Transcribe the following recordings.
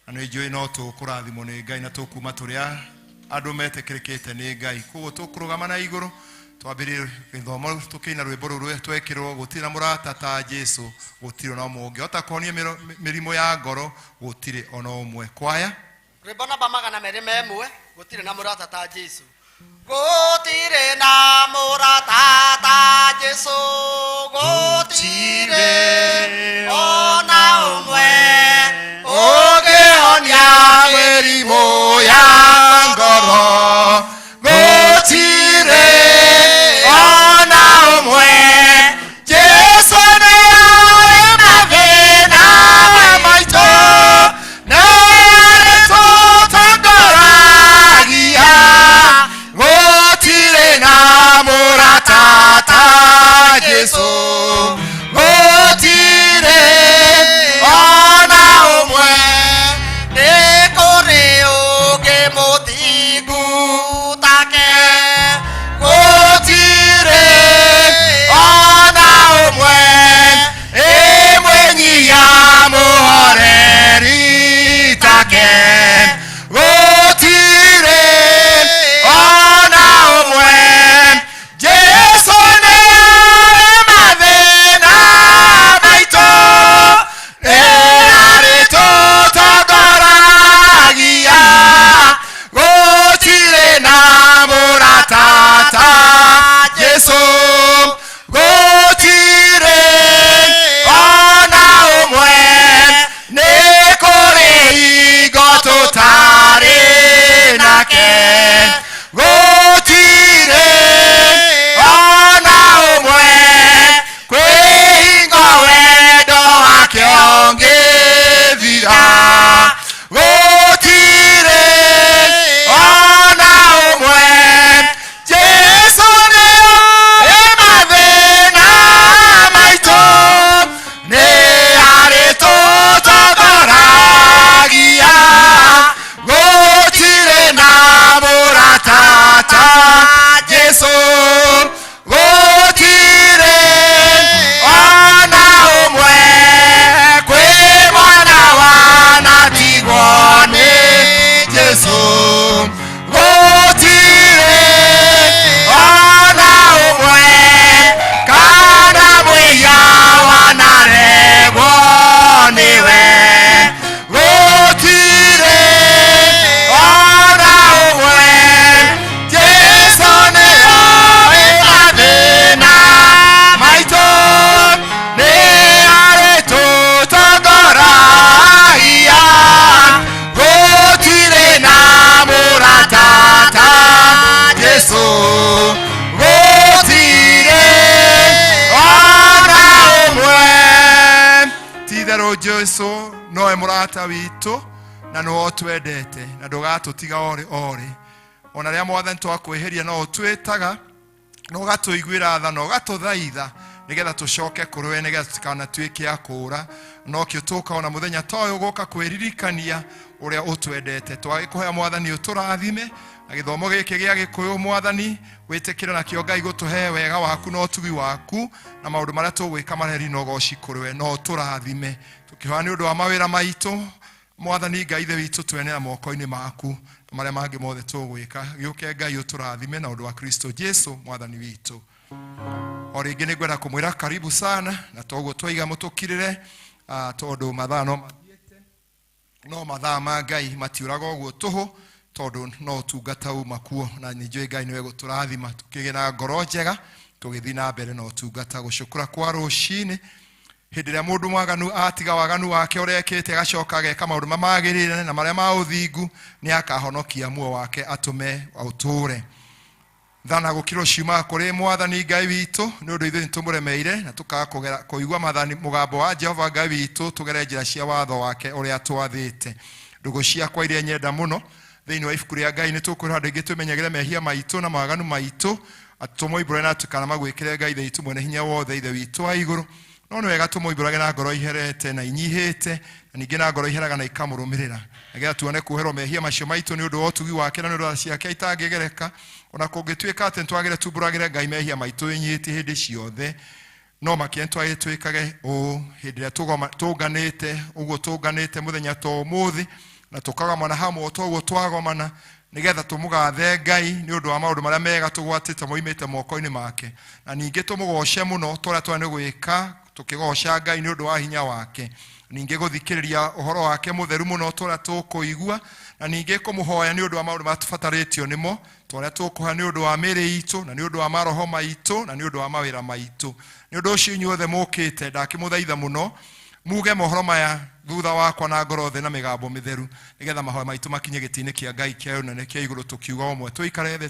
Na nĩ njũĩ no tũkũrathimwo nĩ Ngai na tũkuma tũrĩ a andũ metĩkĩrĩkĩte nĩ Ngai. Koguo tũkũrũgama na igũrũ twambĩrĩrie gĩthomo tũkĩina rwĩmbo rũrũ twekĩrwo, gũtirĩ na mũrata ta Jesu, gũtirĩ ona ũmwe ũngĩhota kũhonia mĩrimũ ya ngoro, gũtirĩ ona ũmwe. Kwaya. Rwĩmbo namba 201, gũtirĩ na mũrata ta Jesu. Gũtirĩ na mũrata ta Jesu, gũtirĩ ona ũmwe ũngĩhonia mĩrimũ ya ngoro, gũtirĩ ona ũmwe. Jesu nĩ arĩ mathĩna maitũ, nĩ arĩtũtongoragia, gũtirĩ na mũrata ta Jesu, gũtirĩ ona ũmwe. Nĩ kũrĩ ũngĩ mũthingu take, gũtirĩ ona ũmwe, ĩmwenyia mũhoreri take, gũtirĩ ona ũmwe. Jesu nĩ arĩ mathĩna maitũ, nĩ arĩtũtongoragia, gũtirĩ na mũrata ta Jesu, gũtirĩ ona ũmwe. Nĩ kũrĩ hingo tũtarĩ nake, gũtirĩ ona ũmwe, kwĩ hingo wendo wake ũngĩthira, gũtirĩ ona ũmwe. Jesu nĩ mathĩna maitũ, nĩ arĩtũtongoragia, gũtirĩ na mũrata ta Jesu, gũtirĩ ona ũmwe. Kwĩ mwana wanatigwo nĩ Jesu, gũtirĩ ona ũmwe, kana mwĩhia wanaregwo nĩwe, gũtirĩ ona ũmwe. Jesu nĩ oĩ mathĩna maitũ, nĩ arĩtũtongoragia, gũtirĩ na mũrata ta Jesu, gũtirĩ ona ũmwe. Ti-itherũ Jesu nowe mũrata witũ na nĩwe ũtwendete na ndũgatũtiga orĩ orĩ. Ona rĩrĩa Mwathani twakwĩhĩria no ũtwĩtaga na ũgatũiguĩra tha na ũgatũthaitha nĩgetha tũcoke kũrĩ we, nĩgetha tũtikanatuĩke a kũũra. Nokĩo tũka ona mũthenya ta ũyũ gũka kwĩririkania ũrĩa ũtwendete. Twagĩkũhoya Mwathani ũtũrathime na gĩthomo gĩkĩ gĩa Gĩkũyũ. Mwathani wĩtĩkĩre nakĩo Ngai gũtũhe wega waku na ũtugi waku, na maũndũ marĩa tũgwĩka mareheri na ũgoci kũrĩ we, na ũtũrathime tũkĩhoya nĩ ũndũ wa mawĩra maitũ. Mwathani Ngai Ithe witũ, twenera moko-inĩ maku na marĩa mangĩ mothe tũgwĩka. Gĩũke Ngai ũtũrathime na ũndũ wa Kristo Jesu Mwathani witũ. O rĩngĩ nĩ ngwenda kũmwĩra karibu sana, na toguo twaiga mũtũkirĩre, tondũ mathaa no mathiĩte, no mathaa ma Ngai matiũraga ũguo tũhũ, tondũ no ũtungata uma kuo, na nĩ njũĩ Ngai nĩwe gũtũrathima tũkĩgĩa na ngoro njega tũgĩthiĩ na mbere na ũtungata. Gũcũkũra kwa rũcinĩ, hĩndĩ ĩrĩa mũndũ mwaganu atiga waganu wake ũrĩa ekĩte, agacoka ageka maũndũ marĩa magĩrĩire na marĩa ma ũthingu, nĩ akahonokia muoyo wake atũme ũtũũre. Thana gũkirwo ciumaga kũrĩ Mwathani Ngai witũ, nĩ ũndũ ithuĩ nĩtũmũremeire na tũkaga kũigua maathani mũgambo wa Jehova Ngai witũ, tũgere njĩra cia watho wake ũrĩa atwathĩte. Ndũgũ ciakwa iria nyenda mũno, thĩinĩ wa ibuku rĩa Ngai nĩ tũkwĩrwo handũ ingĩ twĩmenyagĩre mehia maitũ na mawaganu maitũ, atĩ tũmoimbũre na kana magwĩkĩre Ngai Ithe witũ mwene hinya wothe, Ithe witũ wa igũrũ. No nĩ wega tũmoimbũrage na ngoro iherete na inyihĩte, na ningĩ na ngoro iheraga na ikamũrũmĩrĩra, nĩgetha tuone kuoherwo mehia macio maitũ nĩ ũndũ wa ũtugi wake na nĩ ũndũ wa ciake itangĩgereka. Ona kũngĩtuĩka atĩ nĩtwagĩrĩire tumbũragĩre Ngai mehia maitũ wĩnyihĩtie hĩndĩ ciothe, no makĩria nĩtwagĩrĩire twĩkage ũũ hĩndĩ ĩrĩa tũnganĩte ũguo tũnganĩte mũthenya ta ũmũthĩ. Na tũkagomana hamwe o toguo twagomana nĩgetha tũmũgathe Ngai nĩ ũndũ wa maũndũ marĩa mega tũgwatĩte moimĩte moko-inĩ make, na ningĩ tũmũgoce mũno tũrĩa twarĩ nĩ gwĩka tũkĩgoca Ngai nĩ ũndũ wa hinya wake, ningĩ gũthikĩrĩria ũhoro wake mũtheru mũno tũrĩa tũkũigua, na ningĩ kũmũhoya nĩ ũndũ wa maũndũ marĩa tũbatarĩtio nĩmo tũrĩa tũkũhoya nĩ ũndũ wa mĩĩrĩ itũ, na nĩ ũndũ wa maroho maitũ, na nĩ ũndũ wa mawĩra maitũ. Nĩ ũndũ ũcio inyuothe mũkĩte ndakĩmũthaitha mũno muge mohoro maya thutha wakwa na ngoro thĩ na mĩgambo mĩtheru, nĩgetha mahoya maitũ makinye gĩtĩ-inĩ kĩa Ngai kĩa ũnene kĩa igũrũ tũkiuga ũmwe. Tũikare thĩ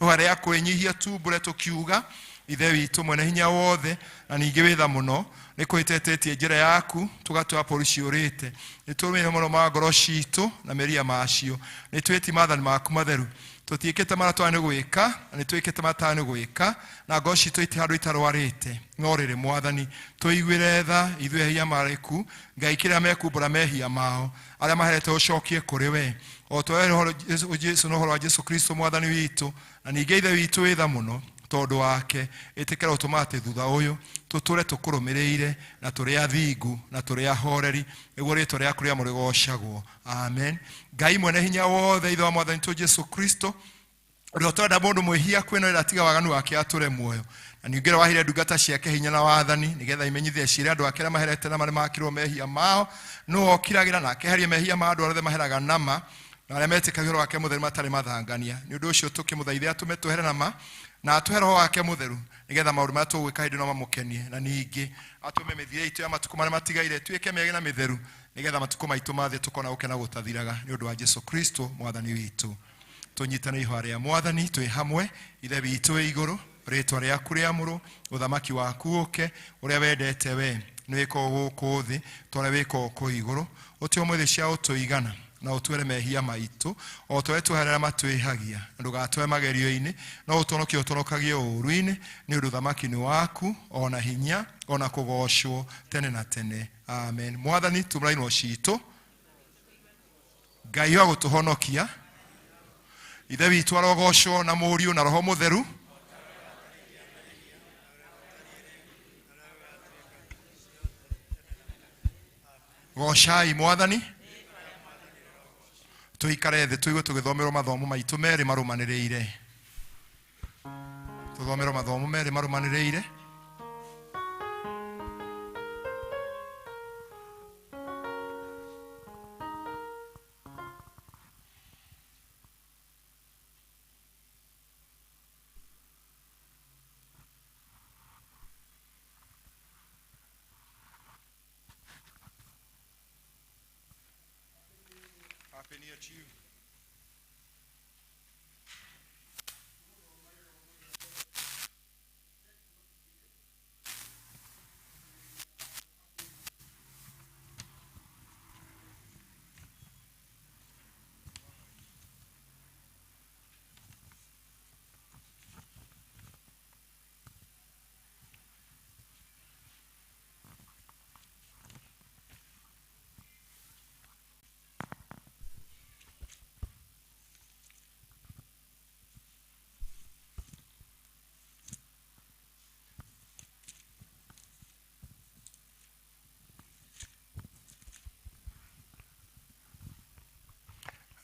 tũharĩa kwĩnyihia tumbũre tũkiuga, Ithe witũ mwene hinya wothe na ningĩ wĩ tha mũno, nĩ kwĩtetĩtie njĩra yaku tũgatua bũrũri ciũrĩte. Nĩ tũrũmĩrĩire mohoro ma ngoro citũ na mĩria macio, nĩ twĩtie maathani maku matheru. Tũtiĩkĩte marĩa twarĩ nĩ gwĩka, na nĩ twĩkĩte marĩa twarĩ nĩ gwĩka, na ngoro citũ itirĩ handũ itarwarĩte. No rĩrĩ Mwathani, tũiguĩre tha ithuĩ ehia marĩku, Ngai kĩrĩa mekumbũra mehia mao, arĩa maherete ũcokie kũrĩ we. O ta ũrĩa ũhoro Jesu na ũhoro wa Jesu Kristo Mwathani witũ, na ningĩ Ithe witũ wĩ tha mũno tondũ wake, ĩtĩkĩra ũtũma atĩ thutha ũyũ tũtũre tũkũrũmĩrĩire na tũrĩ athingu na tũrĩ ahoreri, nĩguo rĩĩtwa rĩaku rĩamũre rĩgoocagwo. Amen. Ngai mwene hinya wothe, Ithe wa Mwathani witũ Jesu Kristo, ũrĩa ũtenda mũndũ mwĩhia kwĩna ĩrĩa atiga waganu wake atũre muoyo, na ningĩ ũrĩa waheire ndungata ciake hinya na wathani nĩgetha imenyithie ciĩre andũ ake arĩa maherete na marĩa makirwo mehia mao, nũũ okiragĩra na akeheria mehia ma andũ arĩa othe maheraga nama na arĩa metĩkagia ũhoro wake mũtheru matarĩ mathangania. Nĩ ũndũ ũcio tũkĩmũthaithe atũme twehere nama na atũhe roho wake mũtheru, nĩgetha maũndũ marĩa tũgwĩka hĩndĩ ĩno mamũkenie, na ningĩ atũme mĩthiĩre itũ ya matukũ marĩa matigaire ĩtuĩke mĩega na mĩtheru, nĩgetha matukũ maitũ ma thĩ tũkona gũkena gũtathiraga, nĩ ũndũ wa Jesu Kristo Mwathani witũ. Tũnyitane ihoya rĩa Mwathani twĩ hamwe. Ithe witũ wĩ igũrũ, rĩtwa rĩaku rĩamũrwo, ũthamaki waku ũke, ũrĩa wendete we nĩ wĩkwo gũkũ thĩ ta ũrĩa wĩkwo kũu igũrũ. Ũtũhe ũmũthĩ cia ũtũigana, na ũtuere mehia maitũ o ta ũrĩa tuohera arĩa matwĩhagia, na ndũgatũhe magerio-inĩ, no ũtũhonokie ũtũhonokagie ũũru-inĩ, nĩ ũndũ ũthamaki nĩ waku, o na hinya, o na kũgoocwo tene na tene. Amen. Mwathani, tumũra inwa citũ. Ngai wa gũtũhonokia, Ithe witũ arogocwo na Mũriũ na Roho Mũtheru. Gocai Mwathani. Tũikare thĩ tũigue tũgĩthomerwo mathomo maitũ merĩ marũmanĩrĩire. Tũthomerwo mathomo merĩ marũmanĩrĩire. Happy New Year to you.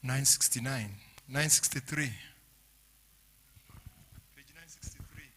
969, 963. Page 963.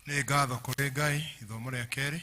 Nĩ ngatho kũrĩ Ngai. Ithomo rĩa kerĩ.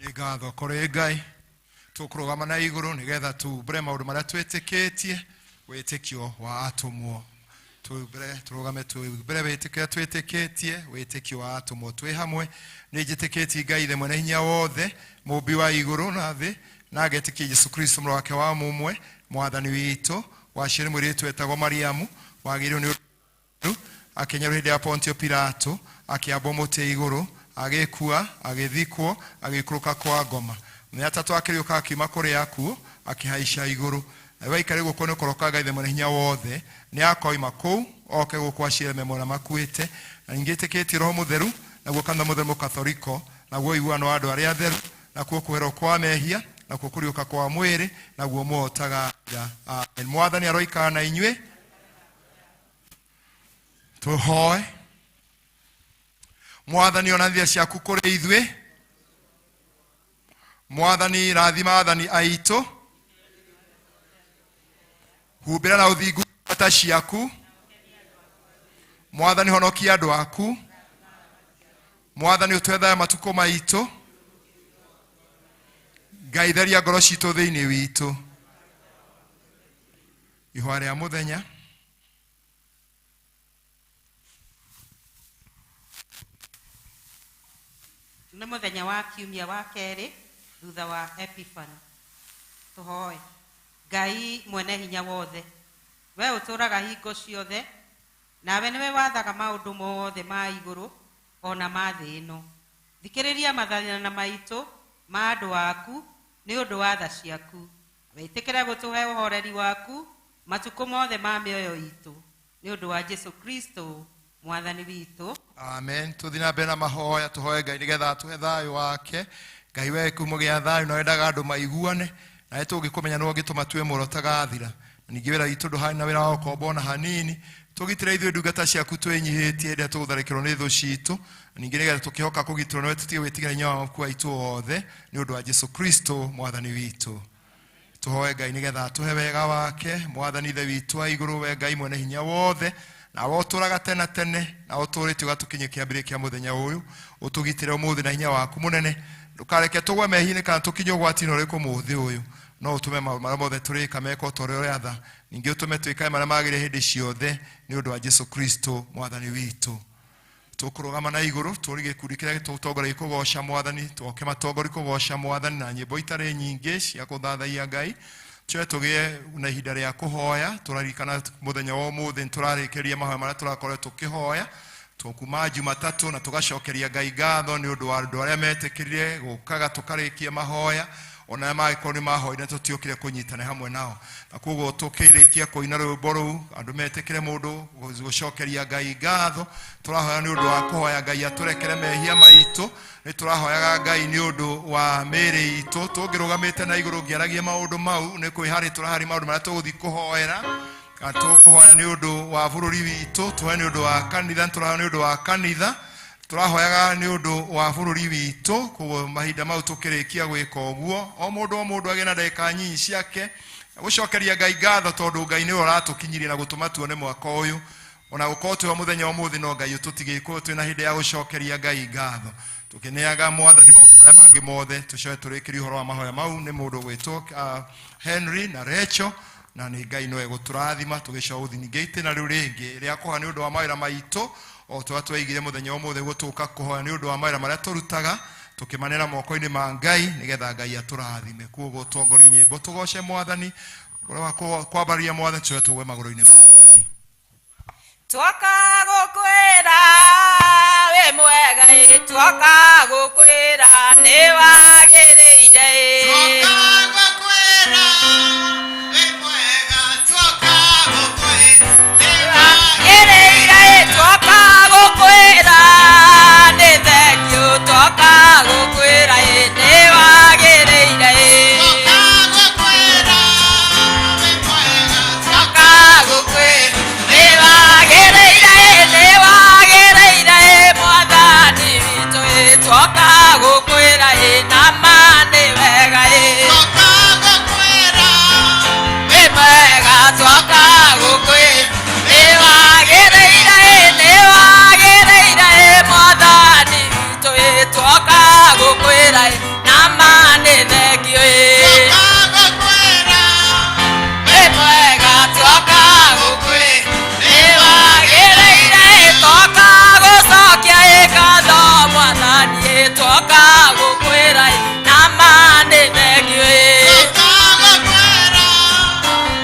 Nĩ ngatho kũrĩ Ngai. Tũkũrũgama na igũrũ nĩgetha tumbũre maũndũ marĩa twĩtĩkĩtie, wĩtĩkio wa atũmwo. Tumbũre, tũrũgame tumbũre wĩtĩkio twĩtĩkĩtie, wĩtĩkio wa atũmwo twĩ hamwe. Nĩ njĩtĩkĩtie Ngai Ithe mwene hinya wothe, mũmbi wa igũrũ na thĩ, na ngetĩkia Jesu Kristo mũrũ wake wa mũmwe, mwathani witũ, waciarĩ mũirĩtu wetagwo Mariamu, wagĩrĩirwo nĩ akĩnyarwo hĩndĩ ya Pontio Pilato, akĩambwo mũtĩ igũrũ, agĩkua, agĩthikwo, agĩikũrũka kwa ngoma. Mũthenya atatũ akĩriũka akiuma kũrĩ akuũ, akĩhaica igũrũ. Na we aikarĩ guoko-inĩ kwa ũrĩo kwa Ngai Ithe Mwene-Hinya wothe, nĩ akoima kũu oke gũkũ acire memo arĩa makuĩte. Na ningĩ ĩtĩkĩtie Roho Mũtheru, naguo kanitha mũtheru mũkathoriko, naguo ũiguano wa andũ arĩa atheru, nakuo kuoherwo kwa mehia, nakuo kũriũka kwa mwĩrĩ, naguo muoyo ũtagathira. Amen. Mwathani aroikara na inyuĩ. Tũhoe. Mwathani, ona thia ciaku kũrĩ ithuĩ. Mwathani, rathima athani aitũ, humbĩra na ũthingu ta ciaku. Mwathani, honokia andũ aku. Mwathani, ũtwethaga matukũ maitũ. Ngai, theria ngoro citũ thĩinĩ witũ. Ihũa rĩa mũthenya. Nĩ mũthenya wa kiumia wa kerĩ thutha wa Epiphany. Tũhoe. Ngai mwene hinya wothe, We ũtũũraga hingo ciothe, nawe nĩwe wathaga maũndũ mothe ma igũrũ ona ma thĩ ĩno. Thikĩrĩria mathaithana maitũ ma andũ aku nĩ ũndũ wa tha ciaku. Wĩtĩkĩre gũtũhe ũhoreri waku matukũ mothe ma mĩoyo itũ nĩ ũndũ wa Jesu Kristo mwathani witũ. Amen. Tũthiĩ na mbere na mahoya, tũhoe Ngai nĩgetha atũhe thayũ wake. Ngai we kĩhumo gĩa thayũ na wendaga andũ maiguane, nawe tũngĩkũmenya nĩwe ũngĩtũma tue muoro ũtagathira. Na ningĩ wĩra witũ ndũhana na wĩra wa ũkombo ona hanini. Tũgitĩre ithuĩ ndungata ciaku twĩnyihĩtie hĩndĩ ĩrĩa tũgũtharĩkĩrwo nĩ thũ citũ. Na ningĩ nĩgetha tũkĩhoka kũgitĩrwo nĩwe tũtige gwĩtigĩra hinya waku waitũ wothe nĩ ũndũ wa Jesu Kristo mwathani witũ. Tũhoe Ngai nĩgetha atũhe wega wake. Mwathani Ithe witũ wa igũrũ, we Ngai mwene hinya wothe, nawe ũtũũraga tene na tene, na ũtũũrĩte ũgatũkinyia kĩambĩrĩria kĩa mũthenya ũyũ, ũtũgitĩre ũmũthĩ na hinya waku mũnene. Ndũkareke tũgwe mehia-inĩ kana tũkinye ũgwati-inĩ ũrĩkũ mũthĩ ũyũ, no ũtũme maũndũ marĩa mothe tũrĩka mekwo ta ũrĩa ũrĩatha. Ningĩ ũtũme twĩkage marĩa magĩrĩire hĩndĩ ciothe nĩ ũndũ wa Jesu Kristo mwathani witũ. Tũkũrũgama na igũrũ tũri gĩkundi kĩrĩa gĩtũtongoragia kũgoca mwathani, twoke matongori kũgoca mwathani na nyĩmbo itarĩ nyingĩ cia kũthathaiya Ngai. Tũcoke tũgĩe na ihinda rĩa kũhoya. Tũraririkana mũthenya wa ũmũthĩ nĩtũrarĩkĩrĩria mahoya marĩa tũrakoretwo tũkĩhoya kuma Jumatatũ, na tũgacokeria Ngai ngatho nĩ ũndũ wa andũ arĩa metĩkĩrire gũkaga tũkarĩkia mahoya, ona arĩa mangĩkorwo nĩ mahoire tũtiokire kũnyitana hamwe nao. Na koguo tũkĩrĩkia kũina rwĩmbo rũu, andũ metĩkĩre mũndũ gũcokeria Ngai ngatho. Tũrahoya nĩ ũndũ wa kũhoya Ngai atũrekere mehia maitũ. Nĩ tũrahoyaga Ngai nĩ ũndũ wa mĩĩrĩ itũ. Tũngĩrũgamĩte na igũrũ ngĩaragia maũndũ mau, nĩ kwĩharĩ tũraharĩ maũndũ marĩa tũgũthiĩ kũhoera. Kana tũkũhoya nĩ ũndũ wa bũrũri witũ, tũhoe nĩ ũndũ wa kanitha, tũrahoya nĩ ũndũ wa kanitha, tũrahoyaga nĩ ũndũ wa bũrũri witũ. Koguo mahinda mau tũkĩrĩkia gwĩka ũguo, o mũndũ o mũndũ agĩe na ndagĩka nyinyi ciake gũcokeria Ngai ngatho, tondũ Ngai nĩwe ũratũkinyirie na gũtũma tuone mwaka ũyũ. Ona gũkorwo twĩho mũthenya wa ũmũthĩ, no Ngai ũtũtigĩire koguo twĩna hĩndĩ ya gũcokeria Ngai ngatho, tũkĩneaga mwathani maũndũ marĩa mangĩ mothe. Tũcoke tũrĩkĩrie ũhoro wa mahoya mau nĩ mũndũ ũgwĩtwo Henry na Rachel, na nĩ Ngai no egũtũrathima. Tũgĩcoka gũthiĩ ningĩ itĩna rĩu rĩngĩ rĩa kũhoya nĩ ũndũ wa mawĩra maitũ, o tũrĩa twaigire mũthenya wa ũmũthĩ gũtũka kũhoya nĩ ũndũ wa mawĩra marĩa tũrutaga, tũkĩmanera moko-inĩ ma Ngai nĩgetha Ngai atũrathime. Koguo tũtongorie nyĩmbo tũgoce mwathani, ũrĩa wa kwambararia mwathani, tũcoke tũgwe magũrũ-inĩ ma Ngai. Twoka gũkwĩra wĩ mwega ĩ, twoka gũkwĩra nĩ wagĩrĩire ĩ. Wagĩrĩire ĩ, twoka gũkwĩra nĩ thengiũ, twoka gũkwĩra ĩ nĩ wagĩrĩire ĩ. Twoka gũkwĩra nĩ wagĩrĩire ĩ, nĩ wagĩrĩire ĩ, mwathani witũ ĩ, twoka gũkwĩra ĩ na ma nĩ wega ĩ. Wĩ mwega, twoka gũkwĩra nĩ wagĩrĩire ĩ, nĩ wagĩrĩire ĩ, mwathani witũ ĩ, twoka gũkwĩra ĩ na ma nĩ thengiũ ĩ. Wĩ mwega, twoka gũkwĩra nĩ wagĩrĩire ĩ, twoka gũcokia ĩ ngatho mwathani ĩ, twoka gũkwĩra ĩ na ma nĩ thengiũ ĩ.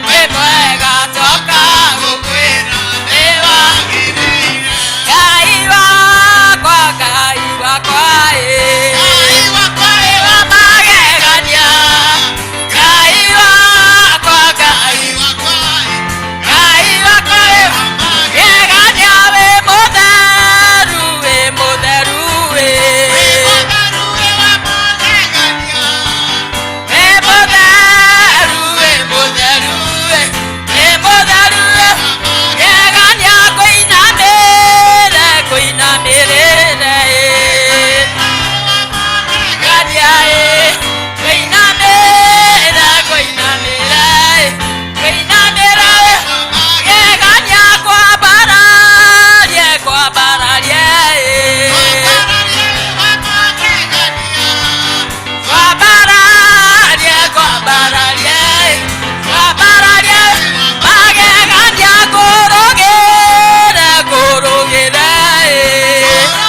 Wĩ mwega, twoka gũkwĩra nĩ wagĩrĩire. Ngai wakwa, Ngai wakwa ĩ, Ngai wa magegania, Ngai wakwa, Ngai Ngai wakwa wĩ magegania, wĩ mũtheru, wĩ mũtheru wĩ. Wĩ mũtheru, wĩ mũtheru wĩ, wĩ mũtheru wĩ magegania, kũinamĩrĩre, kũinamĩrĩre ĩ. Gania ĩ, kũinamĩrĩre, kũinamĩrĩre ĩ, kũinamĩrĩre magegania, kwambararie, kwambararie ĩ. Kwambararie, kwambararie, kwambararie magegania, ngũrũgĩre, ngũrũgĩre ĩ.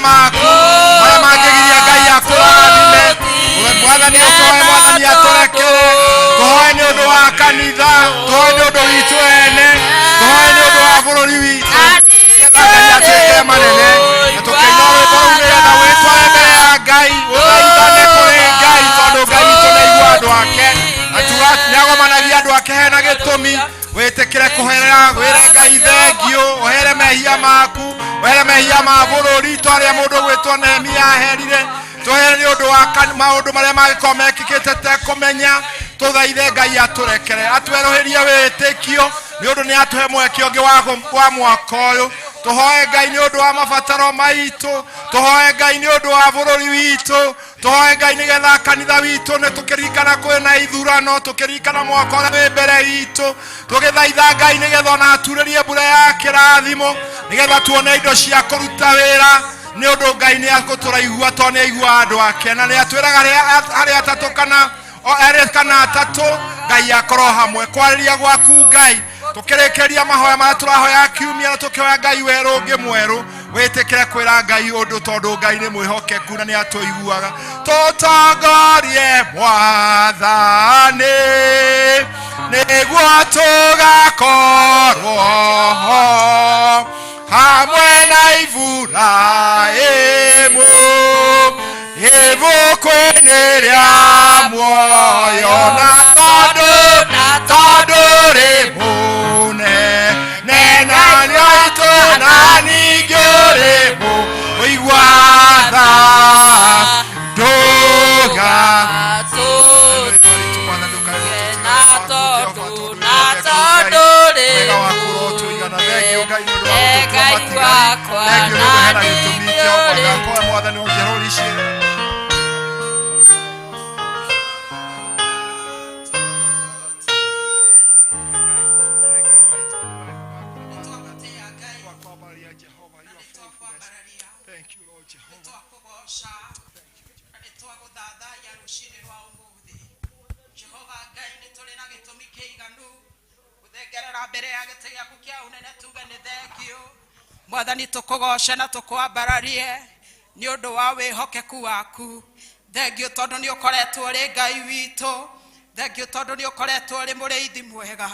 maku marĩa mangĩgiria Ngai akũrathime. Mwathani ũtũhoe, Mwathani atũrekere. Tũhoe nĩ ũndũ wa kanitha, tũhoe nĩ ũndũ witũ ene, tũhoe nĩ ũndũ wa bũrũri witũ, nĩgetha Ngai atwĩkĩre manene. Na tũkĩina rwĩmbo rũu nĩgetha wĩtware mbere ya Ngai, ũthaithane kũrĩ Ngai, tondũ Ngai witũ nĩaigua andũ ake. Na tuga nĩagomanagia andũ ake hena gĩtũmi. Wĩtĩkĩre kũhera, wĩre Ngai thengiũ, ũhere mehia maku, ũhere mehia ma bũrũri, ta ũrĩa mũndũ ũgwĩtwo Nehemia aherire. Tũhere nĩ ũndũ wa maũndũ marĩa mangĩkorwo mekĩkĩte tekũmenya. Tũthaithe Ngai atũrekere, atwerũhĩrie wĩtĩkio, nĩ ũndũ nĩ atũhe mweke ũngĩ wa mwaka ũyũ. Tũhoe Ngai nĩ ũndũ wa mabataro maitũ, tũhoe Ngai nĩ ũndũ wa bũrũri witũ, tũhoe Ngai nĩgetha kanitha witũ, nĩ tũkĩririkana kwĩna ithurano, tũkĩririkana mwaka ũrĩa wĩ mbere itũ, tũgĩthaitha Ngai nĩgetha ona aturĩrie mbura ya kĩrathimo, nĩgetha tuone indo cia kũruta wĩra, nĩ ũndũ Ngai nĩ akũtũraigua, tondũ nĩ aiguaga andũ ake, na nĩ atwĩraga harĩa atatũ kana o erĩ kana atatũ Ngai akorwo hamwe. Kwarĩria gwaku Ngai, tũkĩrĩkĩria mahoya marĩa tũrahoya kiumia, na tũkĩhoya Ngai werũ ũngĩ mwerũ, wĩtĩkĩre kwĩra Ngai ũndũ, tondũ Ngai nĩ mwĩhokeku na nĩ atũiguaga. Tũtongorie Mwathani, nĩguo tũgakorwo ho hamwe na Iburahĩmu ibuku-inĩ rĩa muoyo. Na tondũ rĩ mũnene na nĩaitũ, na ningĩ ũrĩ mũigua tha, ndũga wega waku ũrotũigana. Thengiũ Ngai nĩ ũndũ wa gũtũtua matigari. Thengiũ nĩ ũndũ hena gĩtũmi Jehova. Ndakũhoya Mwathani ũnjerũricĩre. Nĩtwagũtĩĩa Ngai, na nĩtwakwambararia, Thank you, Lord Jehovah. Nĩtwakũgoca na nĩtwagũthathaiya rũcinĩ rwa ũmũthĩ. Jehova Ngai, nĩ tũrĩ na gĩtũmi kĩiganu gũthengerera mbere ya gĩtĩ gĩaku kĩa ũnene, tuge nĩ thengiũ Mwathani. Tũkũgoce na tũkwambararie nĩ ũndũ wa wĩhokeku waku. Thengiũ tondũ nĩ ũkoretwo ũrĩ Ngai witũ. Thengiũ tondũ nĩ ũkoretwo ũrĩ mũrĩithi mwega.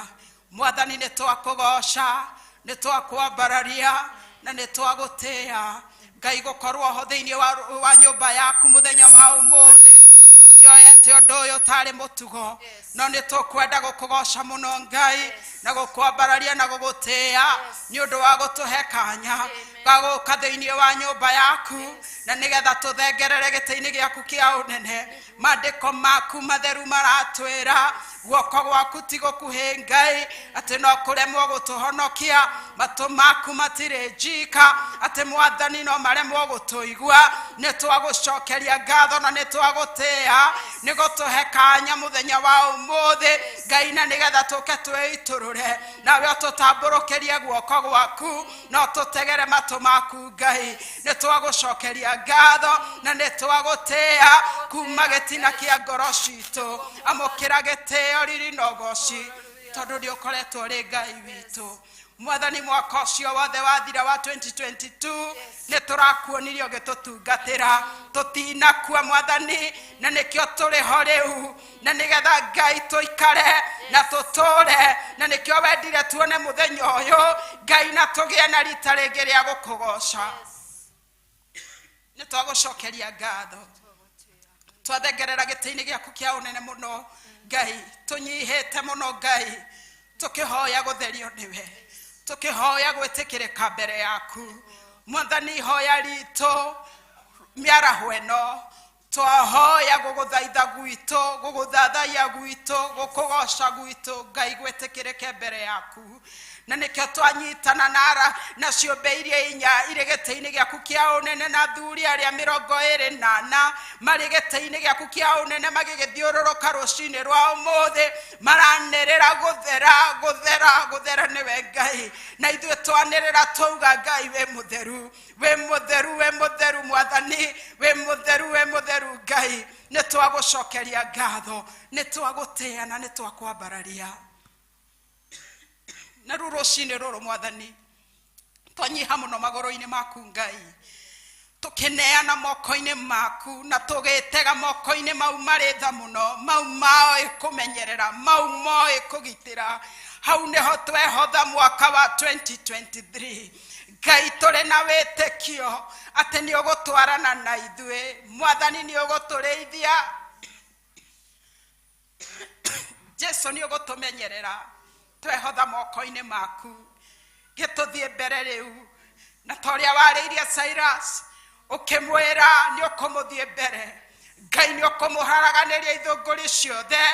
Mwathani, nĩ twakũgoca, nĩ twakwambararia na nĩ twagũtĩĩa Ngai gũkorwo ho thĩinĩ wa nyũmba yaku mũthenya wa ũmũthĩ. Tũtioete ũndũ ũyũ tarĩ mũtugo, no nĩ tũkwenda gũkũgoca mũno Ngai, na gũkwambararia na gũgũtĩĩa nĩ ũndũ wa gũtũhe kanya ga gũka thĩinĩ wa nyũmba yaku, na nĩgetha tũthengerere gĩtĩ-inĩ gĩaku kĩa ũnene. Maandĩko maku matheru maratwĩra guoko gwaku ti gũkuhĩ Ngai atĩ no kũremwo gũtũhonokia, matũ maku matirĩ njika atĩ Mwathani no maremwo gũtũigua. Nĩ twagũcokeria ngatho na nĩ twagũtĩĩa nĩ gũtũhe kanya mũthenya wa ũmũthĩ Ngai, na nĩgetha tũke twĩitũrũre nawe, ũtũtambũrũkĩrie guoko gwaku no tũtegere matũ maku. Ngai, nĩ twagũcokeria ngatho na nĩ twagũtĩĩa kuma gĩtina kĩa ngoro citũ. Amũkĩra gĩtĩo, riri na ũgoci, tondũ nĩ ũkoretwo ũrĩ Ngai witũ. Mwathani, mwaka ũcio wothe wathira wa 2022, nĩ tũrakuonirie ũgĩtũtungatĩra. Tũtinakua Mwathani, na nĩkĩo tũrĩ ho rĩu, na nĩgetha Ngai tũikare na tũtũre, na nĩkĩo wendire tuone mũthenya ũyũ Ngai, na tũgĩe na rita rĩngĩ rĩa gũkũgoca. Nĩ twagũcokeria ngatho. Twathengerera gĩtĩ-inĩ gĩaku kĩa ũnene mũno Ngai, tũnyihĩte mũno Ngai, tũkĩhoya gũtherio nĩwe, tũkĩhoya gwĩtĩkĩrĩka mbere yaku Mwathani. Ihoya ritũ mĩaraho ĩno, twahoya gũgũthaitha gwitũ, gũgũthathaiya gwitũ, gũkũgoca gwitũ Ngai, gwĩtĩkĩrĩke mbere yaku. Na nĩkĩo twanyitana na ciũmbe iria inya irĩ gĩtĩ-inĩ gĩaku kĩa ũnene, na athuri arĩa 24 marĩ gĩtĩ-inĩ gĩaku kĩa ũnene, magĩgĩthiũrũrũka rũcinĩ rwa ũmũthĩ, maranĩrĩra, "Gũthera, gũthera, gũthera nĩwe Ngai." Na ithuĩ twanĩrĩra twauga, "Ngai wĩ mũtheru, wĩ mũtheru, wĩ mũtheru Mwathani, wĩ mũtheru, wĩ mũtheru Ngai." Nĩ twagũcokeria ngatho, nĩ twagũtĩĩa na nĩ twakwambararia. Na rĩu rũcinĩ rũrũ Mwathani, twanyiha mũno magũrũ-inĩ maku Ngai. Tũkĩneana moko-inĩ maku na tũgĩtega moko-inĩ mau marĩ tha mũno, mau moĩ kũmenyerera, mau moĩ kũgitĩra. Hau nĩho twehotha mwaka wa 2023. Ngai, tũrĩ na wĩtĩkio atĩ nĩ ũgũtwarana na ithuĩ. Mwathani, nĩ ũgũtũrĩithia. Jesu, nĩ ũgũtũmenyerera. Twehotha moko-inĩ maku, gĩtũthiĩ mbere rĩu, na ta ũrĩa warĩirie Cyrus ũkĩmwĩra nĩ ũkũmũthiĩ mbere. Ngai, nĩ ũkũmũharaganĩria ithũngũri ciothe,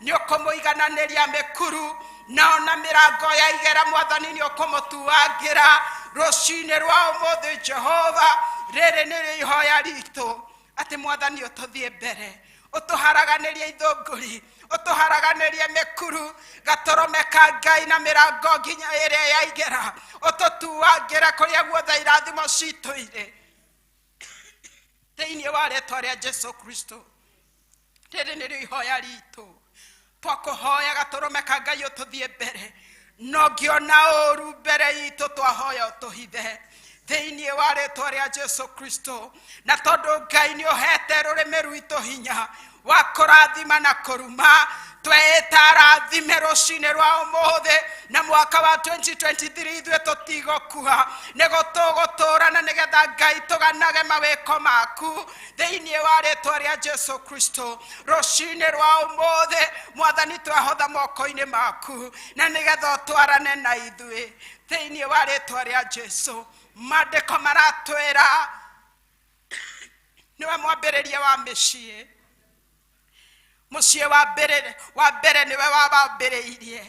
nĩ ũkũmũigananĩria mĩkuru na ona mĩrango ya igera. Mwathani, nĩ ũkũmũtuangĩra rũcinĩ rwa ũmũthĩ. Jehova, rĩrĩ nĩrĩo ihoya ritũ, atĩ Mwathani ũtũthiĩ mbere, ũtũharaganĩrie ithũngũri, ũtũharaganĩrie mĩkuru, gatũrũme ka Ngai, na mĩrango nginya ĩrĩa ya igera, ũtũtuangĩre kũrĩa guothe irathimo citũ irĩ, thĩinĩ wa rĩtwa rĩa Jesu Kristo. Rĩrĩ nĩrĩo ihoya ritũ twakũhoya, gatũrũme ka Ngai, ũtũthiĩ mbere, no ngĩona ũru mbere itũ, twahoya ũtũhithe thĩinĩ wa rĩtwa rĩa Jesu Kristo. Na tondũ Ngai nĩ ũhete rũrĩmĩ rwitũ hinya wa kũrathima na kũruma, tweĩta arathime rũcinĩ rwa ũmũthĩ, na mwaka wa 2023 ithuĩ tũtigũkua, nĩ gũtũgũtũra, na nĩgetha Ngai tũganage mawĩko maku thĩinĩ wa rĩtwa rĩa Jesu Kristo. Rũcinĩ rwa ũmũthĩ, Mwathani, twahotha moko-inĩ maku, na nĩgetha ũtwarane na ithuĩ thĩinĩ wa rĩtwa rĩa Jesu. Maandĩko maratwĩra nĩwe mwambĩrĩria wa mĩciĩ. Mũciĩ wa mbere nĩwe wawambĩrĩirie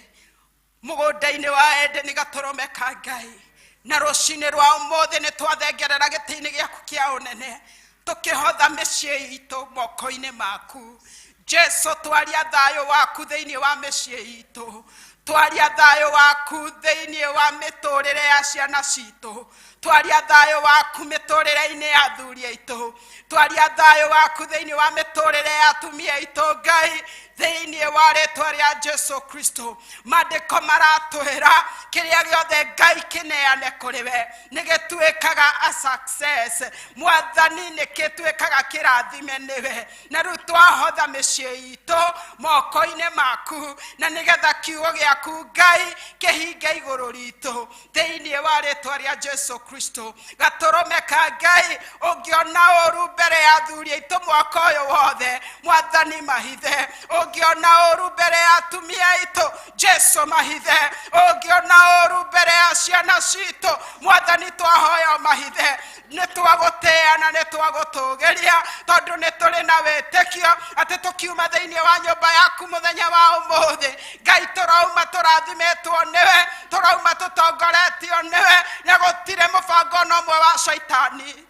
mũgũnda-inĩ wa Edeni, gatũrũme ka Ngai. Na rũcinĩ rwa ũmũthĩ nĩ twathengerera gĩtĩ-inĩ gĩaku kĩa ũnene, tũkĩhotha mĩciĩ itũ moko-inĩ maku. Jesu, twaria thayũ waku thĩinĩ wa mĩciĩ itũ, twaria thayũ waku thĩinĩ wa mĩtũrĩre ya ciana citũ, twaria thayũ waku mĩtũrĩre-inĩ ya athuri aitũ, twaria thayũ waku thĩinĩ wa mĩtũrĩre ya atumia aitũ. Ngai, thĩinĩ wa rĩtwa rĩa Jesu Kristo, maandĩko maratwĩra kĩrĩa gĩothe Ngai kĩneane kũrĩ we nĩ gĩtuĩkaga a success. Mwathani, nĩ gĩtuĩkaga kĩrathime nĩwe. Na rĩu twahotha mĩciĩ itũ moko-inĩ maku, na nĩgetha kiugo gĩaku, Ngai, kĩhinge igũrũ ritũ thĩinĩ wa rĩtwa rĩa Jesu Kristo. Gatũrũme ka Ngai, ũngĩona ũru mbere ya athuri aitũ mwaka ũyũ wothe, Mwathani, mahithe. Ũngĩona ũru mbere ya atumia aitũ, Jesu, mahithe. Ũngĩona ũru mbere ya ciana citũ, Mwathani, twahoya mahithe. Nĩ twagũtĩĩa na nĩ twagũtũgĩria, tondũ nĩ tũrĩ na wĩtĩkio atĩ tũkiuma thĩinĩ wa nyũmba yaku mũthenya wa ũmũthĩ, Ngai, tũrauma tũrathimĩtwo nĩwe, tũrauma tũtongoretio nĩwe, na gũtirĩ mũbango ona ũmwe wa caitani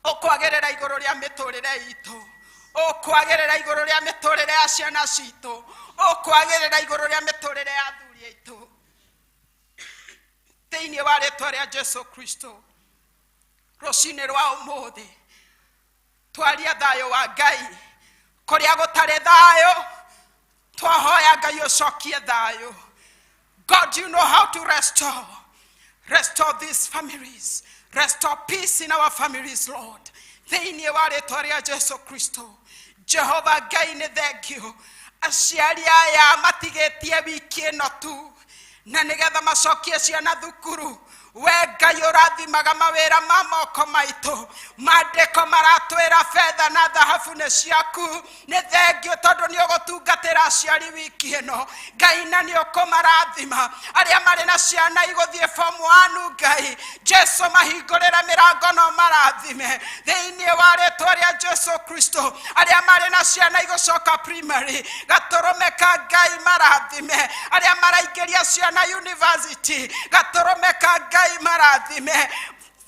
ũkwagĩrĩra igũrũ rĩa mĩtũrĩre itũ, ũkwagĩrĩra igũrũ rĩa mĩtũrĩre ya ciana citũ, ũkwagĩrĩra igũrũ rĩa mĩtũrĩre ya athuri aitũ, thĩinĩ wa rĩtwa rĩa Jesu Kristo. Rũcinĩ rwa ũmũthĩ twaria thayũ wa Ngai kũrĩa gũtarĩ thayũ, twahoya Ngai ũcokie thayũ. God, you know how to restore. Restore these families. Restore peace in our families, Lord. Thĩinĩ wa rĩtwa rĩa Jesu Kristo. Jehova Ngai, nĩ thengio. Aciari aya matigĩtie wiki ĩno tu na nĩgetha macokie ciana thukuru. We Ngai ũrathimaga mawĩra ma moko maitũ, maandĩko maratwĩra betha na thahabu nĩ ciaku. Nĩ thengio tondũ nĩ ũgũtungatĩra aciari wiki ĩno, Ngai, na nĩ ũkũmarathima. Arĩa marĩ na ciana igũthiĩ form 1, Ngai Jesu, mahingũrĩre mĩrango no marathime thĩinĩ wa rĩtwa rĩa Jesu Kristo. Arĩa marĩ na ciana igũcoka primary, gatũrũme ka Ngai, marathime. Arĩa maraingĩria ciana university, gatũrũme ka Ngai, marathime.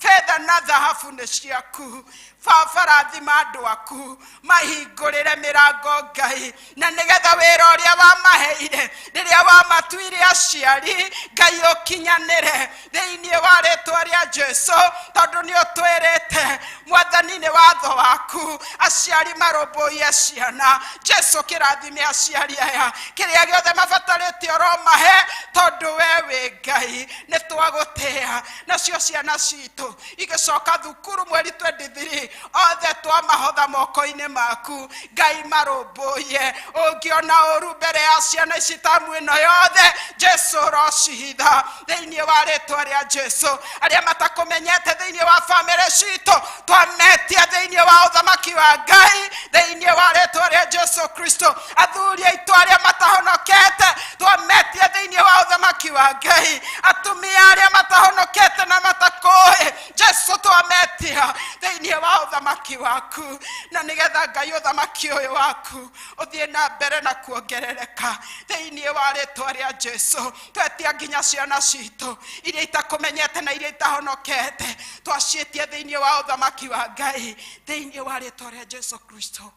Betha na thahabu nĩ ciaku. Baba, rathima andũ aku, mahingũrĩre mĩrango, Ngai, na nĩgetha wĩra ũrĩa wamaheire rĩrĩa wama Wamatuire aciari Ngai ũkinyanĩre thĩinĩ wa rĩtwa rĩa Jesu, tondũ nĩ ũtwĩrĩte Mwathani nĩ watho waku aciari marũmbũiye ciana. Jesu kĩrathime aciari aya, kĩrĩa gĩothe mabatarĩte ũromahe, tondũ we wĩ Ngai. Nĩ twagũtĩa. Nacio ciana citũ igĩcoka thukuru mweri 23, othe twamahotha moko-inĩ maku. Ngai marũmbũiye, ũngĩona ũru mbere ya ciana ici tamu ĩno yothe, Jesu ũrocihitha thĩinĩ wa rĩtwa rĩa Jesu. Arĩa matakũmenyete thĩinĩ wa bamĩrĩ citũ, twametia thĩinĩ wa ũthamaki wa Ngai thĩinĩ wa rĩtwa rĩa Jesu Kristo. Athuri aitũ arĩa matahonokete, twametia thĩinĩ wa ũthamaki wa Ngai. Atumia arĩa matahonokete na matakũĩ Jesu, twametia thĩinĩ wa ũthamaki waku, na nĩgetha Ngai ũthamaki ũyũ waku ũthiĩ na mbere na kuongerereka thĩinĩ wa rĩtwa rĩa Jesu. Twetia nginya ciana citũ iria itakũmenyete na iria itahonokete, twaciĩtie thĩinĩ wa ũthamaki wa Ngai thĩinĩ wa rĩtwa rĩa Jesu Kristo.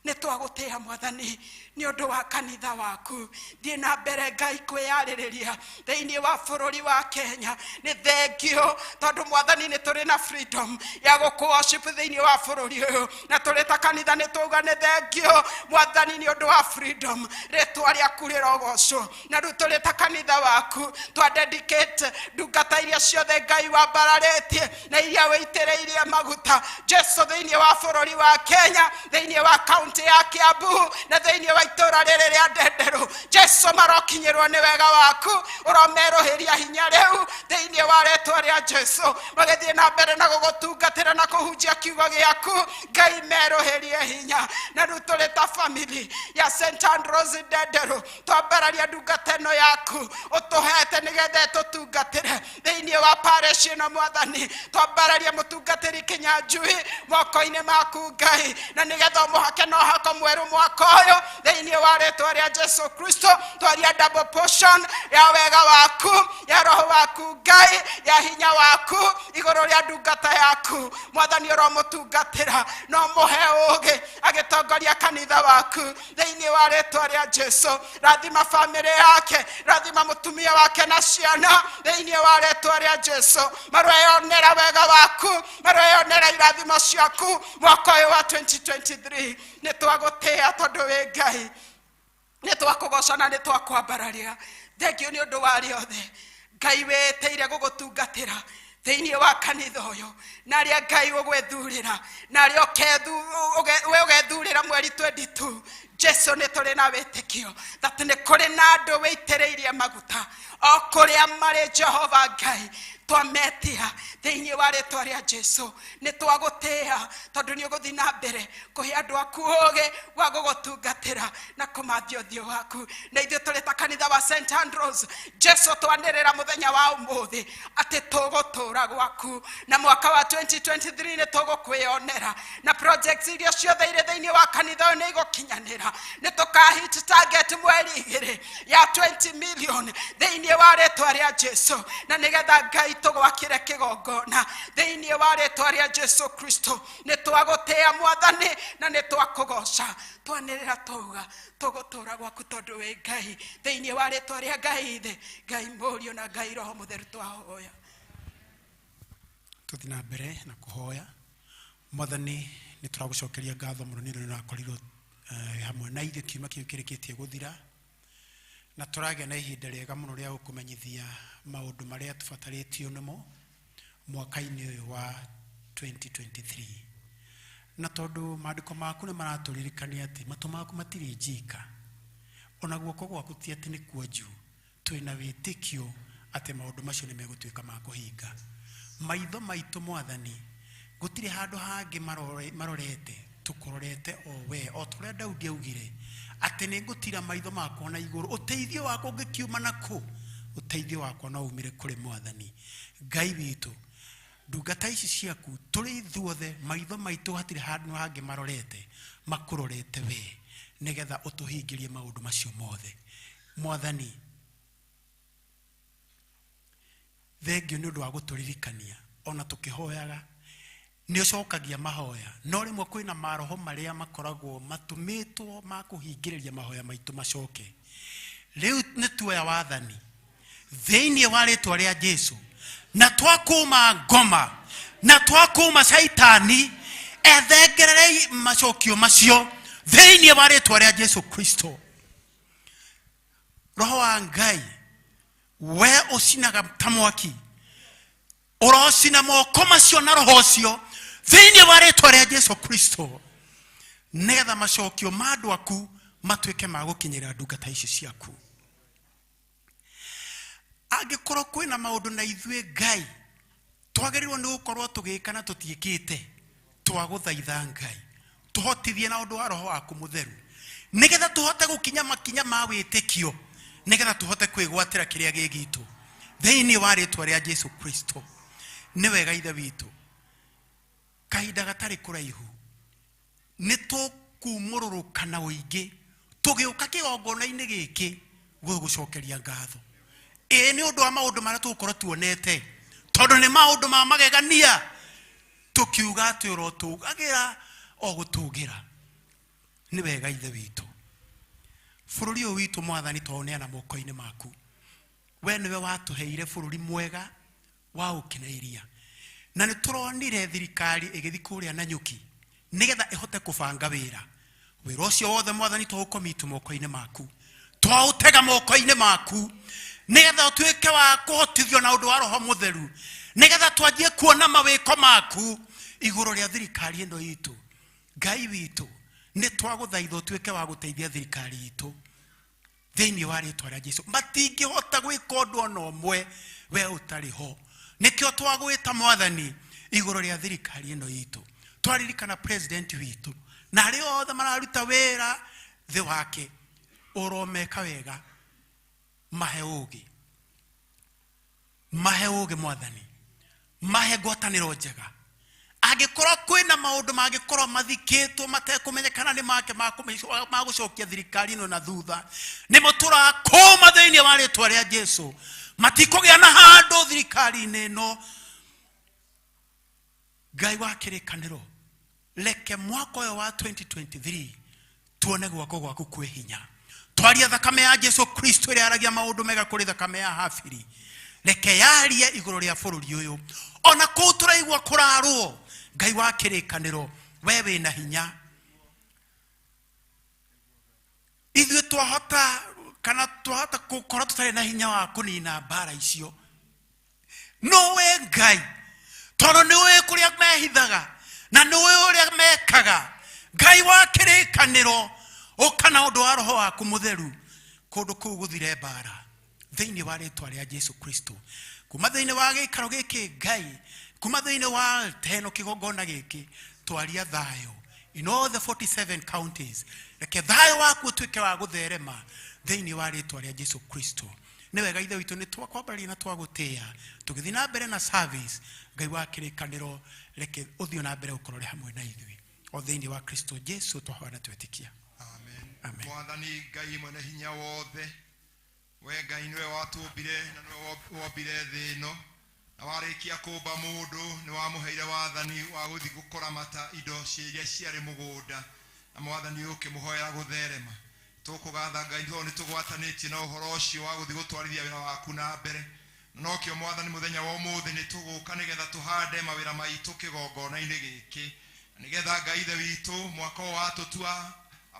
Nĩ twagũtĩa Mwathani nĩ ũndũ wa kanitha waku. Thiĩ na mbere Ngai kwĩyarĩrĩria thĩinĩ wa bũrũri wa Kenya. Nĩ thengio tondũ Mwathani nĩ tũrĩ na freedom ya gũkũ worship thĩinĩ wa bũrũri ũyũ, na tũrĩ ta kanitha nĩ twauga nĩ thengio Mwathani nĩ ũndũ wa freedom. Rĩtwa rĩaku rĩrogocwo. Na rĩu tũrĩ ta kanitha waku twa dedicate ndungata iria ciothe Ngai wambararĩtie na iria wĩitĩrĩirie maguta Jesu thĩinĩ wa bũrũri wa Kenya, thĩinĩ wa kaunti ya Kiambu, na thĩinĩ wa itũũra rĩrĩ rĩa Ndenderũ. Jesu marokinyĩrwo nĩ wega waku, ũromerũhĩria hinya rĩu thĩinĩ wa rĩtwa rĩa Jesu, magĩthiĩ na mbere na gũgũtungatĩra na kũhunjia kiugo gĩaku. Ngai merũhĩrie hinya. Na rĩu tũrĩ ta family ya St Andrews Ndenderũ, twambararia ndungata ĩno yaku ũtũhete nĩgetha ĩtũtungatĩre thĩinĩ wa parish ĩno. Mwathani, twambararia mũtungatĩri Kĩnyanjui moko-inĩ maku Ngai, na nĩgetha ũmũhake na ũhako mwerũ mwaka ũyũ thĩinĩ wa rĩtwa rĩa Jesu Kristo. Twaria double portion ya wega waku, ya roho waku Ngai, ya hinya waku igũrũ rĩa ndungata yaku. Mwathani, ũromũtungatĩra no mũhe ũũgĩ agĩtongoria kanitha waku thĩinĩ wa rĩtwa rĩa Jesu. Rathima bamĩrĩ yake, rathima mũtumia wake na ciana thĩinĩ wa rĩtwa rĩa Jesu. Maroyonera wega waku, maroyonera irathimo ciaku mwaka ũyũ wa 2023. Nĩ twagũtĩa tondũ wĩ Ngai, nĩ twakũgoca na nĩ twakwambararia. Thengio nĩ ũndũ wa arĩa othe Ngai wĩtĩire gũgũtungatĩra thĩinĩ wa kanitha ũyũ, na arĩa Ngai ũgwĩthurĩra, na arĩa we ũgethurĩra mweri 22. Jesu, nĩ tũrĩ na wĩtĩkio that nĩ kũrĩ na andũ wĩitĩrĩirie maguta o kũrĩa marĩ. Jehova Ngai, twametia thĩinĩ wa rĩtwa rĩa Jesu. Nĩ twagũtĩa tondũ nĩ ũgũthiĩ na mbere kũhe andũ aku ũũgĩ wa gũgũtungatĩra na kũmathia ũthiũ waku. Na ithuĩ tũrĩ ta kanitha wa St Andrews, Jesu, twanĩrĩra mũthenya wa ũmũthĩ atĩ tũgũtũũra gwaku, na mwaka wa 2023 nĩ tũgũkwĩonera, na projects iria ciothe irĩ thĩinĩ wa kanitha ũyũ nĩ igũkinyanĩra. Nĩ tũkahit target mweri 2 ya 20 million thĩinĩ wa rĩtwa rĩa Jesu, na nĩgetha Ngai tũgwakĩre kĩgongona thĩinĩ wa rĩtwa rĩa Jesu Kristo. Nĩ twagũtĩa Mwathani na nĩ twakũgoca. Twanĩrĩra twauga tũgũtũũra gwaku tondũ wĩ Ngai, thĩinĩ wa rĩtwa rĩa Ngai Ithe, Ngai Mũriũ na Ngai Roho Mũtheru twahoya. Tũthiĩ na mbere na kũhoya. Mwathani, nĩ tũragũcokeria ngatho mũno nĩ ũndũ nĩ ũrakorirwo hamwe na ithuĩ kiumia kĩu kĩrĩkĩtie gũthira, na tũragĩa na ihinda rĩega mũno rĩa gũkũmenyithia maũndũ marĩa tũbatarĩtio nĩmo mwaka-inĩ ũyũ wa 2023. Na tondũ maandĩko maku nĩ maratũririkania atĩ matũ maku matirĩ njika, ona guoko gwaku ti atĩ nĩ kuonju, twĩna wĩtĩkio atĩ maũndũ macio nĩ megũtuĩka ma kũhinga. Maitho maitũ, Mwathani, gũtirĩ handũ hangĩ marorete, tũkũrorete o we, o ta ũrĩa Daudi augire atĩ nĩ ngũtira maitho makwa na igũrũ, ũteithio wakwa ũngĩkiuma na kũ? Ũteithio wakwa no umire kũrĩ Mwathani Ngai witũ. Ndungata ici ciaku, tũrĩ ithuothe, maitho maitũ hatirĩ handũ hangĩ marorete, makũrorete we, nĩgetha ũtũhingĩrie maũndũ macio mothe. Mwathani, thengio nĩ ũndũ wa gũtũririkania ona tũkĩhoyaga nĩ ũcokagia mahoya, no rĩmwe kwĩna maroho marĩa makoragwo matũmĩtwo ma kũhingĩrĩria mahoya maitũ macoke. Rĩu nĩ tuoya wathani thĩinĩ wa rĩtwa rĩa Jesu, na twakũma ngoma na twakũma Caitani ethengererei macokio macio thĩinĩ wa rĩtwa rĩa Jesu Kristo. Roho wa Ngai we ũcinaga ta mwaki, ũrocina moko macio na roho ũcio thĩinĩ wa rĩtwa rĩa Jesu Kristo, nĩgetha macokio ma andũ aku matuĩke ma gũkinyĩra ndungata ici ciaku. Angĩkorwo kwĩna maũndũ na ithuĩ Ngai twagĩrĩirwo nĩ gũkorwo tũgĩka na tũtiĩkĩte, twagũthaitha Ngai tũhotithie na ũndũ wa roho waku mũtheru, nĩgetha tũhote gũkinya makinya ma wĩtĩkio, nĩgetha tũhote kwĩgwatĩra kĩrĩa gĩ gitũ thĩinĩ wa rĩtwa rĩa Jesu Kristo. Nĩ wega Ithe witũ, kahinda gatarĩ kũraihu nĩ tũkumũrũrũka na ũingĩ tũgĩũka kĩgongona-inĩ gĩkĩ gũgũcokeria ngatho, ĩĩ nĩ ũndũ wa maũndũ marĩa tũgũkorwo tuonete, tondũ nĩ maũndũ ma magegania, tũkiuga atĩ ũrotũgagĩra o gũtũgĩra. Nĩ wega Ithe witũ, bũrũri ũyũ witũ Mwathani twaũneana moko-inĩ maku. We nĩwe watũheire bũrũri mwega wa ũkinairia, na nĩ tũronire thirikari ĩgĩthiĩ kũrĩa Nanyuki nĩgetha ĩhote kũbanga wĩra. Wĩra ũcio wothe Mwathani twaũkomitu moko-inĩ maku, twaũtega moko-inĩ maku, nĩgetha ũtuĩke wa kũhotithio na ũndũ wa roho mũtheru, nĩgetha twanjie kuona mawĩko maku igũrũ rĩa thirikari ĩno itũ. Ngai witũ, nĩ twagũthaitha ũtuĩke wa gũteithia thirikari itũ thĩinĩ wa rĩtwa rĩa Jesu. Matingĩhota gwĩka ũndũ ona ũmwe we ũtarĩ ho, nĩkĩo twagwĩta Mwathani igũrũ rĩa thirikari ĩno itũ. Twaririkana president witũ na arĩa othe mararuta wĩra thĩ wake, ũromeka wega, mahe ũũgĩ, mahe ũũgĩ Mwathani, mahe ngwatanĩro njega. Angĩkorwo kwĩna maũndũ mangĩkorwo mathikĩtwo matekũmenyekana nĩ make ma gũcokia thirikari ĩno na thutha, nĩmo tũrakũma thĩinĩ wa rĩtwa rĩa Jesu. Matikũgĩa na handũ thirikari-inĩ ĩno. Ngai wa kĩrĩkanĩro, reke mwaka ũyũ wa 2023 tuone guoko gwaku kwĩ hinya. Twaria thakame ya Jesu Kristo ĩrĩa yaragia maũndũ mega kũrĩ thakame ya Habili, reke yarie igũrũ rĩa bũrũri ũyũ ona kũu tũraigua kũrarwo. Ngai wa kĩrĩkanĩro, we wĩna hinya. Ithuĩ twahota kana twahota gũkorwo tũtarĩ na hinya wa kũnina mbara icio, no we Ngai, tondũ nĩ ũĩ kũrĩa mehithaga na nĩ ũĩ ũrĩa mekaga. Ngai wa kĩrĩkanĩro, ũka na ũndũ wa roho waku mũtheru kũndũ kũu gũthire mbara thĩinĩ wa rĩtwa rĩa Jesu Kristo. Kuma thĩinĩ wa gĩikaro gĩkĩ Ngai, kuma thĩinĩ wa altar ĩno, kĩgongona gĩkĩ, twaria thayũ in all the 47 counties. Reke thayũ waku ũtuĩke wa gũtherema thĩinĩ wa rĩtwa rĩa Jesu Kristo. Nĩ wega Ithe witũ, nĩ twakwambararia na twagũtĩĩa tũgĩthiĩ na mbere na service. Ngai wa kĩrĩkanĩro, reke ũthiĩ na mbere gũkorwo ũrĩ hamwe na ithuĩ o thĩinĩ wa Kristo Jesu twahoya na twetĩkia. Amen. Amen. Mwathani Ngai mwene hinya wothe, we Ngai nĩwe watũmbire na nĩwe wombire thĩ ĩno, na warĩkia kũmba mũndũ nĩ wamũheire wathani wa gũthiĩ gũkũramata indo iria ciarĩ mũgũnda, na Mwathani ũkĩmũhoera gũtherema. Tũkũgatha Ngai tondũ nĩ tũgwatanĩtie na ũhoro ũcio wa gũthiĩ gũtwarithia wĩra waku na mbere. Na nokĩo Mwathani mũthenya wa ũmũthĩ nĩ tũgũka nĩgetha tũhande mawĩra maitũ kĩgongona-inĩ gĩkĩ, na nĩgetha Ngai Ithe witũ mwaka ũyũ watũtua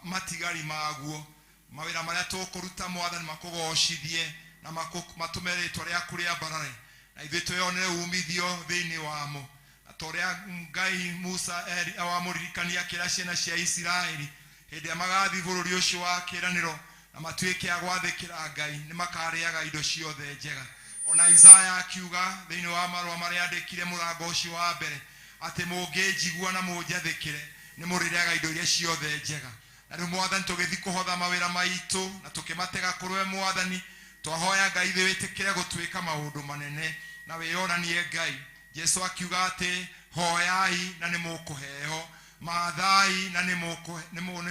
matigari maguo, mawĩra marĩa tũkũruta Mwathani makũgocithie na matũme rĩtwa rĩaku rĩambarare, na ithuĩ twĩyonere umithio thĩinĩ wamo. Na ta ũrĩa Ngai Musa wamũririkania akĩra ciana cia Isiraeli hĩndĩ ĩrĩa magathiĩ bũrũri ũcio wa kĩĩranĩro na matuĩke a gwathĩkĩra Ngai, nĩ makarĩaga indo ciothe njega. Ona Isaya akiuga thĩinĩ wa marũa marĩa andĩkire mũrango ũcio wa mbere atĩ mũngĩnjigua na mũnjathĩkĩre nĩ mũrĩrĩaga indo iria ciothe njega. Na rĩu Mwathani tũgĩthiĩ kũhotha mawĩra maitũ na tũkĩmatega kũrĩ we Mwathani, twahoya Ngai thĩ wĩtĩkĩre gũtuĩka maũndũ manene na wĩyonanie Ngai. Jesu akiuga atĩ hoyai na nĩ mũkũheo, mathai na nĩ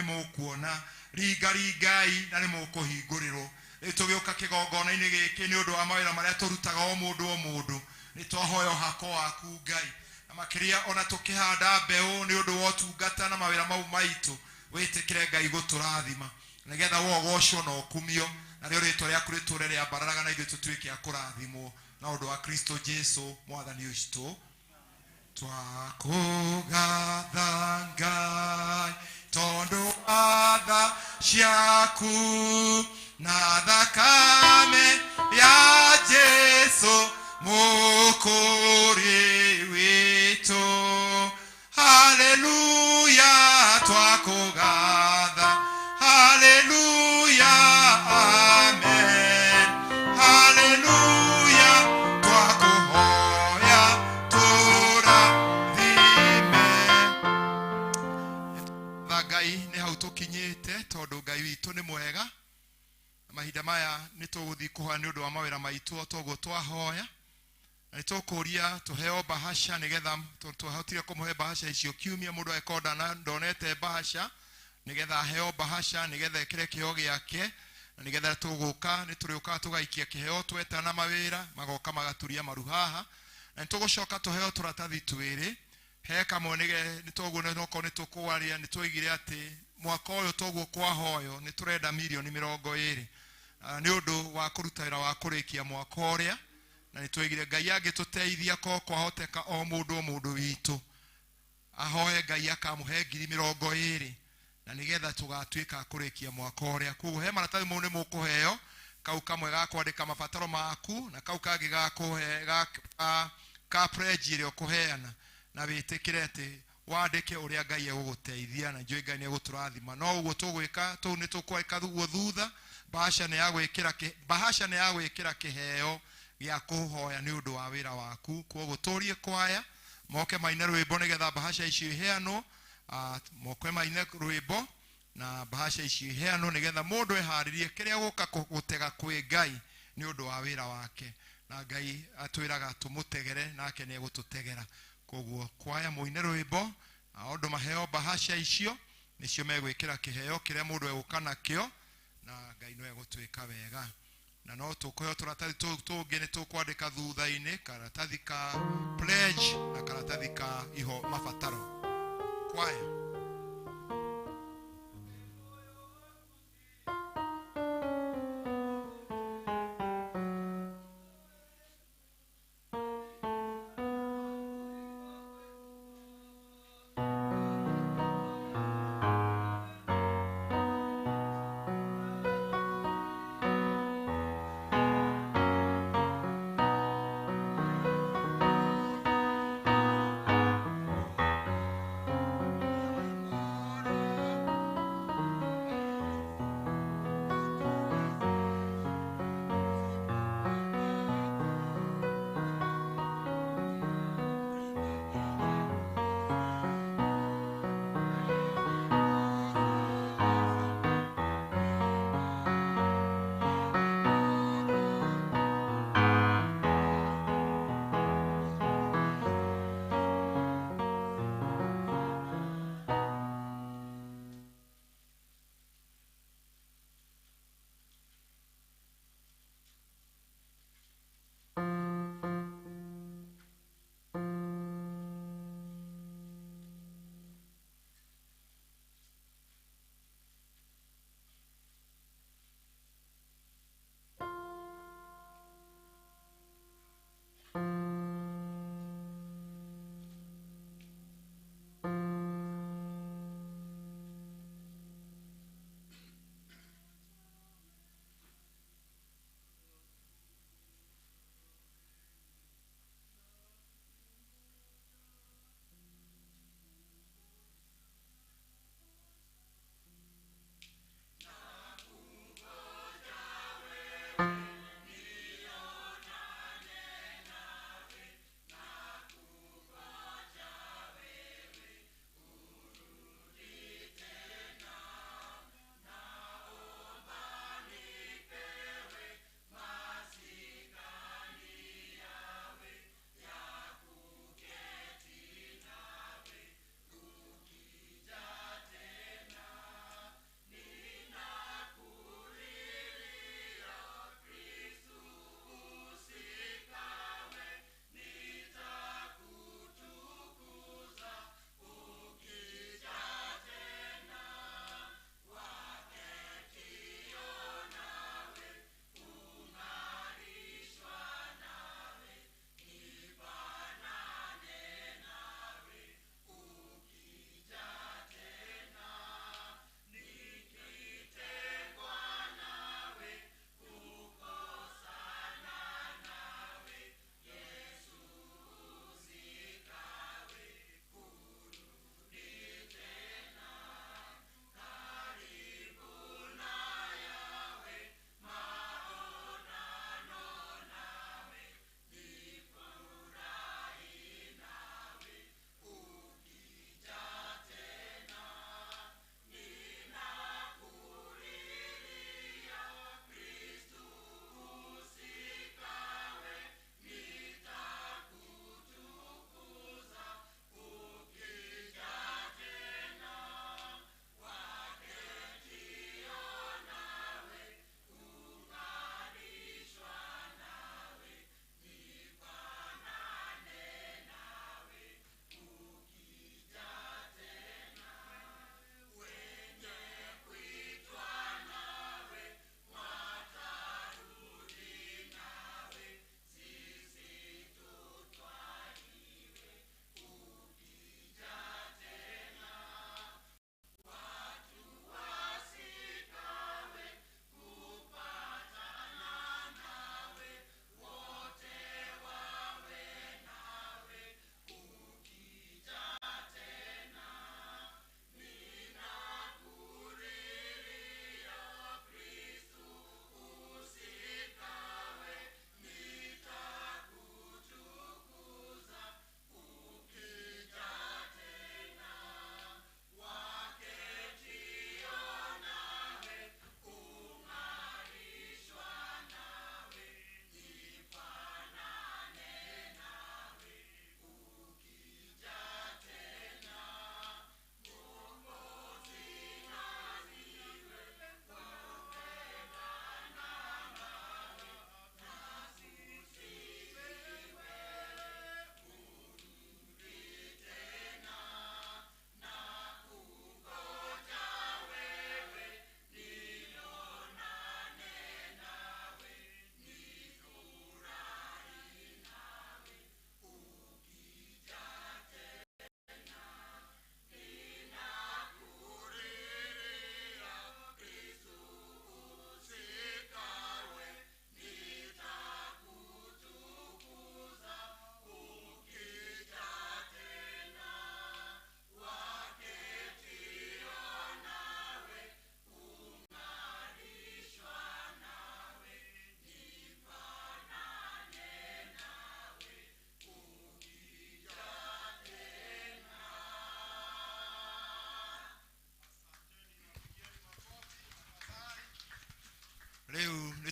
mũkuona, ringaringai na nĩ mũkũhingũrĩrwo. Rĩu tũgĩũka kĩgongona-inĩ gĩkĩ nĩ ũndũ wa mawĩra marĩa tũrutaga o mũndũ o mũndũ, nĩ twahoya ũhako waku Ngai, na makĩria ona tũkĩhanda mbeũ nĩ ũndũ wa ũtungata na mawĩra mau maitũ, wĩtĩkĩre Ngai gũtũrathima nĩgetha we ũgocwo na ũkumio. Narĩo rĩtwa rĩaku rĩtũre rĩambararaga na ithuĩ tũtuĩke a kũrathimwo na ũndũ wa Kristo Jesu mwathani witũ. Twakũgatha Ngai tondũ wa tha ciaku na thakame ya Jesu mũkũũri witũ. Haleluya, twakũgatha. Haleluya, amen. Haleluya, twakũhoya tũrathime. Tha Ngai nĩ hau tũkinyĩte tondũ Ngai witũ nĩ mwega. Na mahinda maya nĩ tũgũthiĩ kũhoya nĩ ũndũ wa mawĩra maitũ o toguo twahoya. Na nĩ tũkũria tũheo bahasha nĩgetha twahotire kũmũhe bahasha icio kiumia mũndũ angĩkorwo ndonete bahasha nĩgetha aheo bahasha nĩgetha ekĩre kĩheo gĩake na nĩgetha tũgũka nĩ tũrĩũkaga tũgaikia kĩheo twetana mawĩra magoka magaturia maru haha. Na nĩ tũgũcoka tũheo tũratathi twĩrĩ he kamwe nĩ toguo nokorwo nĩ tũkwaria nĩ twoigire atĩ mwaka ũyũ toguo kwahoywo nĩ tũrenda mirioni 20 nĩ ũndũ wa kũruta wĩra wa kũrĩkia mwaka ũrĩa. Na nĩ twoigire Ngai angĩtũteithia ko kwahoteka o mũndũ witũ ahoe Ngai akamũhe 20,000 na nĩgetha tũgatuĩka kũrĩkia mwaka ũrĩa. Koguo he maratathi mau nĩ mũkũheo kau kamwe ga kwandĩka mabataro maku na kau kangĩ ga kũhe ka pledge ĩrĩa ũkũheana na wĩtĩkĩre atĩ wandĩke ũrĩa Ngai egũgũteithia na njũĩ Ngai nĩ egũtũrathima. No ũguo tũgwĩka tũu nĩ tũkwĩka ũguo thutha. Bahasha nĩ ya gwĩkĩra bahasha nĩ ya gwĩkĩra kĩheo gĩa kũhoya nĩ ũndũ wa wĩra waku. Koguo tũrie kwaya moke maine rwĩmbo nĩgetha bahasha icio iheanwo. Moke maine rwĩmbo na bahasha icio iheanwo nĩgetha mũndũ eharĩrie kĩrĩa gũka gũtega kwĩ Ngai nĩ ũndũ wa wĩra wake. Na Ngai atwĩraga tũmũtegere nake nĩ egũtũtegera. Koguo kwaya mũine rwĩmbo na ũndũ maheo bahasha icio nĩcio megwĩkĩra kĩheo kĩrĩa mũndũ egũka nakĩo na Ngai no egũtwĩka wega. Na no tũkũheo tũratathi tũngĩ nĩ tũkwandĩka thutha-inĩ karatathi ka pledge na karatathi ka iho mabataro. Kwaya.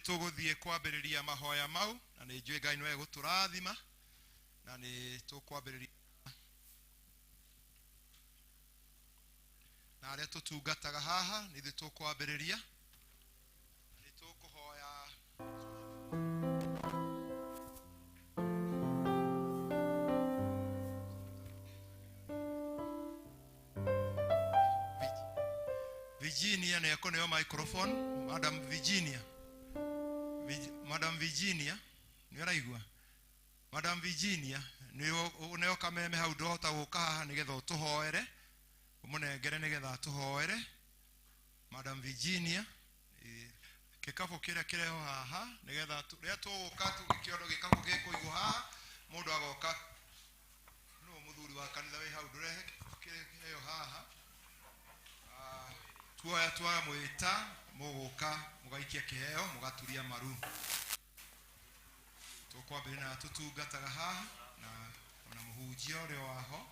Nĩ tũgũthiĩ kwambĩrĩria mahoya mau na nĩ njũĩ Ngai nĩwe gũtũrathima na nĩ tũkwambĩrĩria na arĩa tũtungataga haha nĩ ithuĩ tũkwambĩrĩria nĩ tũkũhoya. Virginia nĩ ekũneo microphone. Madam Virginia, Madam Virginia, nĩ ũraigua? Madam Virginia, nĩ ũneo kameme hau, ndũhota gũka haha nĩgetha ũtũhoere, ũmũnengere nĩgetha atũhoere. Madam Virginia, gĩkabũ kĩrĩa kĩreho haha nĩgetha rĩrĩa tũgũka tũgĩkĩondo gĩkabũ gĩkũigwo haha, mũndũ agoka nũ mũthuri wa kanitha wĩ hau, ndũrehe kĩheo haha. Tuoya twamwĩta, mũgũka mũgaikia kĩheo, mũgaturia maru. Tũkwambĩrĩria na tũtungataga haha na ona mũhunjia ũrĩa waho.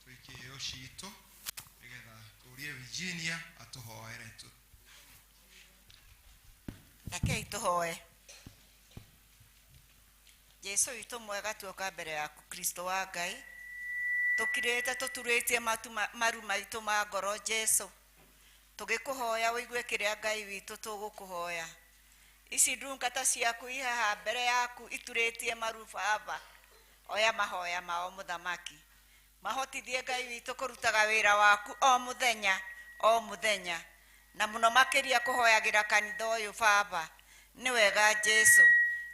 Tũikie iheo citũ nĩgetha tũrie Virginia atũhoere tu. Rekei tũhoe. Jesu witũ mwega, tuoka mbere yaku, Kristo wa Ngai, tũkirĩte tũturĩtie matu maru maitũ ma ngoro, Jesu, tũgĩkũhoya ũigue kĩrĩa Ngai witũ tũgũkũhoya. Ici ndungata ciaku i haha mbere yaku iturĩtie maru, Baba, oya mahoya mao, mũthamaki. Mahotithie, Ngai witũ, kũrutaga wĩra waku o mũthenya o mũthenya, na mũno makĩria kũhoyagĩra kanitha ũyũ. Baba, nĩ wega, Jesu,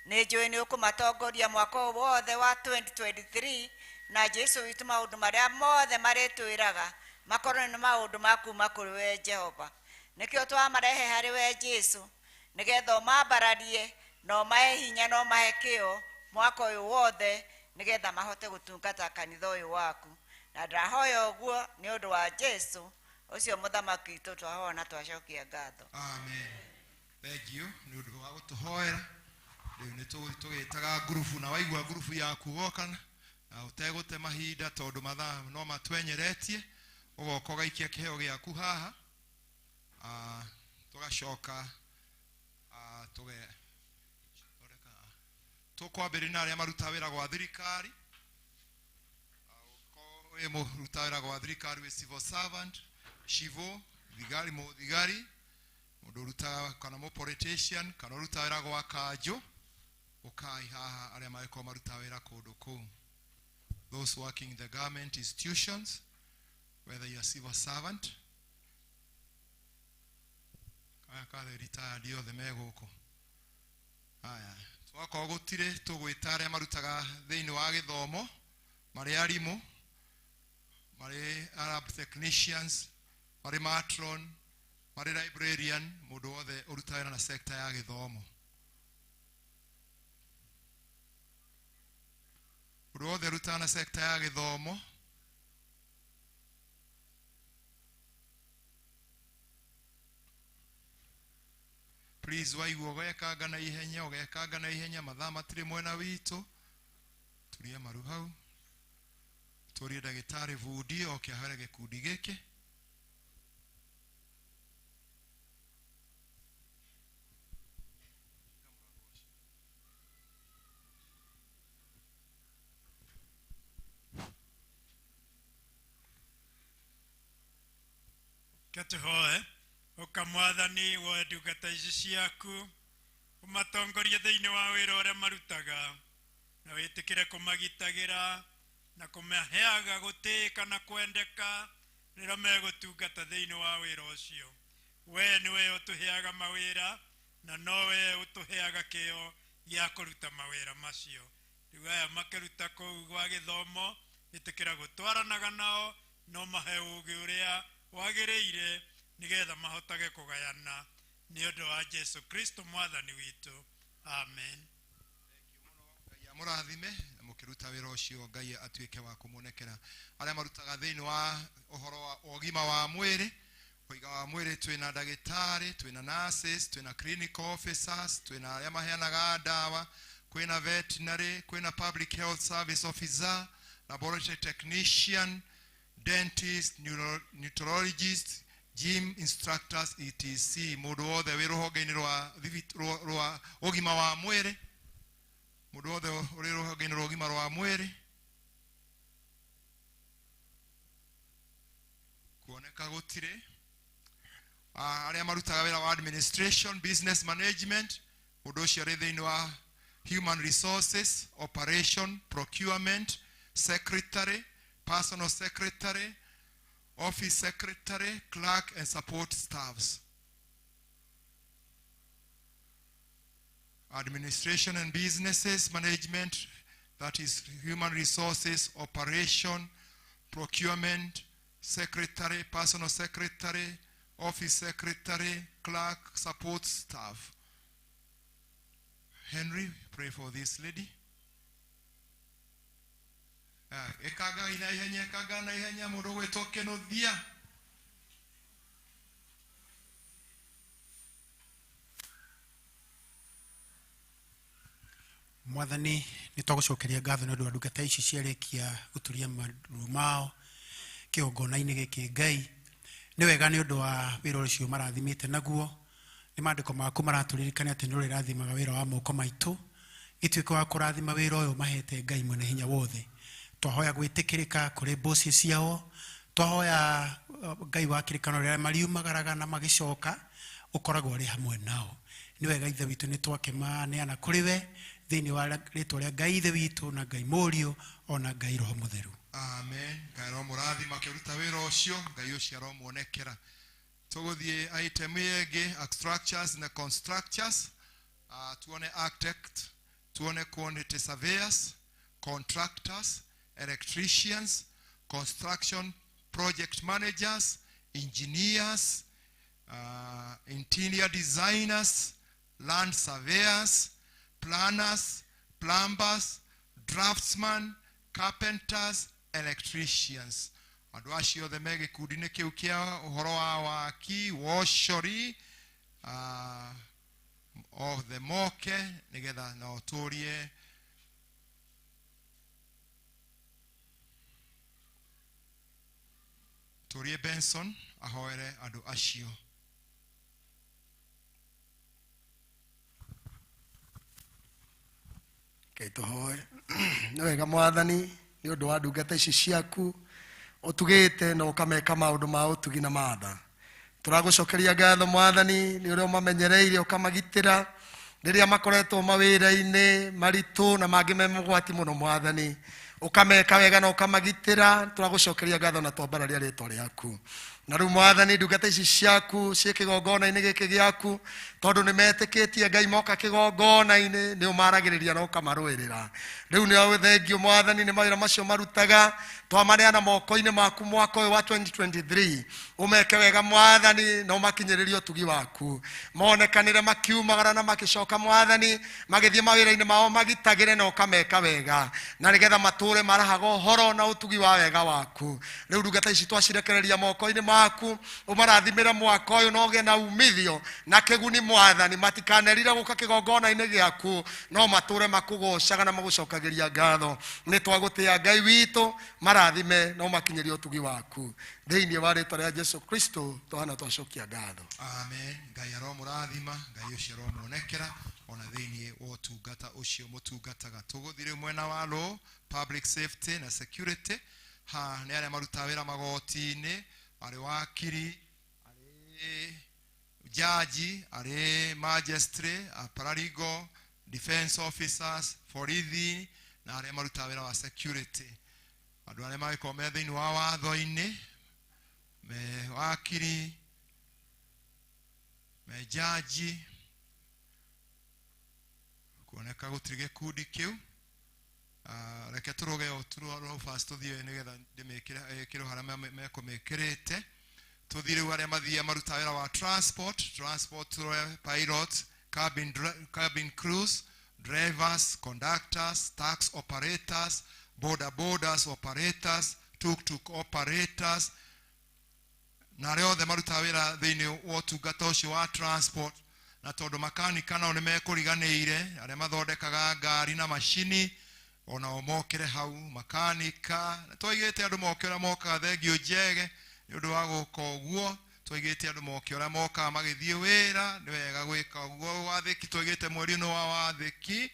nĩ njũĩ nĩ ũkũmatongoria mwaka ũyũ wothe wa 2023. Na Jesu witũ, maũndũ marĩa mothe marĩtwĩraga makorwo nĩ maũndũ ma kuma kũrĩ we Jehova. Nĩkĩo twamarehe harĩ we Jesu, nĩgetha ũmambararie na ũmahe hinya na ũmahe kĩo mwaka ũyũ wothe, nĩgetha mahote gũtungata kanitha ũyũ waku. Na ndahoya ũguo nĩ ũndũ wa Jesu ũcio mũthamaki witũ, twahoya na twacokia ngatho. Amen. Thank you nĩ ũndũ wa gũtũhoera. Rĩu nĩ tũgĩtaga ngurubu, na waigua ngurubu yaku woka na ũtegũte mahinda, tondũ mathaa no matwenyeretie, ũgoka ũgaikia kĩheo gĩaku haha. Tũgacoka tũge tũkwambĩrĩria na arĩa marutaga wĩra gwa thirikari. Ũkorwo wĩ mũruta wĩra gwa thirikari, wĩ civil servant, civo thigari, mũthigari, mũndũ ũrutaga kana mũ politician, kana ũrutaga wĩra gwa kanjũ, ũkai haha, arĩa mangĩkorwo marutaga wĩra kũndũ kũu, those working in the government institutions, whether you are civil servant, aya kathe retired, othe me gũkũ. Aya, twakorwo gũtirĩ, tũgwĩta arĩa marutaga thĩinĩ wa gĩthomo, marĩ arimũ, marĩ lab technicians, marĩ matron, marĩ librarian, mũndũ wothe ũrutaga wĩra na sector ya gĩthomo, mũndũ wothe ũrutaga na sector ya gĩthomo. Please, waigua ũgekanga na ihenya, ũgekanga na ihenya, mathaa matirĩ mwena witũ. Turia maru hau, tũrie ndagĩtarĩ bundi oke ahere gĩkundi gĩkĩ. Reke tũhoe. Ũka Mwathani, woe ndungata ici ciaku, ũmatongorie thĩinĩ wa wĩra ũrĩa marutaga, na wĩtĩkĩre kũmagitagĩra na kũmaheaga gũtĩĩka na kwendeka rĩrĩa megũtungata thĩinĩ wa wĩra ũcio. Wee nĩwe ũtũheaga mawĩra na no we ũtũheaga kĩo gĩa kũruta mawĩra macio. Rĩu aya makĩruta kũu gwa gĩthomo, ĩtĩkĩra gũtwaranaga nao no mahe ũũgĩ ũrĩa wagĩrĩire, nĩgetha mahotage kũgayana, nĩ ũndũ wa Jesu Kristo Mwathani witũ, amen. Ngai amũrathime na mũkĩruta wĩra ũcio, Ngai atuĩke wa kũmuonekera. Arĩa marutaga thĩinĩ wa ũhoro wa ũgima wa mwĩrĩ, ũiga wa mwĩrĩ, twĩna ndagĩtarĩ, twĩna nurses, twĩna clinical officers, twĩna arĩa maheanaga ndawa, kwĩna veterinary, kwĩna public health service officer, laboratory technician, dentist, neurologist. Gym instructors etc. Mundu wothe wi ruhonge-ini rwa ugima wa mwiri, mundu wothe uri ruhonge-ini rwa ugima wa mwiri, kuoneka gutire. Aria marutaga wira wa administration, business management, mundu ucio ari thiini wa human resources, operation, procurement, secretary, personal secretary, office secretary, clerk and support staffs. Administration and businesses management, that is human resources, operation, procurement, secretary, personal secretary, office secretary, clerk, support staff. Henry, pray for this lady. Ekaga ina ihenya, ekaga na ihenya, mundu gwitwo Kinuthia. Mwathani, nĩ twagũcokeria ngatho nĩ ũndũ wa ndungata ici ciarĩkia gũturia maru mao kĩgongona-inĩ gĩkĩ. Ngai, nĩ wega nĩ ũndũ wa wĩra ũcio marathimĩte naguo. Nĩ maandĩko maku maratũririkania atĩ nĩ ũrĩrathimaga wĩra wa moko maitũ, gĩtuĩke wa kũrathima wĩra ũyũ mahete Ngai mwene hinya wothe. Twahoya gwĩtĩkĩrĩka kũrĩ mboci ciao, twahoya Ngai wa kĩrĩkanĩro rĩrĩa mariumagaraga na magĩcoka ũkoragwo ũrĩ hamwe nao. Nĩ wega Ithe witũ, nĩ twakĩmaneana kũrĩ we thĩinĩ wa rĩtwa rĩa Ngai Ithe witũ na Ngai Mũriũ ona Ngai Roho Mũtheru. Amen. Ngai aromũrathima akĩruta wĩra ũcio, Ngai ũcio aromuonekera. Tũgũthiĩ item ĩngĩ, structures na constructors. Tuone architect, tuone quantity surveyors, contractors, electricians, construction project managers, engineers, interior designers, land surveyors, planners, plumbers, draftsmen, carpenters, electricians. Andũ acio othe me gĩkundi-inĩ kĩu kĩa ũhoro wa waki, woshori, othe moke nĩgetha nao tũrie tũrie Benson ahoere andũ acio. Ngai tũhoe. Nĩ wega Mwathani, nĩ ũndũ wa ndungata ici ciaku ũtugĩte na ũkameka maũndũ ma ũtugi na matha. Tũragũcokeria ngatho Mwathani nĩ ũrĩa ũmamenyereire ũkamagitĩra rĩrĩa makoretwo mawĩra-inĩ maritũ na mangĩ me mogwati mũno Mwathani, ũkameka wega na ũkamagitĩra. Tũragũcokeria ngatho na twambararia rĩtwa rĩaku. Na rĩu Mwathani, ndungata ici ciaku ciĩ kĩgongona-inĩ gĩkĩ gĩaku, tondũ nĩ metĩkĩtie Ngai moka kĩgongona-inĩ nĩ ũmaragĩrĩria na ũkamarũĩrĩra. Rĩu nĩ thengio Mwathani nĩ mawĩra macio marutaga, twamaneana moko-inĩ maku mwaka ũyũ wa 2023. Ũmeke wega Mwathani na ũmakinyĩrĩrie ũtugi waku, monekanĩre makiumagara na makĩcoka Mwathani, magĩthiĩ mawĩra-inĩ mao magitagĩre na ũkameka wega, na nĩgetha matũre marahaga ũhoro na ũtugi wa wega waku. Rĩu ndungata ici twacirekereria moko-inĩ maku, ũmarathimĩre mwaka ũyũ na ũgĩe na umithio na kĩguni Mwathani, matikanerire gũka kĩgongona-inĩ gĩaku, no matũre makũgocaga na magũcokagĩria ngatho. Nĩ twagũtĩa Ngai witũ, marathime na ũmakinyĩrie ũtugi waku thĩinĩ wa rĩtwa rĩa Jesu Kristo twana twacokia ngatho. Amen. Ngai aromũrathima, Ngai ũcio aromuonekera ona thĩinĩ wa ũtungata ũcio mũtungataga. Tũgũthiĩ rĩu mwena wa law, public safety na security. Ha nĩ arĩa marutaga wĩra magoti-inĩ, arĩ wakiri, arĩ jaji, arĩ magistrate, paralegal, defense officers, borithi na arĩa marutaga wĩra wa security. Andũ arĩa mangĩkorwo me thĩinĩ wa watho-inĩ, me wakiri, me jaji, kuoneka gũtirĩ gĩkundi kĩu. Reke tũrũge o tũrũa fast tũthiĩ nĩgetha ndĩmĩkĩre ĩkĩrwo harĩa mekũmĩkĩrĩte. Tũthiĩ rĩu arĩa mathiaga marutaga wĩra wa transport, transport pilots, cabin crews, drivers, conductors, tax operators, border borders operators, tuk-tuk operators, na arĩa othe marutaga wĩra thĩinĩ wa ũtungata ũcio wa transport. Na tondũ makanika nao nĩ mekũriganĩire, arĩa mathondekaga ngari na macini onao mokĩre hau makanika. Twaigĩte andũ moke ũrĩa mokaga, thengio njege nĩ ũndũ wa gũka ũguo. Twaigĩte andũ moke ũrĩa mokaga magĩthiĩ wĩra, nĩ wega gwĩka ũguo. Wathĩki twaigĩte mweri ũyũ wa wathĩki,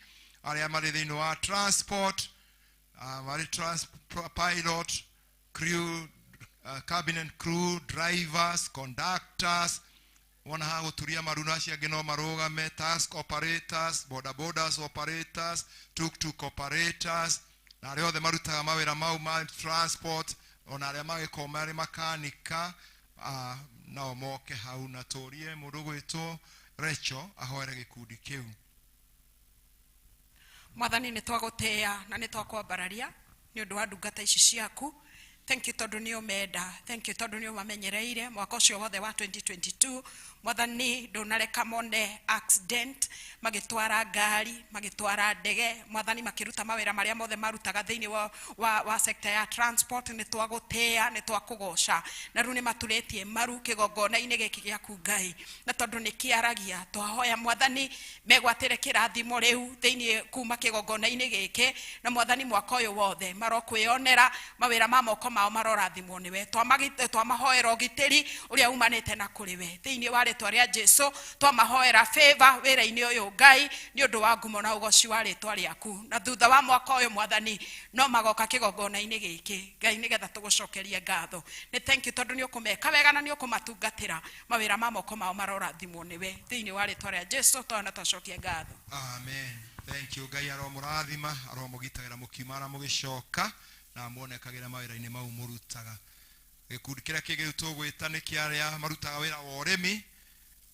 arĩa marĩ thĩinĩ wa transport, marĩ pilot, crew, cabinet crew, drivers, conductors, wona ha gũturia maru na acio angĩ no marũgame, task operators, boda bodas operators, tuk-tuk operators, na arĩa othe marutaga mawĩra mau ma transport, ona arĩa magĩkorwo marĩ makanika, nao moke hau na tũrie mũndũ gwĩtwo Rachel ahoere gĩkundi kĩu. Mwathani, nĩ twagũtĩĩa na nĩ twakwambararia nĩ ũndũ wa ndungata ici ciaku. Thank you tondũ nĩ ũmenda. Thank you tondũ nĩ ũmamenyereire mwaka ũcio wothe wa 2022. Mwathani, ndũnareka mone accident magĩtwara ngari, magĩtwara ndege, Mwathani, makĩruta mawĩra marĩa mothe marutaga thĩinĩ wa sector ya transport. Nĩ twagũtĩĩa, nĩ twakũgoca, na rĩu nĩ maturĩtie maru kĩgongona-inĩ gĩkĩ gĩaku Ngai, na tondũ nĩ kĩaragia, twahoya Mwathani megwatĩre kĩrathimo rĩu thĩinĩ kuma kĩgongona-inĩ gĩkĩ, na Mwathani, mwaka ũyũ wothe marokwĩonera mawĩra ma moko mao marorathimwo nĩwe. Twamahoera ũgitĩri ũrĩa umanĩte na kũrĩ we thĩinĩ wa rĩtwa rĩa Jesu. Twamahoera favor wĩra-inĩ ũyũ Ngai, nĩ ũndũ wa ngumo na ũgoci wa rĩtwa rĩaku, na thutha wa mwaka ũyũ Mwathani no magoka kĩgongona-inĩ gĩkĩ Ngai, nĩgetha tũgũcokerie ngatho. Nĩ thank you tondũ nĩ ũkũmeka wega na nĩ ũkũmatungatĩra, mawĩra ma moko mao marorathimwo nĩwe thĩinĩ wa rĩtwa rĩa Jesu. Twana twacokia ngatho. Amen. Thank you. Ngai aromũrathima, aromũgitagĩra mũkiuma na mũgĩcoka, na muonekagĩra mawĩra-inĩ mau mũrutaga. Gĩkundi kĩrĩa kĩngĩ rĩu tũgwĩta nĩ kĩa arĩa marutaga wĩra wa ũrĩmi,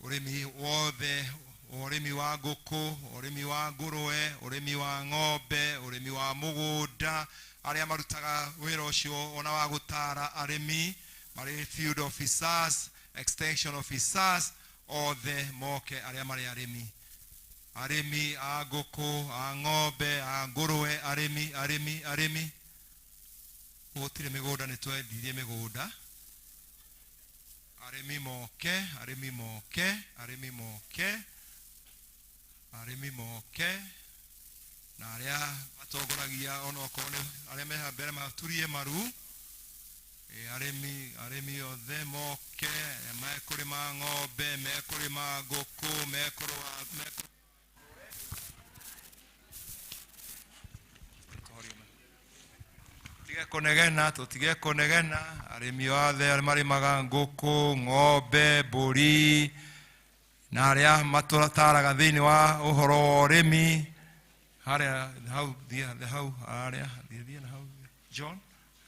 ũrĩmi wothe, ũrĩmi wa ngũkũ, ũrĩmi wa ngũrũwe, ũrĩmi wa ng'ombe, ũrĩmi wa mũgũnda, arĩa marutaga wĩra ũcio ona wa gũtara arĩmi, marĩ field officers, extension officers, othe moke arĩa marĩ arĩmi. Arĩmi a ngũkũ, a ng'ombe, a ngũrũwe, arĩmi, arĩmi, arĩmi. Gũtirĩ mĩgũnda, nĩ twendirie mĩgũnda. Arĩmi moke, arĩmi moke, arĩmi moke, arĩmi moke, na arĩa matongoragia onokorwo nĩ arĩa me haha mbere maturie maru. Arĩmi, arĩmi othe moke, arĩa mekũrĩma ng'ombe, mekũrĩma ngũkũ, mekũrĩma tige kũnegena, tũtige kũnegena. Arĩmi othe arĩa marĩmaga ngũkũ, ng'ombe, mbũri, na arĩa matũtaraga thĩinĩ wa ũhoro wa ũrĩmi, harĩa hau, thiĩ hau, harĩa, thiĩ, thiĩ na hau, John,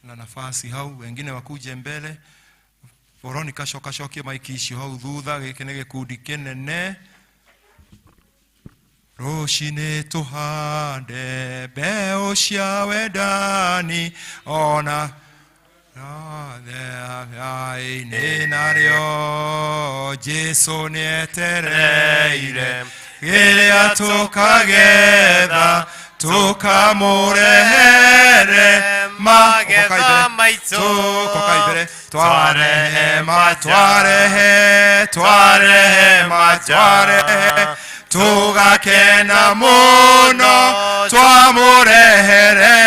na nafasi hau, wengine wakuje mbele. Veronica, coka cokie maiki icio hau thutha. Gĩkĩ nĩ gĩkundi kĩnene. Rũcinĩ tũhande mbeũ cia wendani, ona inĩ narĩo Jesu nĩetereire rĩrĩa tũkagetha, tũkamũrehere magetha maitũ. Cokai mbere. Twarehema, twarehe, twarehema, twarehe, tũgakena mũno twamũrehere.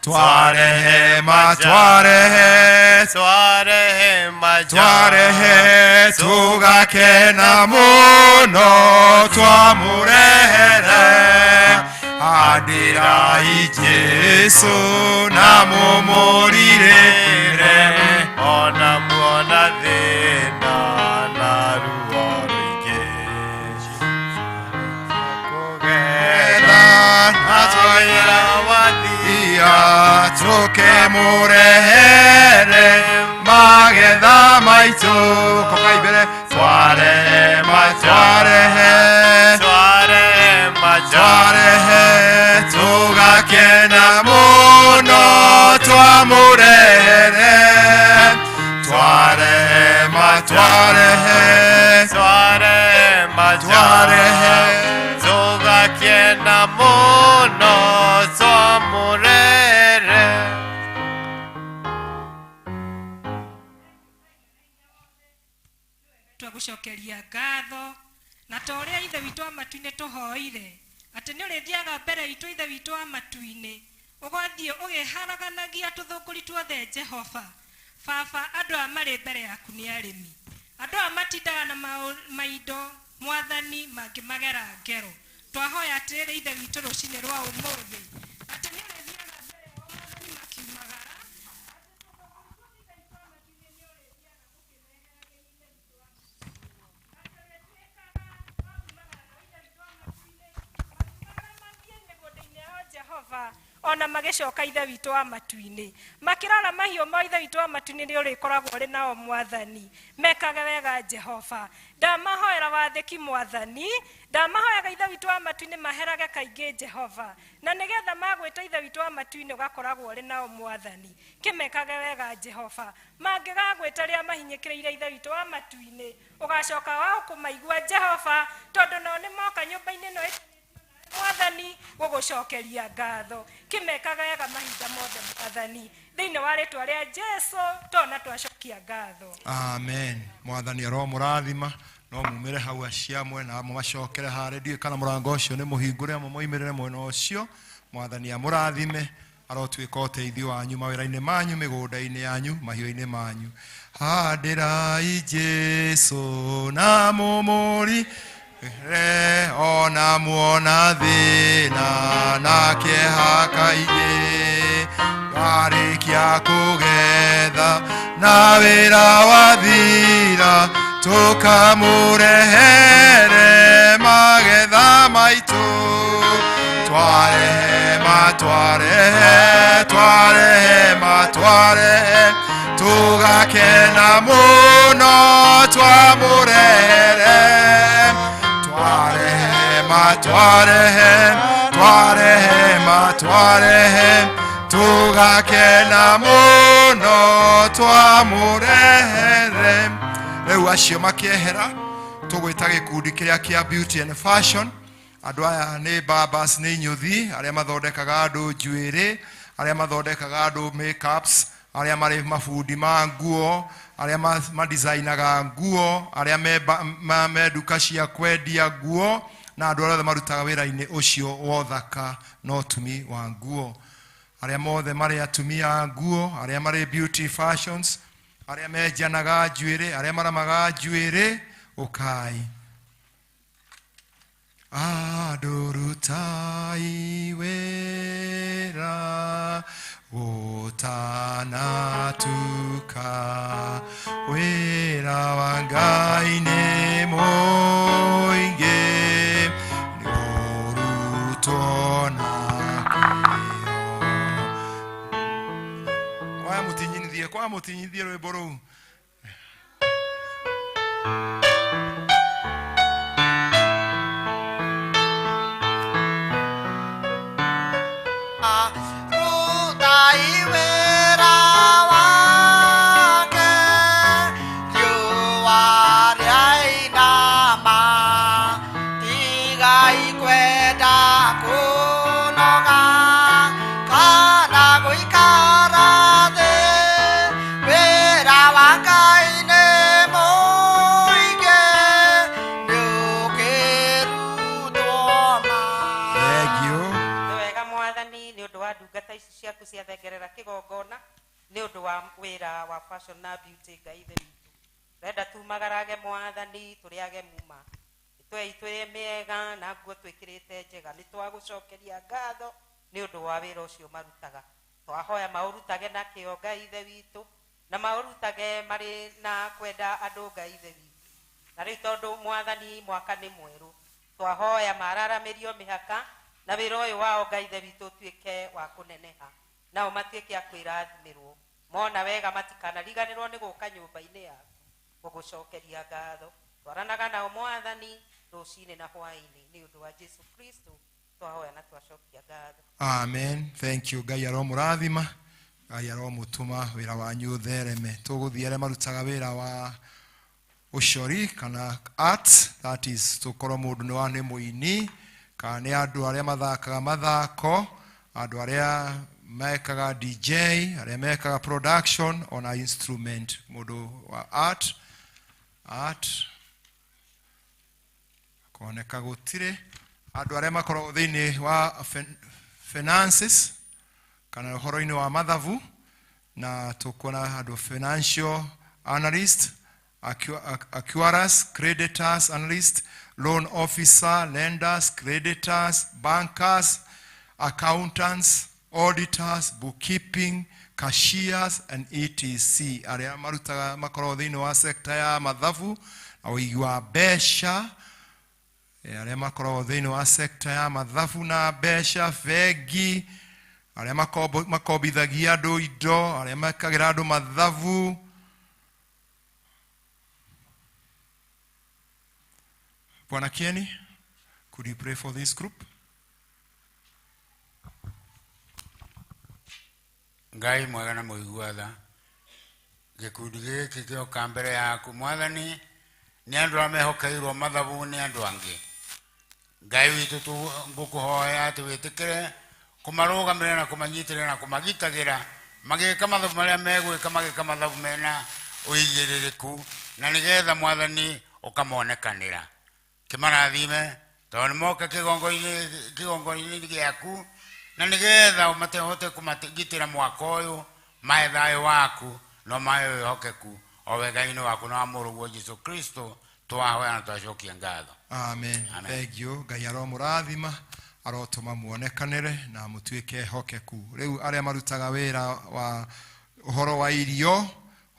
Twarehema, twarehe, twarehema, twarehe, tũgakena mũno twamũrehere. Handĩrai Jesu na mũmũrirĩre, ona muona thĩna na ruo rũingĩ, kũgetha na twĩra wathia, tũkĩmũrehere magetha maitũ. Cokai mbere. Twarehema, twarehe, twarehema, twarehe, tũgakena mũno twamũrehere. Twarehema, twarehe, twarehema, twarehe, tũgakena mũno twamũrehere. Twagũcokeria ngatho, na ta ũrĩa Ithe witũ wa matu-inĩ tũhoire atĩ nĩ ũrĩthiaga mbere itũ, Ithe witũ wa matu-inĩ, ũgathiĩ ũgĩharaganagia tũthũngũri tuothe. Jehova, Baba, andũ aya marĩ mbere yaku nĩ arĩmi. Andũ aya matindaga na maindo mwathani mangĩmagera ngero. Twahoya atĩrĩrĩ Ithe witũ rũcinĩ rwa ũmũthĩ atĩ nĩ ũrĩthiaga mbere yao mwathani makiumagara. Jehova ona magĩcoka Ithe witũ wa matu-inĩ makĩrora mahiũ ma Ithe witũ wa matu-inĩ nĩ ũrĩkoragwo ũrĩ nao mwathani. Mekage wega Jehova. Ndamahoera wathĩki mwathani, ndamahoyaga Ithe witũ wa matu-inĩ maherage kaingĩ Jehova, na nĩgetha magwĩta Ithe witũ wa matu-inĩ ũgakoragwo ũrĩ nao mwathani. Kĩmekage wega Jehova. Mangĩgagwĩta rĩrĩa mahinyĩkĩrĩire Ithe witũ wa matu-inĩ, ũgacoka wa kũmaigua Jehova, tondũ nao nĩ moka nyũmba-inĩ ĩno mwathani gũgũcokeria ngatho. Kĩmekaga wega mahinda mothe mwathani, thĩinĩ wa rĩtwa rĩa Jesu tona twacokia ngatho. Amen. Mwathani aromũrathima. No mumĩre hau aciamwe na mũmacokere harĩa, ndiũĩ kana mũrango ũcio nĩ mũhingũre, amwe moimĩrĩre mwena ũcio. Mwathani amũrathime, arotuĩka ũteithio wanyu mawĩra-inĩ manyu, mĩgũnda-inĩ yanyu, mahiũ-inĩ manyu. Handĩrai Jesu na mũmũri re ona muona thĩna na kĩeha kaingĩ, warĩkia kũgetha na wĩra wathira, tũkamũrehere magetha maitũ. Twarehema, twarehe, twarehema, twarehe, tũgakena mũno twamũrehere. Twarehema, twarehe, twarehema, twarehe, tũgakena mũno twamũrehere. Rĩu acio makĩehera, tũgwĩta gĩkundi kĩrĩa kĩa beauty and fashion. Andũ aya nĩ barbers, nĩ inyũthi, arĩa mathondekaga andũ njuĩrĩ, arĩa mathondekaga andũ makeups, arĩa marĩ mabundi ma nguo, arĩa madesignaga nguo, arĩa me nduka cia kwendia nguo, na andũ arĩa othe marutaga wĩra-inĩ ũcio wa ũthaka na ũtumi wa nguo. Arĩa mothe marĩ atumia a nguo, arĩa marĩ beauty fashions, arĩa menjanaga njuĩrĩ, arĩa maramaga njuĩrĩ, ũkai. Andũ rutai wĩra gũtanatuka, wĩra wa Ngai nĩ mũingĩ, nĩũrutwo na kĩyo. Kwaya mũtinyithie, kwaya mũtinyithie rwĩmbo rũu. Rutai wĩra wake, riũa rĩainama, tigai kwenda kũnoga kana gũikara thĩ, wĩra wa Ngai nĩ mũingĩ, nĩũkĩrutwo ma. Thank you. Nĩ wega mwathani nĩ ũndũ wa ndungata ici ciaku ciathengerera kĩgongona nĩ ũndũ wa wĩra wa fashion na beauty. Ngai Ithe witũ, renda tumagarage mwathani, tũrĩage muma mĩtwe itũ ĩ mĩega na nguo twĩkĩrĩte njega. Nĩ twagũcokeria ngatho nĩ ũndũ wa wĩra ũcio marutaga. Twahoya maũrutage na kĩo Ngai Ithe witũ, na maũrutage marĩ na kwenda andũ Ngai Ithe witũ. Na rĩu tondũ mwathani mwaka nĩ mwerũ, twahoya mararamĩrio mĩhaka na wĩra ũyũ wao Ngai Ithe witũ ũtuĩke wa kũneneha, nao matuĩke a kwĩrathimĩrwo. Mona wega matikanariganĩrwo nĩ gũka nyũmba-inĩ yaku gũgũcokeria ngatho. Twaranaga nao mwathani rũcinĩ na hwaĩ-inĩ, nĩ ũndũ wa Jesu Kristo twahoya na twacokia ngatho. Amen. Thank you. Ngai aromũrathima, Ngai aromũtũma wĩra wanyu ũthereme. Tũgũthiĩ arĩa marutaga wĩra wa ũcori kana art, that is tũkorwo mũndũ nĩ wa nĩ mũini, kana nĩ andũ arĩa mathakaga mathako, andũ arĩa mekaga DJ, arĩa mekaga production ona instrument, mũndũ wa art. Art koneka gũtirĩ. Andũ arĩa makoragwo thĩinĩ wa finances kana ũhoro-inĩ wa mathabu. Na tũkuona andũ financial analyst, acquirers, creditors analyst, loan officer, lenders, creditors, bankers, accountants, auditors, bookkeeping, cashiers and etc. Arĩa marutaga makoragwo thĩinĩ wa sector ya mathabu na ũigi wa mbeca, arĩa makoragwo thĩinĩ wa sector ya mathabu na mbeca, bengi, arĩa makombithagia andũ indo, arĩa mekagĩra andũ mathabu. Bwana Kieni, could you pray for this group? Ngai mwega na mũigua tha, gĩkundi gĩkĩ kĩoka mbere yaku mwathani, nĩ andũ arĩa mehokeirwo mathabu nĩ andũ angĩ. Ngai witũ, ngũkũhoya atĩ wĩtĩkĩre kũmarũgamĩrĩra na kũmanyitĩrĩra na kũmagitagĩra magĩka mathabu marĩa megwĩka, magĩka mathabu mena ũigĩrĩrĩku, na nĩgetha mwathani ũkamonekanĩra. Kĩmarathime tondũ nĩ moka kĩgongoinĩ gĩaku, na nĩgetha ũmatehote kũmagitĩra mwaka ũyũ, mae thayũ waku no mae wĩhokeku o wega-inĩ waku na wa mũrũguo Jesu Kristo, twahoya na twacokia ngatho. Amen. Amen. Thank you. Ngai aromũrathima, arotũma muonekanĩre na mũtuĩke ehokeku. Rĩu arĩa marutaga wĩra wa ũhoro wa irio,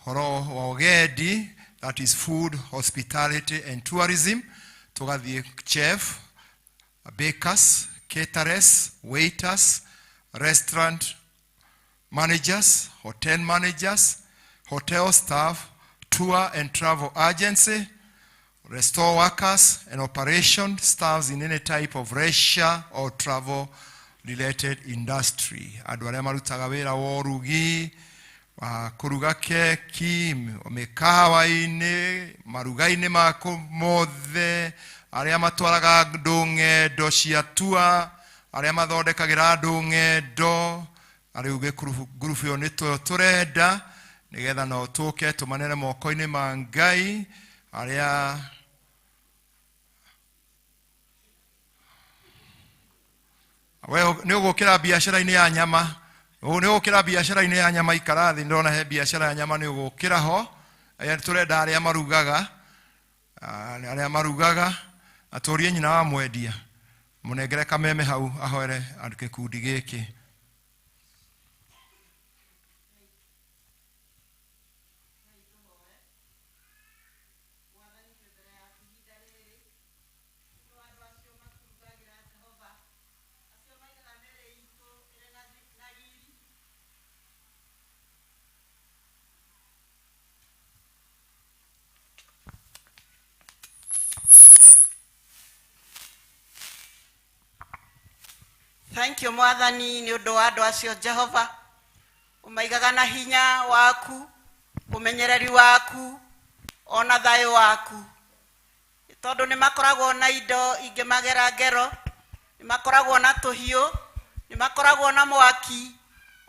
ũhoro wa ũgendi, that is food, hospitality and tourism, tũgathiĩ chef, bakers, caterers, waiters, restaurant managers, hotel managers, hotel staff, tour and travel agency, restore workers and operation staffs in any type of leisure or travel related industry. Andũ arĩa marutaga wĩra wa ũrugi, wa kũruga keki, mĩkahawa-inĩ, maruga-inĩ mako mothe, arĩa matwaraga andũ ng'endo cia tua, arĩa mathondekagĩra andũ ng'endo, rĩu ngurubu ĩyo nĩ tũrenda nĩgetha no tũke tũmanene moko-inĩ ma Ngai. Arĩa we nĩ ũgũkĩra biacara-inĩ ya nyama, nĩ ũgũkĩra biacara-inĩ ya nyama, ikara thĩ, ndĩrona he biacara ya nyama nĩ ũgũkĩra ho. Aya tũrenda arĩa marugaga, arĩa marugaga, atũrie nyina wa mwendia, mũnengere kameme hau ahoere andũ gĩkundi gĩkĩ. Thank you mwathani nĩ ũndũ wa andũ acio Jehova, ũmaigaga na hinya waku, ũmenyereri waku, ona thayũ waku, tondũ nĩ makoragwo na indo ingĩmagera ngero, nĩ makoragwo na tũhiũ, nĩ makoragwo na mwaki,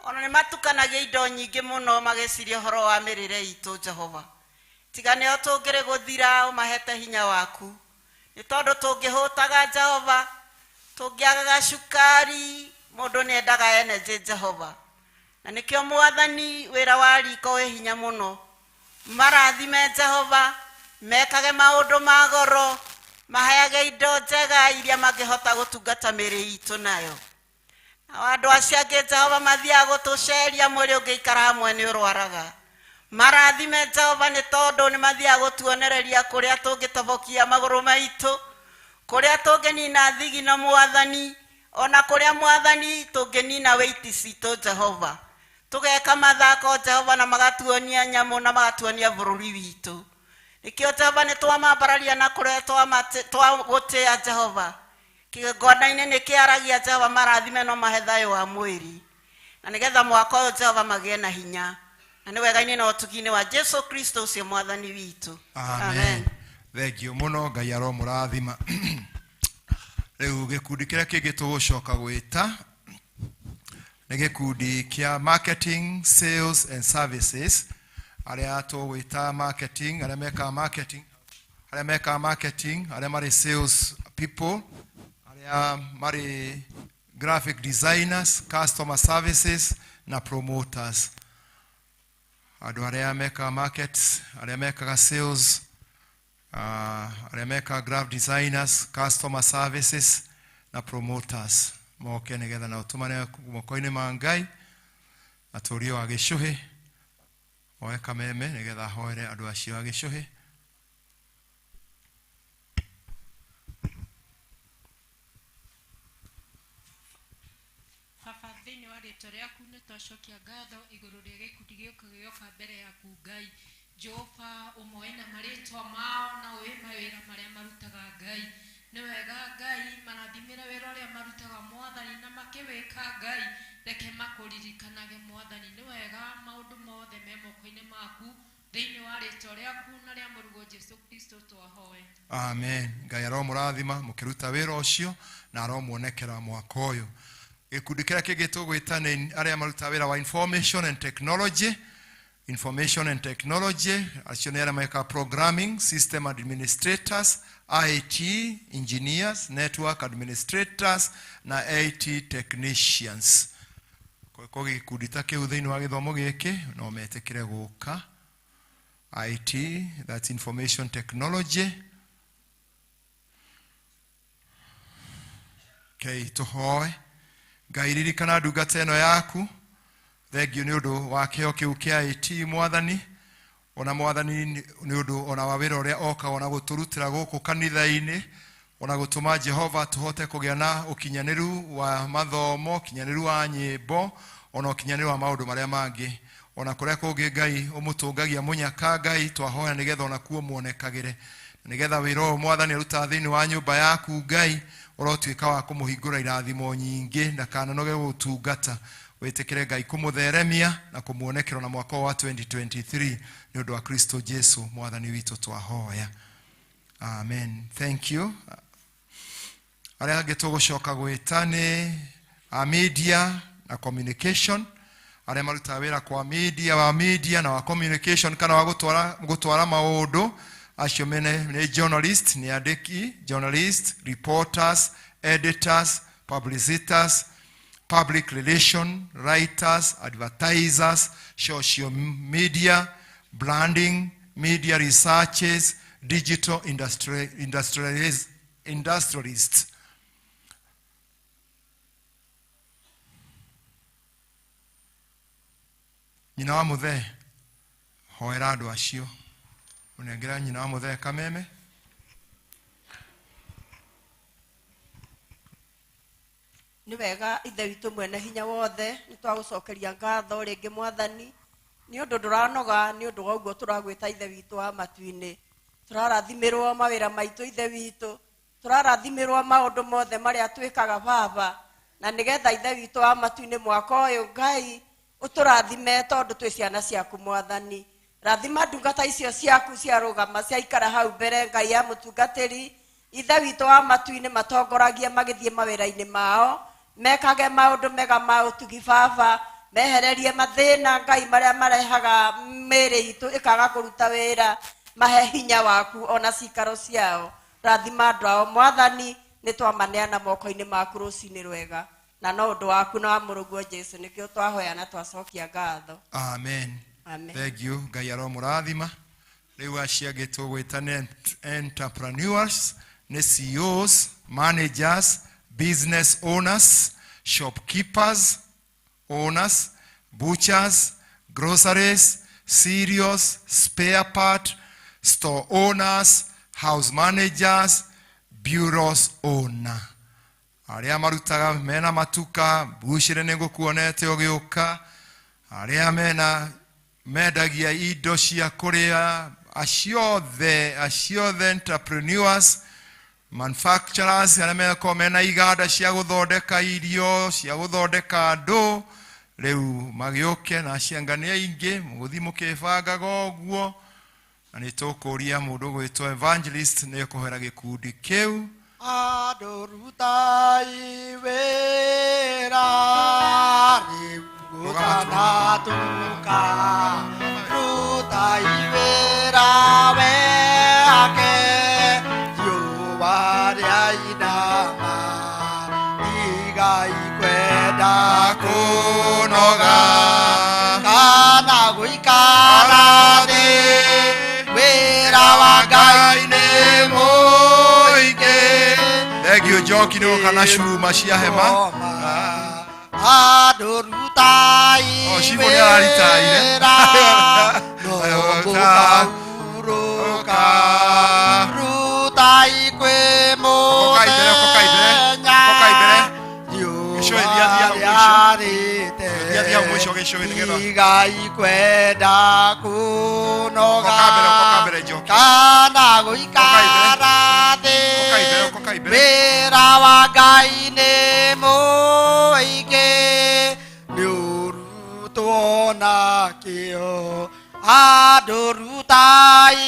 ona nĩ matukanagia indo nyingĩ mũno magĩciria ũhoro wa mĩrĩre itũ Jehova. Tiga nĩo tũngĩrĩ gũthira ũmahete hinya waku, nĩ tondũ tũngĩhũtaga Jehova, tũngĩagaga cukari, mũndũ nĩ endaga energy Jehova. Na nĩkĩo mwathani wĩra wa riko wĩ hinya mũno. Marathime Jehova, mekage maũndũ ma goro, maheage indo njega iria mangĩhota gũtungata mĩĩrĩ itũ nayo. Nao andũ acio angĩ Jehova mathiaga gũtũceria, mwĩrĩ ũngĩikara hamwe nĩ ũrwaraga. Marathime Jehova nĩ tondũ nĩ mathiaga gũtuonereria kũrĩa tũngĩtobokia magũrũ maitũ, kũrĩa tũngĩnina thigino mwathani, ona kũrĩa mwathani tũngĩnina wĩiti citũ Jehova. Tũgeka mathako Jehova na magatuonia nyamũ na magatuonia bũrũri witũ. Nĩkĩo Jehova nĩ twamambararia na kũrĩa twagũtĩa Jehova. Kĩgongona-inĩ nĩ kĩaragia Jehova, marathime no mahe thayũ wa mwĩrĩ, na nĩgetha mwaka ũyũ Jehova magĩe na hinya, na nĩ wega-inĩ na ũtugi-inĩ wa Jesu Kristo ũcio mwathani witũ. Amen. Thank you mũno, Ngai aromũrathima. Rĩu gĩkundi kĩrĩa kĩngĩ tũgũcoka gwĩta nĩ gĩkundi kĩa marketing, sales and services. Arĩa tũgwĩta marketing, arĩa mekaga marketing, arĩa mekaga marketing, arĩa marĩ sales people, arĩa marĩ graphic designers, customer services na promoters. Andũ arĩa mekaga markets, arĩa mekaga sales, arĩa mekaga graphic designers, customer services na promoters moke nĩgetha nao tũmane moko-inĩ ma Ngai na tũrie wa gĩcũhĩ oe kameme nĩgetha ahoere andũ acio a gĩcũhĩ. Baba, thĩinĩ wa rĩtwa rĩaku nĩ twacokia ngatho igũrũ rĩa gĩkundi gĩũka gĩoka mbere yaku Ngai. Jehova, ũmoe na marĩtwa mao na ũĩ mawĩra marĩa marutaga Ngai. Nĩ wega Ngai, marathimĩre wĩra ũrĩa marutaga Mwathani na makĩwĩka Ngai, reke makũririkanage Mwathani. Nĩ wega maũndũ mothe me moko-inĩ maku, thĩinĩ wa rĩtwa rĩaku na rĩa mũrũguo Jesu Kristo twahoya. Amen. Ngai aromũrathima mũkĩruta wĩra ũcio na aromuonekera mwaka ũyũ. Gĩkundi kĩrĩa kĩngĩ tũgwĩta nĩ arĩa marutaga wĩra wa information and technology. Information and technology acio nĩ arĩa mekaga programming, system administrators, IT engineers, network administrators na IT technicians. Ko gĩkundi ta kĩu thĩinĩ wa gĩthomo gĩkĩ no metĩkĩre gũka. IT, that's information technology. Okay, tũhoe. Ngai ririkana ndungata ĩno yaku. Thengiũ nĩ ũndũ wa kĩheo kĩu kĩa IT Mwathani. Ona Mwathani nĩ ũndũ ona wa wĩra ũrĩa okaga ona gũtũrutĩra gũkũ kanitha-inĩ, ona gũtũma Jehova tũhote kũgĩa na ũkinyanĩru wa mathomo, ũkinyanĩru wa nyĩmbo, ona ũkinyanĩru wa maũndũ marĩa mangĩ. Ona kũrĩa kũngĩ Ngai ũmũtũngagia mũnyaka Ngai twahoya nĩgetha ona kuo muonekagĩre, nĩgetha wĩra ũyũ Mwathani arutaga thĩinĩ wa nyũmba yaku Ngai ũrotuĩka wa kũmũhingũra irathimo nyingĩ ndakananoge gũgũtungata. Wĩtĩkĩre Ngai kũmũtheremia na kũmuonekera na mwaka wa 2023 nĩ ũndũ wa Kristo Jesu Mwathani witũ twahoya. Amen. Thank you. Arĩa angĩ tũgũcoka gwĩta nĩ a media na communication, arĩa marutaga wĩra kwa media, wa media na wa communication kana wa gũtwara maũndũ. Acio mene nĩ journalist, nĩ andĩki, journalist, reporters, editors, publicists, public relation, writers, advertisers, social media, branding, media researchers, digital industrialists. Nyina wa mũthee, hoera andũ acio. Ũnengera nyina wa mũthee kameme. Nĩ wega Ithe witũ mwene hinya wothe, nĩ twagũcokeria ngatho rĩngĩ Mwathani, nĩ ũndũ ndũranoga, nĩ ũndũ wa ũguo tũragwĩta Ithe witũ wa matu-inĩ. Tũrarathimĩrwo mawĩra maitũ Ithe witũ, tũrarathimĩrwo maũndũ mothe marĩa twĩkaga Baba, na nĩgetha Ithe witũ wa matu-inĩ mwaka ũyũ Ngai ũtũrathime tondũ twĩ ciana ciaku Mwathani. Rathima ndungata icio ciaku ciarũgama ciaikara hau mbere Ngai ya mũtungatĩri. Ithe witũ wa matu-inĩ matongoragie magĩthiĩ mawĩra-inĩ mao, mekage maũndũ mega ma ũtugi Baba, mehererie mathĩna Ngai marĩa marehaga mĩĩrĩ itũ ĩkaga kũruta wĩra, mahe hinya waku ona cikaro ciao. Rathima andũ ao Mwathani, nĩ twamaneana moko-inĩ maku rũcinĩ rwega, na no ũndũ waku na wa mũrũguo Jesu nĩkĩo twahoya na twacokia ngatho. Amen. Amen. Thank you. Ngai aromũrathima. Rĩu acio angĩ tũgwĩta nĩ entrepreneurs, nĩ CEOs, managers, business owners, shopkeepers, owners, butchers, groceries, cereals, spare part, store owners, house managers, bureaus owner. Arĩa marutaga mena matuka, bucĩrĩ nĩ ngũkuonete ũgĩũka, arĩa mena mendagia indo cia kũrĩa, acio othe entrepreneurs, manufacturers, arĩa mekorwo mena iganda cia gũthondeka irio, cia gũthondeka andũ, rĩu magĩũke na acio anga nĩ aingĩ, mũgũthiĩ mũkĩbangaga ũguo, na nĩ tũkũria mũndũ ũgwĩtwo evangelist nĩ ekũhera gĩkundi kĩu. Andũ rutai wĩra rĩu gũtanatuka, rutai wĩra wake, riũa rĩainama, tigai kwenda kũnoga. Kana gũikara thĩ wĩra wa Ngai nĩ mũingĩ. Thengio Njoki nĩ gũka na cuma cia hema. Andũ rutai O cibũ nĩ araritaire. wĩra no mũkahurũka rutai kwĩ mũthenya Gĩcũĩ thia thia hau mũico. rĩarĩte Thia thia hau mũico gĩcũĩ nĩgetha. tigai kwenda kũnoga Oka mbere, oka mbere Njoki. kana gũikara thĩ wĩra wa Ngai nĩ mũingĩ nĩ ũrutwo na kĩo andũ rutai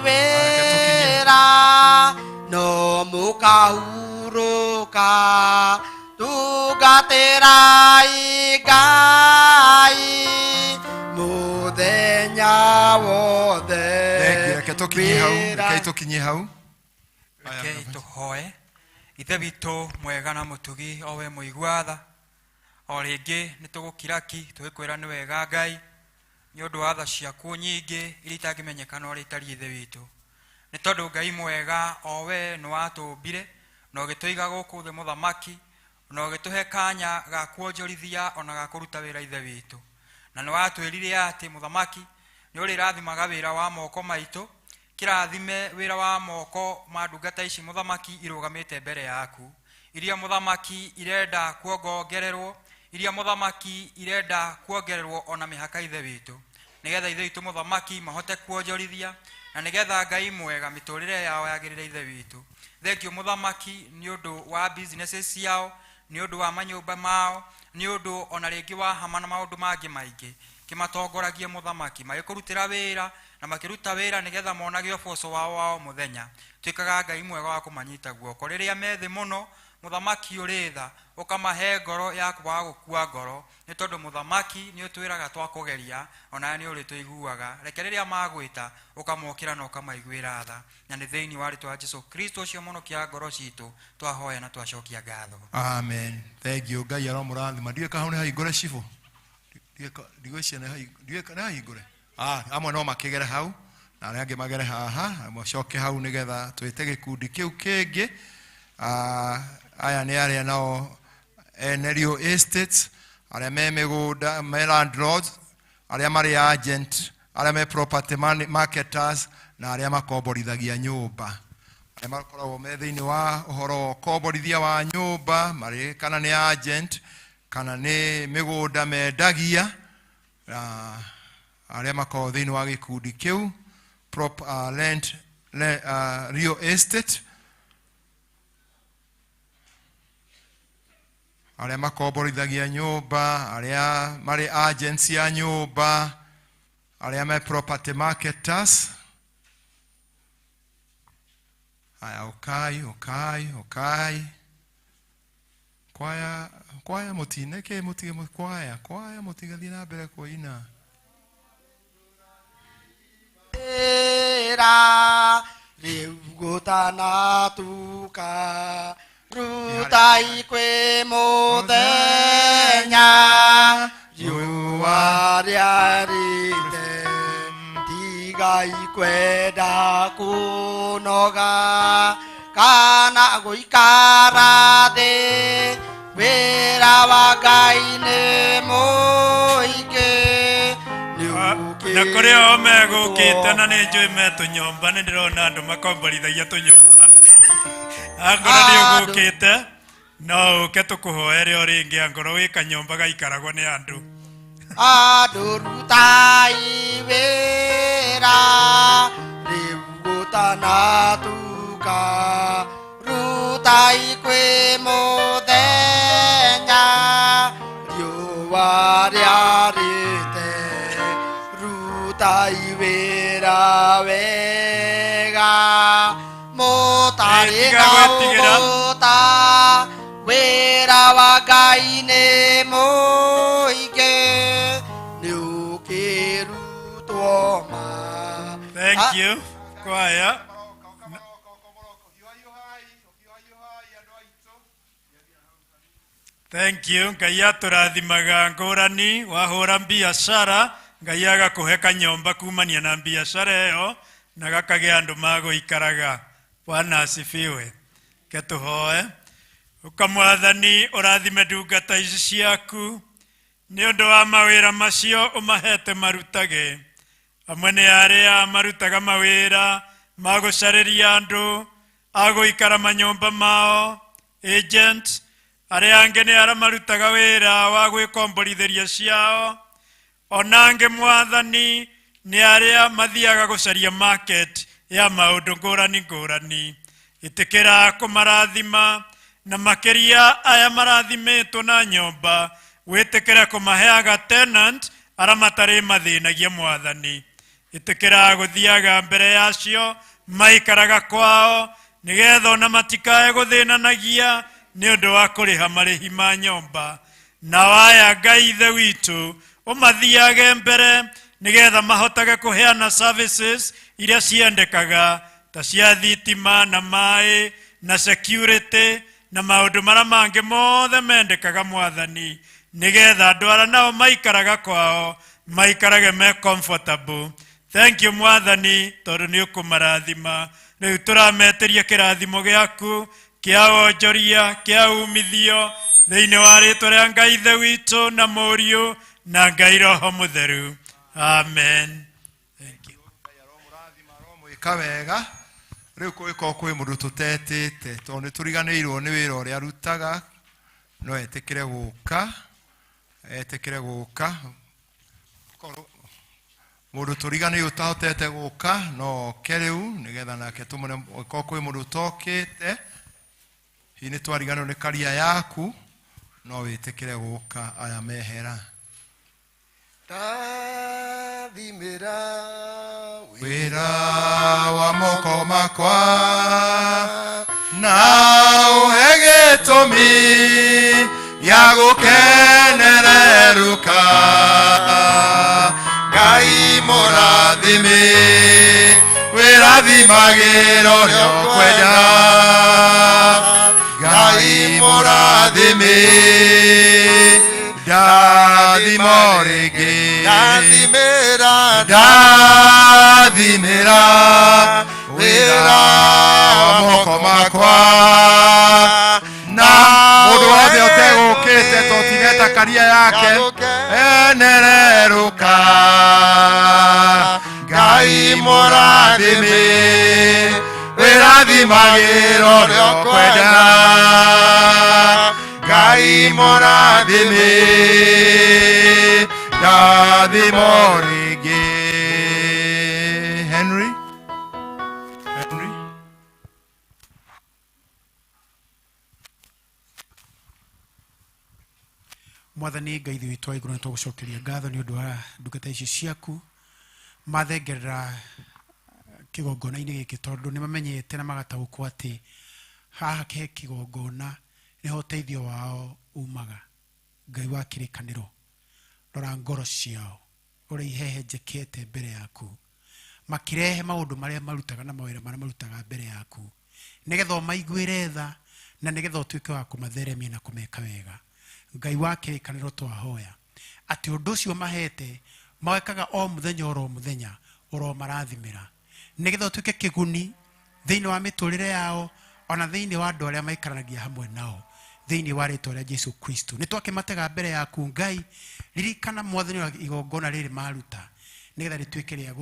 wĩra no mũkahurũka tungatĩrai Ngai mũthenya wothe. Thengio, reke tũkinyie hau, rekei tũkinyie hau. Rekei tũhoe. Ithe witũ mwega na mũtugi o we mũigua tha, o rĩngĩ nĩ tũgũkira ki tũgĩkwĩra nĩ wega Ngai nĩ ũndũ wa tha ciaku nyingĩ iria itangĩmenyekana ũrĩa itariĩ Ithe witũ, nĩ tondũ Ngai mwega o we nĩ watũmbire na ũgĩtũiga gũkũ thĩ mũthamaki na ũgĩtũhe kanya ga kuonjorithia ona ga kũruta wĩra Ithe witũ, na nĩ watwĩrire atĩ mũthamaki nĩ ũrĩrathimaga wĩra wa moko maitũ. Kĩrathime wĩra wa moko ma ndungata ici mũthamaki irũgamĩte mbere yaku, iria mũthamaki irenda kuongongererwo, iria mũthamaki irenda kuongererwo ona mĩhaka Ithe witũ, nĩgetha Ithe witũ mũthamaki mahote kuonjorithia na nĩgetha Ngai mwega mĩtũrĩre yao yagĩrĩre Ithe witũ. Thengio mũthamaki nĩ ũndũ wa businesses ciao, nĩ ũndũ wa manyũmba mao, nĩ ũndũ ona rĩngĩ wa hama na maũndũ mangĩ maingĩ. Kĩmatongoragie mũthamaki magĩkũrutĩra wĩra na makĩruta wĩra nĩgetha monage ũboco wao wa o mũthenya. Tuĩkaga Ngai mwega wa kũmanyita guoko rĩrĩa methĩ mũno mũthamaki ũrĩ tha, ũkamahe ngoro ya kwaga gũkua ngoro, nĩ tondũ mũthamaki nĩ ũtwĩraga twakũgeria onawe nĩ ũrĩtũiguaga. Reke rĩrĩa magwĩta ũkamokĩra na ũkamaiguĩra tha, na nĩ thĩinĩ wa rĩtwa Jesu Kristo ũcio mũnokia ngoro citũ twahoya na twacokia ngatho. Amen. Thengio Ngai aromũrathima. Ndiũĩ kana hau nĩ hahingũre cibũ. Ndigwĩciria ndiũĩ kana nĩ hahingũre. Amwe no makĩgere hau na arĩa angĩ magere haha, macoke hau nĩgetha twĩte gĩkundi kĩu kĩngĩ. Aya nĩ arĩa nao ene real estates, arĩa me mĩgũnda, me landlords, arĩa marĩ agent, arĩa me property marketers na arĩa makomborithagia nyũmba, arĩa makoragwo me thĩinĩ wa ũhoro wa ũkomborithia wa nyũmba, marĩ kana nĩ agent kana nĩ mĩgũnda mendagia, na arĩa makoragwo thĩinĩ wa gĩkundi kĩu rent, real estate, arĩa makomborithagia nyũmba, arĩa marĩ agents ya nyũmba, arĩa me property marketers. Aya, ũkai, ũkai, ũkai. Kwaya, kwaya mũtine kĩ mũtige kwaya, kwaya mũtigathiĩ na mbere kũina. Wĩra rĩu gũtanatuka rutai kwĩ mũthenya riũa rĩarĩte tigai kwenda kũnoga kana gũikara thĩ wĩra wa Ngai nĩ mũingĩ. Na kũrĩ o megũkĩte na nĩ njũĩ me tũnyũmba, nĩ ndĩrona andũ makomborithagia tũnyũmba. Angorwo nĩ ũgũkĩte no ũke tũkũhoere o rĩngĩ, angorwo wĩ kanyũmba gaikaragwo nĩ andũ. Andũ rutai wĩra rĩu gũtanatuka rutai kwĩ mũthenya riũa rĩarĩte rutai wĩra wega mũtarĩ Tiga na gwĩtigĩra. ũgũta wĩra wa Ngai nĩ mũingĩ nĩ ũkĩrutwo ma. Thank you. Kwaya. Thank you. Ngai atũrathimaga ngũrani, wahũra biacara Ngai agakũhe kanyomba kumania na biacara ĩyo na gakagĩa andũ magũikaraga. Bwana asifiwe. Ke tũhoe. Ũka Mwathani, ũrathime ndungata ici ciaku nĩ ũndũ wa mawĩra macio ũmahete marutage. Amwe nĩ arĩa marutaga mawĩra ma gũcarĩria andũ a gũikara manyũmba mao, agent. Arĩa angĩ nĩ arĩa marutaga wĩra wa gwĩkomborithĩria ciao. Ona angĩ Mwathani nĩ arĩa mathiaga gũcaria market ya maũndũ ngũrani ngũrani. Ĩtĩkĩra kũmarathima, na makĩria aya marathimĩtwo na nyũmba, wĩtĩkĩre kũmaheaga tenant arĩa matarĩ mathĩnagia Mwathani. Ĩtĩkĩra gũthiaga mbere yacio maikaraga kwao, nĩgetha ona matikae gũthĩnanagia nĩ ũndũ wa kũrĩha marĩhi ma nyũmba. Nao aya Ngai Ithe witũ ũmathiage mbere nĩgetha mahotage kũheana services iria ciendekaga ta cia thitima na maĩ na security na maũndũ marĩa mangĩ mothe mendekaga Mwathani, nĩgetha andũ arĩa nao maikaraga kwao maikarage me comfortable. Thank you Mwathani, tondũ nĩ ũkũmarathima. Rĩu tũrametĩria kĩrathimo gĩaku kĩa wonjoria, kĩa umithio, thĩinĩ wa rĩtwa rĩa Ngai Ithe witũ na Mũriũ na Ngai Roho Mũtheru. Amen. Thank you. Mwĩka wega. Rĩu kũngĩkorwo kwĩ mũndũ tũtetĩte, tondũ nĩ tũriganĩirwo nĩ wĩra ũrĩa arutaga, no etĩkĩre gũka, etĩkĩre gũka. Korwo mũndũ tũriganĩirwo ũtahotete gũka, no oke rĩu nĩgetha nake tũmũne. Korwo kwĩ mũndũ ũtokĩte, hihi nĩ twariganĩrwo nĩ karia yaku, no wĩtĩkĩre gũka aya mehera. Ndathimĩra wĩra wa moko makwa na ũhe gĩtũmi gĩa gũkenererũka. Ngai mũrathime, wĩrathimagĩra ũrĩa ũkwenda. Ngai mũrathime, ndathimo rĩngĩ. Ndathimĩra, ndathimĩra wĩra wa moko makwa na mũndũ wothe ũtegũkĩte tũtineta karia yake enererũka. Ngai mũrathime, wĩrathimagĩra ũrĩa ũkwenda. Ngai mũrathime, ndathimo rĩngĩ. Henry, Henry. Mwathani Ngai ithe witũ wa igũrũ, nĩ tũgũcokeria ngatho nĩ ũndũ wa ndungata ici ciaku mathengerera kĩgongona-inĩ gĩkĩ, tondũ nĩ mamenyete na magataũkwo atĩ haha he kĩgongona nĩho ũteithio wao umaga. Ngai wa kĩrĩkanĩro, rora ngoro ciao ũrĩa ihehenjekete mbere yaku, makĩrehe maũndũ marĩa marutaga na mawĩra marĩa marutaga mbere yaku, nĩgetha ũmaiguĩre tha na nĩgetha ũtuĩke wa kũmatheremia na kũmeka wega. Ngai wa kĩrĩkanĩro, twahoya atĩ ũndũ ũcio mahete mawekaga o mũthenya oro mũthenya ũromarathimĩra, nĩgetha ũtuĩke kĩguni thĩinĩ wa mĩtũrĩre yao ona thĩinĩ wa andũ arĩa maikaranagia hamwe nao, thĩinĩ wa rĩtwa rĩa Jesu Kristo. Nĩ twakĩmatega mbere yaku Ngai, ririkana Mwathani wa igongona rĩrĩ maruta, nĩgetha rĩtuĩke rĩa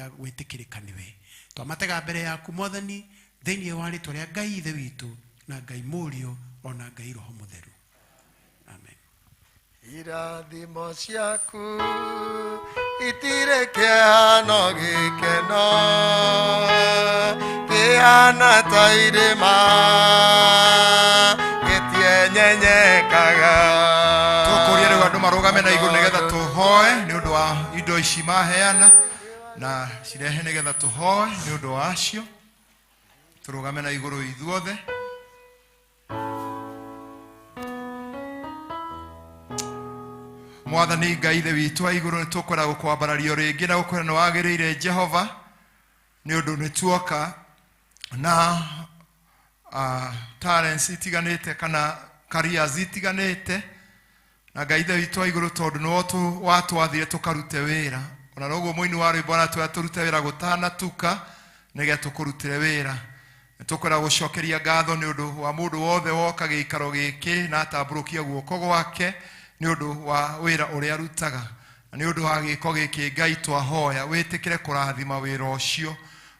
gwĩtĩkĩrĩka nĩwe. Twamatega mbere yaku Mwathani, thĩinĩ wa rĩtwa rĩa Ngai Ithe witũ na Ngai Mũriũ ona Ngai Roho Mũtheru. Amen. Irathimo ciaku itirĩ kĩhano gĩkeno kĩhana ta irĩma gĩtienyenyekaga. Tũkũria rĩu andũ marũgame na igũrũ nĩgetha tũhoe nĩ ũndũ wa indo ici maheana na cirehe, nĩgetha tũhoe nĩ ũndũ wacio. Tũrũgame na igũrũ ithuothe. Mwathani Ngai Ithe witũ wa igũrũ, nĩ tũkwenda gũkwambarario rĩngĩ na gũkwĩra nĩ wagĩrĩire Jehova, nĩ ũndũ nĩ tuoka na talents itiganĩte kana careers itiganĩte, Na Ngai Ithe witũ wa igũrũ, tondũ nĩwe watwathire tũkarute wĩra, ona noguo mũini wa rwĩmbo aratwĩra tũrute wĩra gũtanatuka nĩgetha tũkũrutĩre wĩra. Nĩtũkwenda gũcokeria ngatho nĩ ũndũ wa mũndũ wothe woka gĩikaro gĩkĩ na atambũrũkia guoko gwake nĩ ũndũ wa wĩra ũrĩa arutaga. Na nĩ ũndũ wa gĩko gĩkĩ Ngai twahoya wĩtĩkĩre kũrathima wĩra ũcio,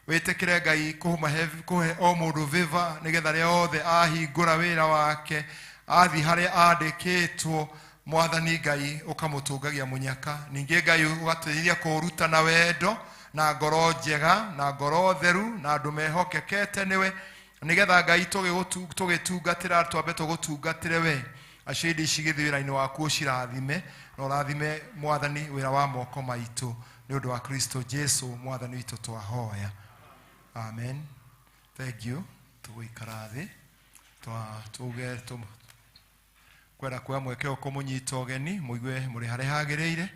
wĩtĩkĩre Ngai kũhe o mũndũ favor nĩgetha rĩa othe ahingũra wĩra wake athiĩ harĩa andĩkĩtwo, Mwathani Ngai ũkamũtũngagia mũnyaka. Ningĩ Ngai ũgatũteithia kũũruta na wendo na ngoro njega na ngoro theru na andũ mehokekete nĩwe, nĩgetha Ngai tũgĩtungatĩra twambe tũgũtungatĩre we. Acio indo ici gĩthiĩ wĩra-inĩ waku ũcirathime na ũrathime Mwathani wĩra wa moko maitũ nĩ ũndũ wa Kristo Jesu Mwathani witũ twahoya. Amen. Thank you. Tũgũikara thĩ tuge kwenda kuoya mweke ũyũ kũmũnyita ũgeni mũigue mũrĩ harĩa hagĩrĩire,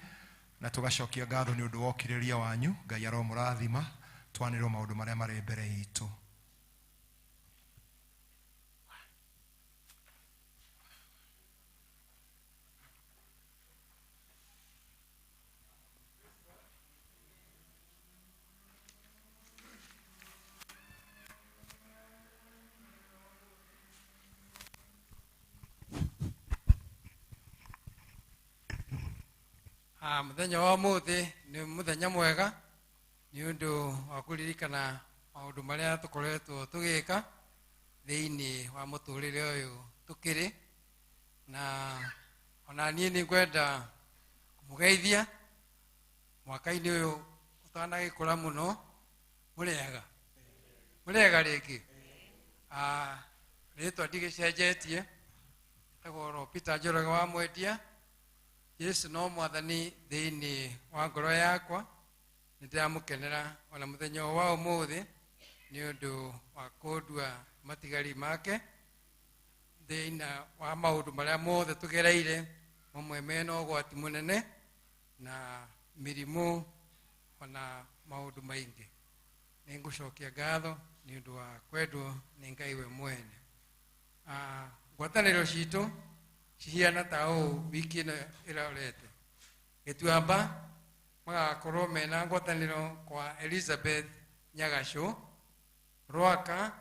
na tũgacokia ngatho nĩ ũndũ wa ũkirĩrĩria wanyu. Ngai aromũrathima twanĩrwo maũndũ marĩa marĩ mbere itũ. Muthenya wa ũmũthĩ nĩ mũthenya mwega nĩ ũndũ wa kũririkana maũndũ marĩa tũkoretwo tũgĩka thĩinĩ wa mũtũrĩre ũyũ tũkĩrĩ, na ona niĩ nĩ ngwenda kũmũgeithia mwaka-inĩ ũyũ ũtanagĩkũra mũno. Mũrĩega? Mũrĩega rĩngĩ? Rĩtwa ndigĩcenjetie, etagwo ro Peter Njoroge wa Mwendia. Jesu no Mwathani thĩinĩ wa ngoro yakwa, nĩ ndĩramũkenera ona mũthenya wa ũmũthĩ nĩ ũndũ wa kũndua matigari make thĩinĩ wa maũndũ marĩa mothe tũgereire, mamwe mena ũgwati mũnene na mĩrimũ ona maũndũ maingĩ. Nĩ ngũcokia ngatho nĩ ũndũ wa kwendwo nĩ Ngai we mwene. Ngwatanĩro citũ cihiana ta ũũ wiki ĩno ĩrorete. Gĩtuamba magakorwo mena ngwatanĩro kwa Elizabeth Nyagacũ, Rwaka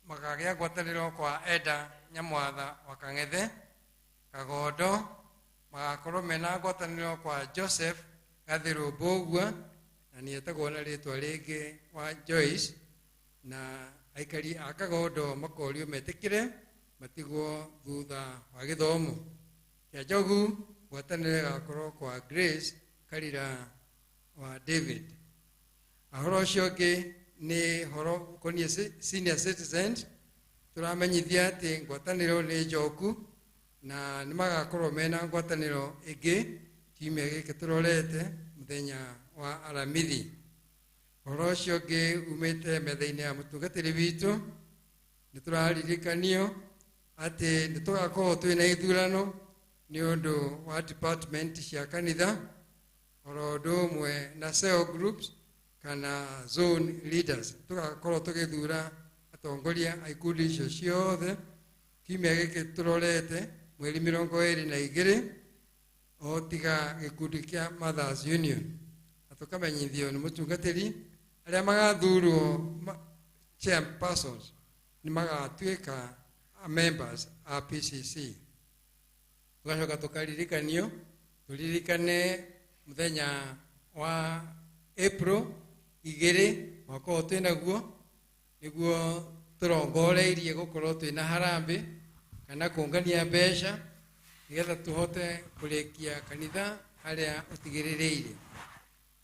makagĩa ngwatanĩro kwa Eda Nyamwatha wa Kang'ethe, Kagondo magakorwo mena ngwatanĩro kwa Joseph Gathĩrũ Mbũgua, na nĩ etagwo na rĩtwa rĩngĩ wa Joyce, na aikari a Kagondo makorio metĩkĩre matigwo thutha wa gĩthomo. Kĩa Njogu ngwatanĩro ĩgakorwo kwa Grace Karira wa David. Ũhoro ũcio ũngĩ nĩ ũhoro ũkoniĩ senior citizens. Tũramenyithia atĩ ngwatanĩro nĩ njoku na nĩ magakorwo mena ngwatanĩro ĩngĩ kiumia gĩkĩ tũrorete mũthenya wa Aramithi. Ũhoro ũcio ũngĩ umĩte metha-inĩ ya mũtungatĩri witũ, nĩ tũraririkanio atĩ nĩ tũgakorwo twĩna ithurano nĩ ũndũ wa department cia kanitha oro ũndũ ũmwe na cell groups kana zone leaders. Tũgakorwo tũgĩthura atongoria a ikundi icio ciothe kiumia gĩkĩ tũrorete mweri 22 o tiga gĩkundi kĩa Mothers Union. Na tũkamenyithio nĩ mũtungatĩri arĩa magathurwo chairpersons nĩ magatuĩka members a PCC. Tũgacoka tũkaririkanio tũririkane mũthenya wa April 2 mwaka ũyũ twĩnaguo, nĩguo tũrongoreirie gũkorwo twĩna harambĩ kana kũngania mbeca nĩgetha tũhote kũrĩkia kanitha harĩa ũtigĩrĩrĩire.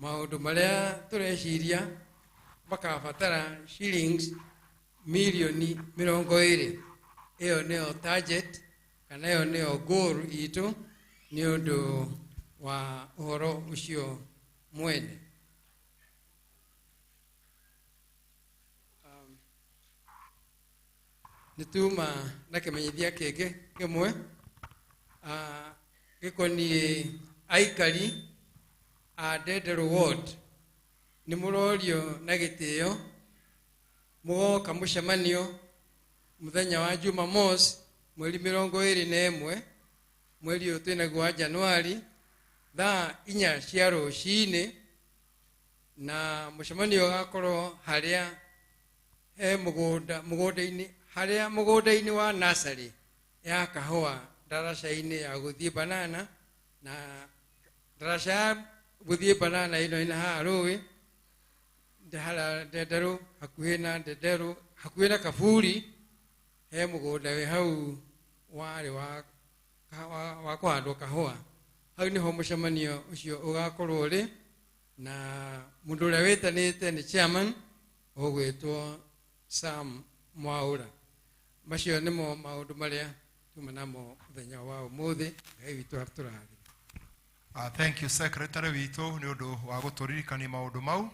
Maũndũ marĩa tũreciria makabatara shillings mirioni 20. Ĩyo nĩyo target kana ĩyo nĩyo goal itũ nĩ ũndũ wa ũhoro ũcio mwene. Nĩ tuma na kĩmenyithia kĩngĩ kĩmwe, gĩkoniĩ aikari a Ndenderũ Ward. Nĩ mũrorio na gĩtĩo mũgoka mũcemanio mũthenya wa Jumamosi mweri 21 Mweri ũyũ twĩnaguo wa Januari, thaa 4 cia rũcinĩ, na mũcemanio ũgakorwo harĩa he mũgũnda, mũgũnda-inĩ, harĩa mũgũnda-inĩ wa nursery ya kahũa, ndaraca-inĩ ya gũthiĩ banana, na ndaraca ya gũthiĩ banana ĩno ĩna haha rũĩ, harĩa Ndenderũ, hakuhĩ na Ndenderũ, hakuhĩ na Kaburi, he mũgũnda wĩ hau warĩ wa kũhandwo kahũa. Hau nĩho mũcemanio ũcio ũgakorwo ũrĩ, na mũndũ ũrĩa wĩtanĩte nĩ chairman ũgwĩtwo Sam Mwaura. Macio nĩmo maũndũ marĩa tuma namo mũthenya wa ũmũthĩ. Ngai witũ atũrathime. Thank you secretary witũ nĩ ũndũ wa gũtũririkania maũndũ mau.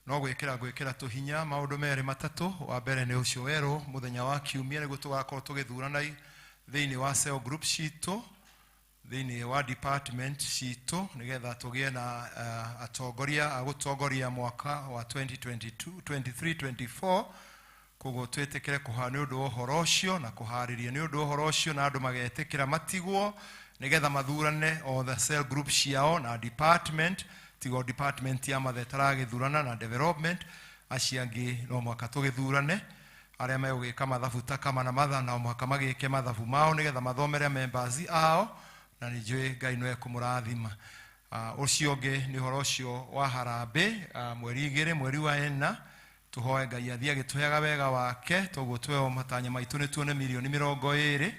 No gwĩkĩra tũhinya maũndũ merĩ matatũ. Wa mbere nĩ ũcio werũ mũthenya wa kiumia nĩguo tũgakorwo tũgĩthurana thĩinĩ wa cell group citũ, thĩinĩ wa department citũ, nĩgetha tũgĩe na atongoria a gũtongoria mwaka wa 2022, 23, 24. Koguo twĩtĩkĩre kũha nĩ ũndũ wa ũhoro ũcio na kũharĩria nĩ ũndũ wa ũhoro ũcio, na andũ magetĩkĩra matigwo nĩgetha mathurane o the cell group ciao na department, tigo department ya mathe taragĩthurana na development, acio angĩ no mũhaka tũgĩthurane. Arĩa megũgĩka mathabu ta kama na matha no mũhaka magĩke mathabu mao nĩgetha mathomere members ao, na nĩ njũĩ Ngai no ekũmũrathima. Ũcio ũngĩ nĩ ũhoro ũcio wa harambĩ, mweri 2, mweri wa 4, tũhoe Ngai athiĩ agĩtũheaga wega wake, toguo tweo matanya maitũ nĩ tuone mirioni 20,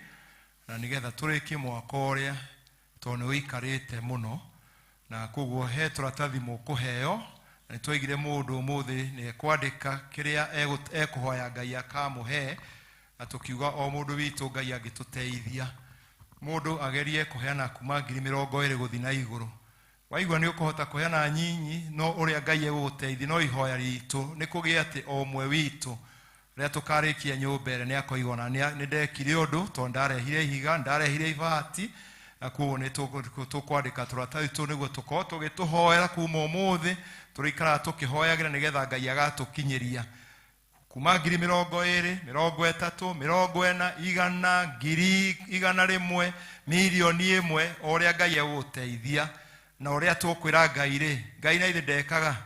na nĩgetha tũrĩkie mwaka ũrĩa tondũ nĩ ũikarĩte mũno. Na koguo he tũratathi mũkũheo, na nĩtwaigire mũndũ ũmũthĩ nĩ ekwandĩka kĩrĩa ekũhoya Ngai akamũhe, na tũkiuga o mũndũ witũ Ngai angĩtũteithia mũndũ agerie kũheana kuma ngiri 20 gũthiĩ na igũrũ. Waigua nĩ ũkũhota kũheana nyinyi, no ũrĩa Ngai egũgũteithia, no ihoya ritũ nĩ kũgĩa atĩ o ũmwe witũ rĩrĩa tũkarĩkia nyũmba ĩrĩa nĩ akoiga ona nĩ ndekire ũndũ, tondũ ndarehire ihiga, ndarehire ibati, na koguo nĩ tũkwandĩka tũratathi tũu nĩguo tũkorwo tũgĩtũhoera kuma ũmũthĩ, tũrĩikaraga tũkĩhoyagĩra nĩgetha Ngai agatũkinyĩria kuma ngiri 20, 30, 40, 100, ngiri 100, mirioni 1, o ũrĩa Ngai egũgũteithia na ũrĩa tũkwĩra Ngai rĩ, Ngai na ithe ndekaga.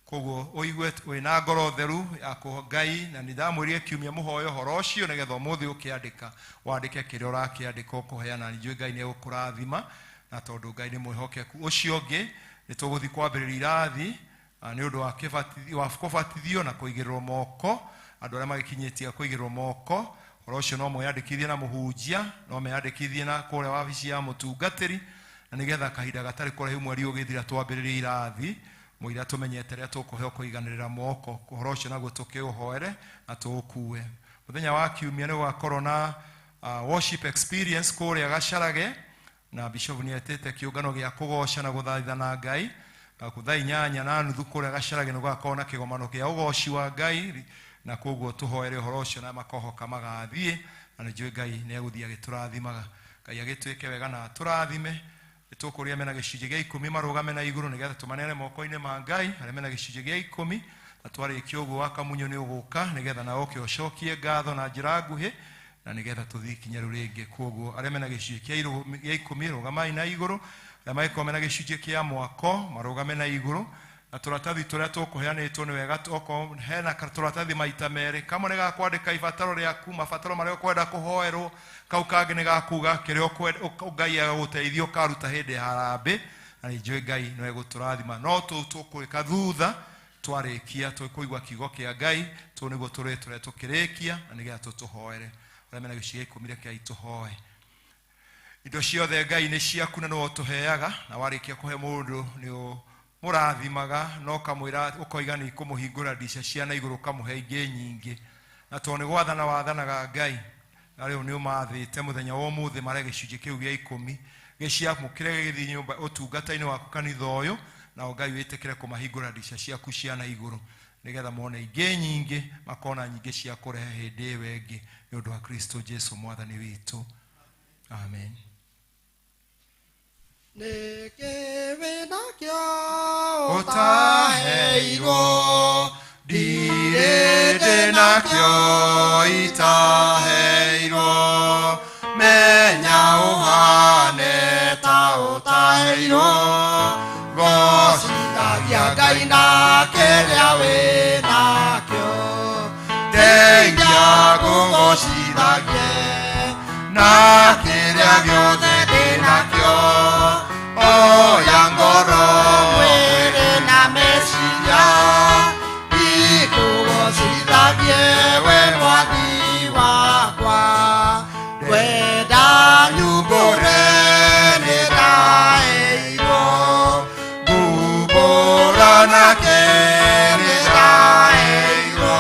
Koguo ũigue wĩna ngoro theru ya kũho Ngai, na nĩ ndamwĩrire kiumia mũhoe ũhoro ũcio nĩgetha ũmũthĩ ũkĩandĩka, wandĩke kĩrĩa ũrakĩandĩka ũkũheana, nĩ njũĩ Ngai nĩ egũkũrathima, na tondũ Ngai nĩ mwĩhokeku. Ũcio ũngĩ nĩ tũgũthiĩ kwambĩrĩria irathi, nĩ ũndũ wa kũbatithio na kũigĩrĩrwo moko, andũ arĩa magĩkinyĩtie kũigĩrĩrwo moko, ũhoro ũcio no mweyandĩkithie na mũhunjia, no meyandĩkithie na kũrĩa wabici ya mũtungatĩri, na nĩgetha kahinda gatarĩ kũraihu mweri ũgĩthira twambĩrĩrie irathi, mũira tũmenyete rĩrĩa tũkũheo kũiganĩrĩra moko, ũhoro ũcio naguo tũkĩũhoere na tũũkue. Mũthenya wa kiumia nĩ gũgakorwo na worship experience kũrĩa Gacarage, na bishop nĩ etĩte kĩũngano gĩa kũgoca na gũthaithana Ngai. Na thaa 8:30 kũrĩa Gacarage nĩ gũgakorwo na kĩgomano kĩa ũgoci wa Ngai, na koguo tũhoere ũhoro ũcio na makohoka magathiĩ, na nĩ njũĩ Ngai nĩ egũthiĩ agĩtũrathimaga. Ngai agĩtwĩke wega na atũrathime. Nĩtũkũria mena gĩcunjĩ gĩa 10 marũgame na igũrũ nĩgetha tũmaneane moko-inĩ ma Ngai, arĩa mena gĩcunjĩ gĩa 10, na twarĩkia ũguo wa kamunyo nĩ ũgũka nĩgetha nawe ũke ũcokie ngatho na njĩra nguhĩ, na nĩgetha tũthiĩ ikinya rĩu rĩngĩ. Koguo arĩa mena gĩcunjĩ gĩa 10 rũgamai na igũrũ, arĩa mangĩkorwo mena gĩcunjĩ kĩa mwako marũgame na igũrũ, na tũratathi tũrĩa tũkũheanĩtwo nĩ wega, okorwo hena tũratathi maita merĩ, kamwe nĩ ga kwandĩka ibataro rĩaku, mabataro marĩa ũkwenda kũhoerwo, kau kangĩ nĩ ga kuga kĩrĩa Ngai agũgũteithia ũkaruta hĩndĩ ya harambĩ, na nĩ njũĩ Ngai no egũtũrathima. No tũu tũkwĩka thutha twarĩkia tũkũigua kiugo kĩa Ngai, tũu nĩguo tũrĩ tũrĩa tũkĩrĩkia, na nĩgetha tũtũhoere. Arĩa mena gĩcunjĩ gĩa 10 rekei tũhoe. Indo ciothe Ngai nĩ ciaku na nĩwe ũtũheaga, na warĩkia kũhe mũndũ nĩ ũmũrathimaga, na ũkamwĩra ũkoiga nĩ ikũmũhingũra ndica cia na igũrũ ũkamũhe ingĩ nyingĩ. Na tondũ nĩ gwathana wathanaga Ngai, na rĩu nĩ ũmathĩte mũthenya wa ũmũthĩ mare gĩcunjĩ kĩu gĩa 10 gĩciamũkĩre gĩgĩthiĩ nyũmba ũtungata-inĩ waku kanitha ũyũ, na Ngai wĩtĩkĩre kũmahingũra ndica ciaku cia na igũrũ nĩgetha mone ingĩ nyingĩ, makona nyingĩ cia kũrehe hĩndĩ ĩyo ĩngĩ, nĩ ũndũ wa Kristo Jesu mwathani witũ. Amen. Nĩkĩ wĩnakĩo ũtaheirwo, ndirĩ ndĩnakĩo itaheirwo, menya ũhana Ndaheirwo gocithagia Ngai na kĩrĩa wĩnakĩo ndeithia ngũgocithagie na kĩrĩa gĩothe ndĩnakĩo oya ngoro mwĩrĩ na meciria ikũgocithagie we mwathi wakwa ngwenda nyumbũre nĩ ndaheirwo ngumbũra nake nĩ ndaheirwo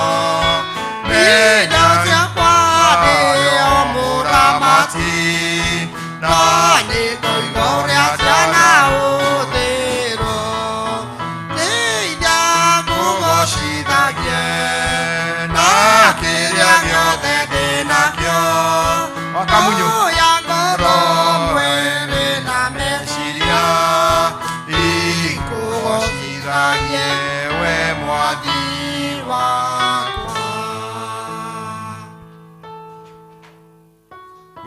menya ciakwa nĩyo mũramati na nĩngũiga ũrĩa ciana ũthĩrwo ndeithia ngũgocithagie na kĩrĩa gĩothe ndĩnakĩo Wakamunyo. oya ngoro mwĩrĩ na meciria ikũgocithagie we mwathi wakwa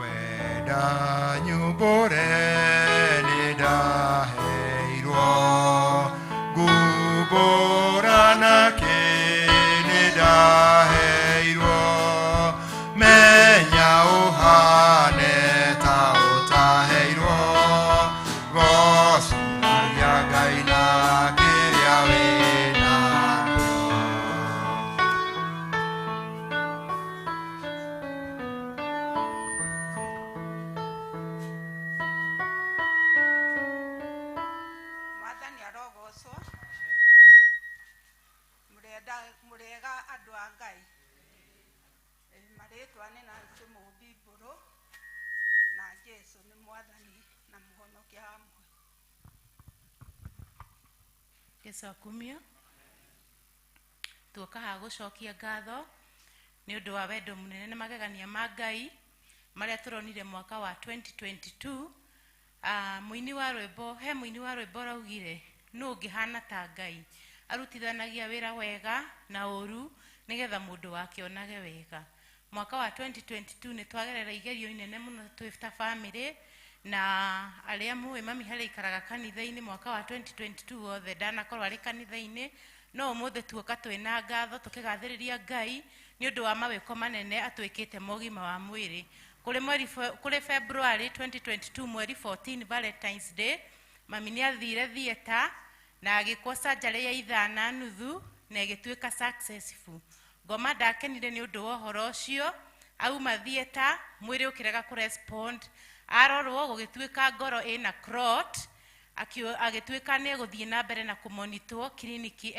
Wenda nyumbũre nĩ ndaheirwo ngumbũra nake nĩ ndaheirwo menya ũhane ta ũtaheirwo gocithagia Ngai na kĩrĩa wĩnakĩo. Mwathani arogocwo. Mũrenda mũrĩega andũ a Ngai. Marĩtwa nĩ Nancy Mũmbi Mbũrũ na Jesũ nĩ mwathani na mũhonokia wa muoyo. Jesu akumio. Tuoka haha gũcokia ngatho nĩ ũndũ wa wendo mũnene na magegania ma Ngai marĩa tũronire mwaka wa 2022. Mũini wa rwĩmbo, he mũini wa rwĩmbo araugire nũ ũngĩhana ta Ngai, arutithanagia wĩra wega na ũru nĩgetha mũndũ wake onage wega. Mwaka wa 2022 nĩ twagerera igerio inene mũno twĩ ta bamĩrĩ na arĩa mũĩ mami harĩa aikaraga kanitha-inĩ mwaka wa 2022 wothe ndanakorwo arĩ kanitha-inĩ, no ũmũthĩ tuoka twĩna ngatho tũkĩgathĩrĩria Ngai nĩ ũndũ wa mawĩko manene atwĩkĩte ma ũgima wa mwĩrĩ. Kũrĩ mweri kũrĩ February 2022 mweri 14 Valentine's Day, mami nĩ athire theatre na agĩkwo surgery ya ithaa na nuthu na ĩgĩtuĩka successful. Ngoma ndakenire nĩ ũndũ wa ũhoro ũcio, auma theatre mwĩrĩ ũkĩrega kũrespond, arorwo gũgĩtuĩka ngoro ĩna clot, agĩtuĩka nĩ egũthiĩ na mbere na kũmonitwo kiriniki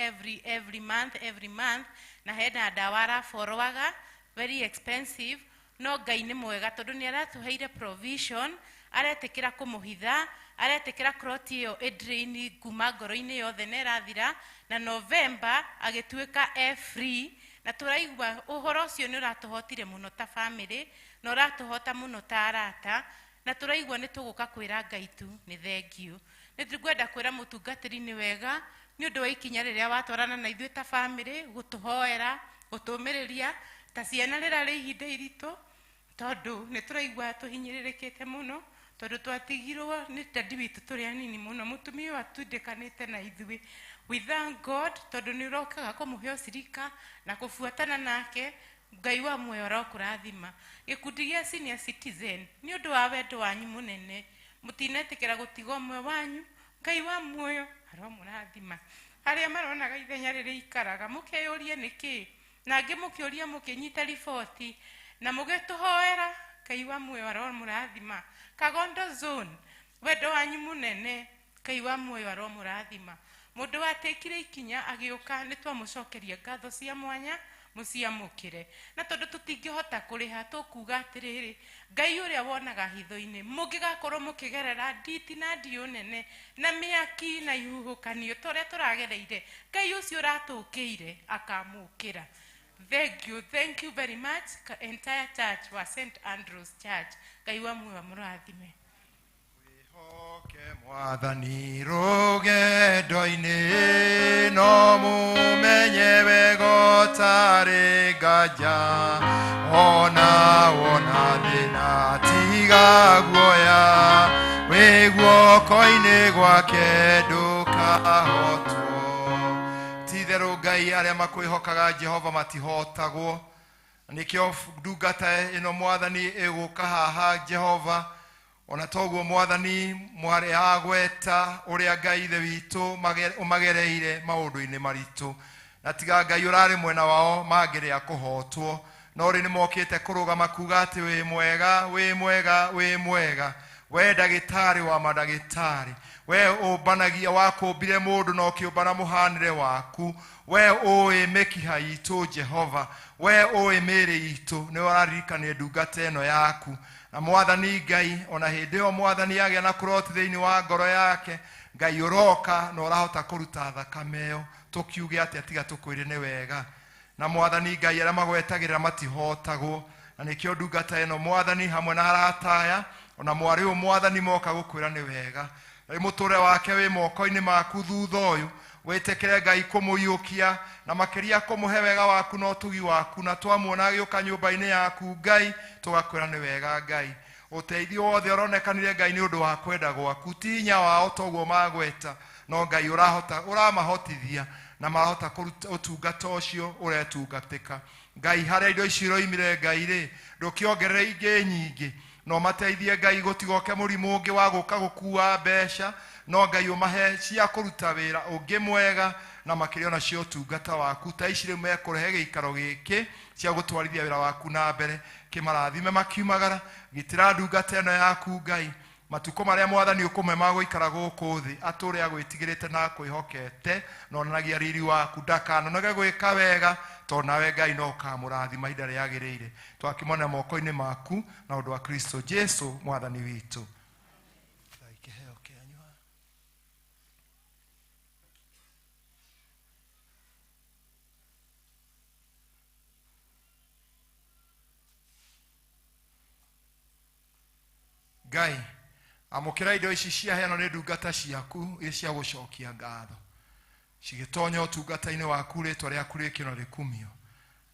every month, every month, na hena ndawa araborwaga very expensive, no Ngai nĩ mwega tondũ nĩ aratũheire provision, aretĩkĩra kũmũhitha, aretĩkĩra clot ĩyo ĩdrain kuma ngoro-inĩ yothe na ĩrathira, na November agĩtuĩka e free, na tũraigua ũhoro ũcio nĩ ũratũhotire mũno ta family, na ũratũhota mũno ta arata, na tũraigua nĩ tũgũka kwĩra Ngai tu nĩ thank you. Nĩ tũkwenda kwĩra mũtungatĩri nĩ wega nĩ ũndũ wa ikinya rĩrĩa watwarana na ithuĩ ta family gũtũhoera, gũtũmĩrĩria ta ciana rĩrarĩ ihinda iritũ, tondũ nĩ tũraigua tũhinyĩrĩrĩkĩte mũno, tondũ twatigirwo nĩ dadi witũ tũrĩ anini mũno, mũtumia ũyũ atindĩkanĩte na ithuĩ. We thank God tondũ nĩ ũrokaga kũmũhe ũcirika na kũbuatana nake. Ngai wa muoyo arokũrathima. Gĩkundi gĩa senior citizen nĩ ũndũ wa wendo wanyu mũnene, mũtinetĩkĩra gũtiga ũmwe wanyu, Ngai wa muoyo aromũrathima. Arĩa maronaga ithenya rĩrĩa ikaraga mũkeyũrie nĩkĩ, na angĩ mũkĩũria mũkĩnyita riboti na mũgĩtũhoera, Ngai wa muoyo aromũrathima. Kagondo zone, wendo wanyu mũnene, Ngai wa muoyo aromũrathima. Mũndũ watekire ikinya agĩũka nĩ twamũcokeria ngatho cia mwanya, mũciamũkĩre. Na tondũ tũtingĩhota kũrĩha tũkuga atĩrĩrĩ, Ngai ũrĩa wonaga hitho-inĩ, mũngĩgakorwo mũkĩgerera nditi na ndiũ nene na mĩaki na ihuhũkanio ta ũrĩa tũragereire, Ngai ũcio ũratũkĩire akamũkĩra. Thank you, thank you very much, entire church wa St. Andrew's Church. Ngai wa muoyo amũrathime. Wĩhoke Mwathani rũgendo-inĩ, no mũmenye wega ũtarĩ nganja, ona wona thĩna tiga guoya, wĩ guoko Guoko-inĩ gwake ndũkahotwo. Ti-itherũ Ngai, arĩa makwĩhokaga Jehova matihotagwo. Nĩkĩo ndungata ĩno Mwathani ĩgũka haha Jehova, ona toguo Mwathani mwarĩ agweta ũrĩa Ngai Ithe witũ ũmagereire maũndũ-inĩ maritũ, na tiga Ngai ũrarĩ mwena wao mangĩrĩa kũhotwo, no rĩ nĩmokĩte kũrũgama kuga atĩ wĩ mwega, wĩ mwega, wĩ mwega, we ndagĩtarĩ wa mandagĩtarĩ, we ũmbanagia, wakũmbire mũndũ na ũkĩũmba na mũhanĩre waku, we ũĩ mĩkiha itũ Jehova, we ũĩ mĩĩrĩ itũ, nĩ ũraririkania ndungata ĩno yaku. Na Mwathani Ngai, ona hĩndĩ ĩyo Mwathani agĩa na kũroti thĩinĩ wa ngoro yake, Ngai ũroka na ũrahota kũruta thakame ĩyo, tũkiuge atĩa tiga tũkwĩre nĩ wega. Na Mwathani Ngai, arĩa magwetagĩrĩra matihotagwo, na nĩkĩo ndungata ĩno Mwathani hamwe na arata aya ona mwarĩ ũyũ Mwathani moka gũkwĩra nĩ wega. Rĩu mũtũrĩre wake wĩ moko-inĩ maku thutha ũyũ, wĩtĩkĩre Ngai kũmũiyũkia na makĩria kũmũhe wega waku na ũtugi waku, na twamuona agĩũka nyũmba-inĩ yaku Ngai tũgakwĩra nĩ wega. Ngai, ũteithio wothe ũronekanire Ngai nĩ ũndũ wa kwenda gwaku, ti hinya wao toguo magweta, no Ngai ũrahota, ũramahotithia na marahota kũruta ũtungata ũcio ũretungatĩka. Ngai, harĩa indo ici iroimire Ngai rĩ, ndũkĩongerere ingĩ nyingĩ, no mateithie Ngai gũtigoke mũrimũ ũngĩ wa gũka gũkua mbeca, no Ngai ũmahe cia kũruta wĩra ũngĩ mwega na makĩria ona cia ũtungata waku. Ta ici rĩu mekũrehe gĩikaro gĩkĩ cia gũtwarithia wĩra waku na mbere, kĩmarathime makiumagara. Gitĩra ndungata ĩno yaku Ngai, matukũ marĩa Mwathani ũkũmwe ma gũikara gũkũ thĩ, atũre agwĩtigĩrĩte na akwĩhokete na onanagia riri waku, ndakanonoge gwĩka wega, tondũ nawe Ngai no ũkamũrathima ihinda rĩagĩrĩire. Twakĩmona moko-inĩ maku na ũndũ wa Kristo Jesu Mwathani witũ. Kĩheo kĩanyu haha. Ngai, amũkĩra indo ici ciaheanwo nĩ ndungata ciaku irĩ cia gũcokia ngatho, cigĩtonya ũtungata-inĩ waku, rĩtwa rĩaku rĩkĩno rĩkumio.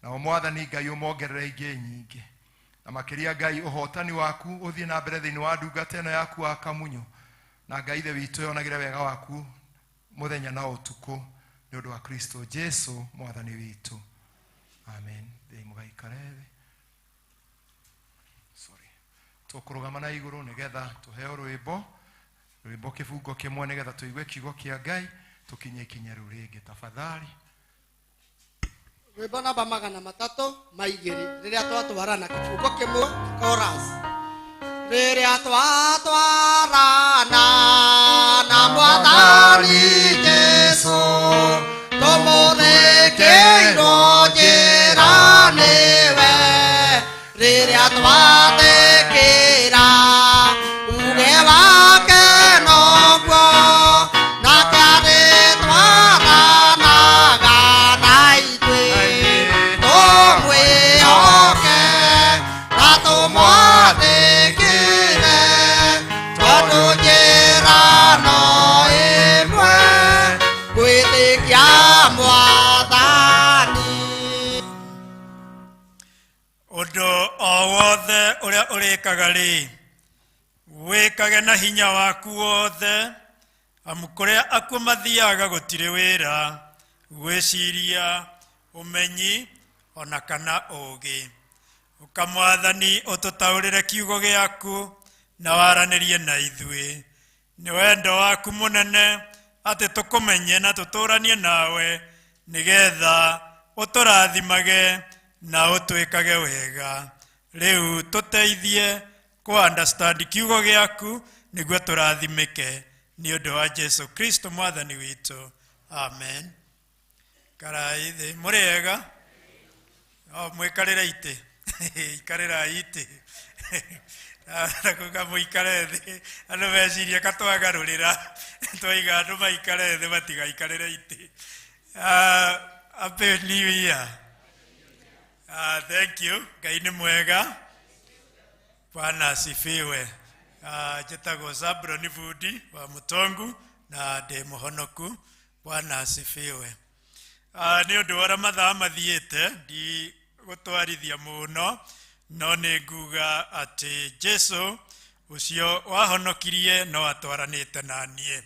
Nao Mwathani Ngai ũmongerere ingĩ nyingĩ, na makĩria Ngai ũhotani waku ũthiĩ na mbere thĩinĩ wa ndungata ĩno yaku wa Kamunyu, na Ngai Ithe witũ yonagĩre wega waku mũthenya na ũtukũ, nĩ ũndũ wa Kristo Jesu Mwathani witũ. Amen. Thiĩ mũgaikare thĩ. Sorry. Tũkũrũgama na igũrũ nĩgetha tũheo rwĩmbo, rwĩmbo kĩbungo kĩmwe, nĩgetha tũigue kiugo kĩa Ngai, tũkinye ikinya rĩu rĩngĩ tafadhali. Rwĩmbo namba 302, rĩrĩa twatwarana, kĩbungo kĩmwe, chorus. Rĩrĩa twatwarana na Mwathani Jesu, tũmũthĩkĩirwo njĩra nĩwe, rĩrĩa twathĩkĩra uge wake noguo, nake arĩtwaranaga na ithuĩ, tũmwĩhoke na tũmwathĩkĩre, tondũ njĩra no ĩmwe, gwĩtĩkia Mwathani. Ũndũ o wothe ũrĩa ũrĩkaga rĩ, wĩkage na hinya waku wothe, amu kũrĩa akuũ mathiaga gũtirĩ wĩra, gwĩciria, ũmenyi ona kana ũũgĩ. Ũka Mwathani ũtũtaũrĩre kiugo gĩaku na waranĩrie na ithuĩ. Nĩ wendo waku mũnene atĩ tũkũmenye na tũtũranie nawe, nĩgetha ũtũrathimage na ũtwĩkage wega. Rĩu tũteithie kũ understand kiugo gĩaku nĩguo tũrathimĩke, nĩ ũndũ wa Jesu Kristo Mwathani witũ. Amen. Karai thĩ. Mũrĩ ega? O, mwĩkarĩre itĩ. Ikarĩrai itĩ. Kuga mũikare thĩ, andũ mecirie katwagarũrĩra, twaiga andũ maikare thĩ matigaikarĩre itĩ. Happy New Year. Thank you. Ngai nĩ mwega. Bwana asifiwe. Njĩtagwo Zablon Bundi wa Mũtongu na ndĩ mũhonoku. Bwana asifiwe. Nĩ ũndũ wa ũrĩa mathaa mathiĩte, ndigũtwarithia mũno, no nĩ nguga atĩ Jesu Ũcio wahonokirie no atwaranĩte na niĩ.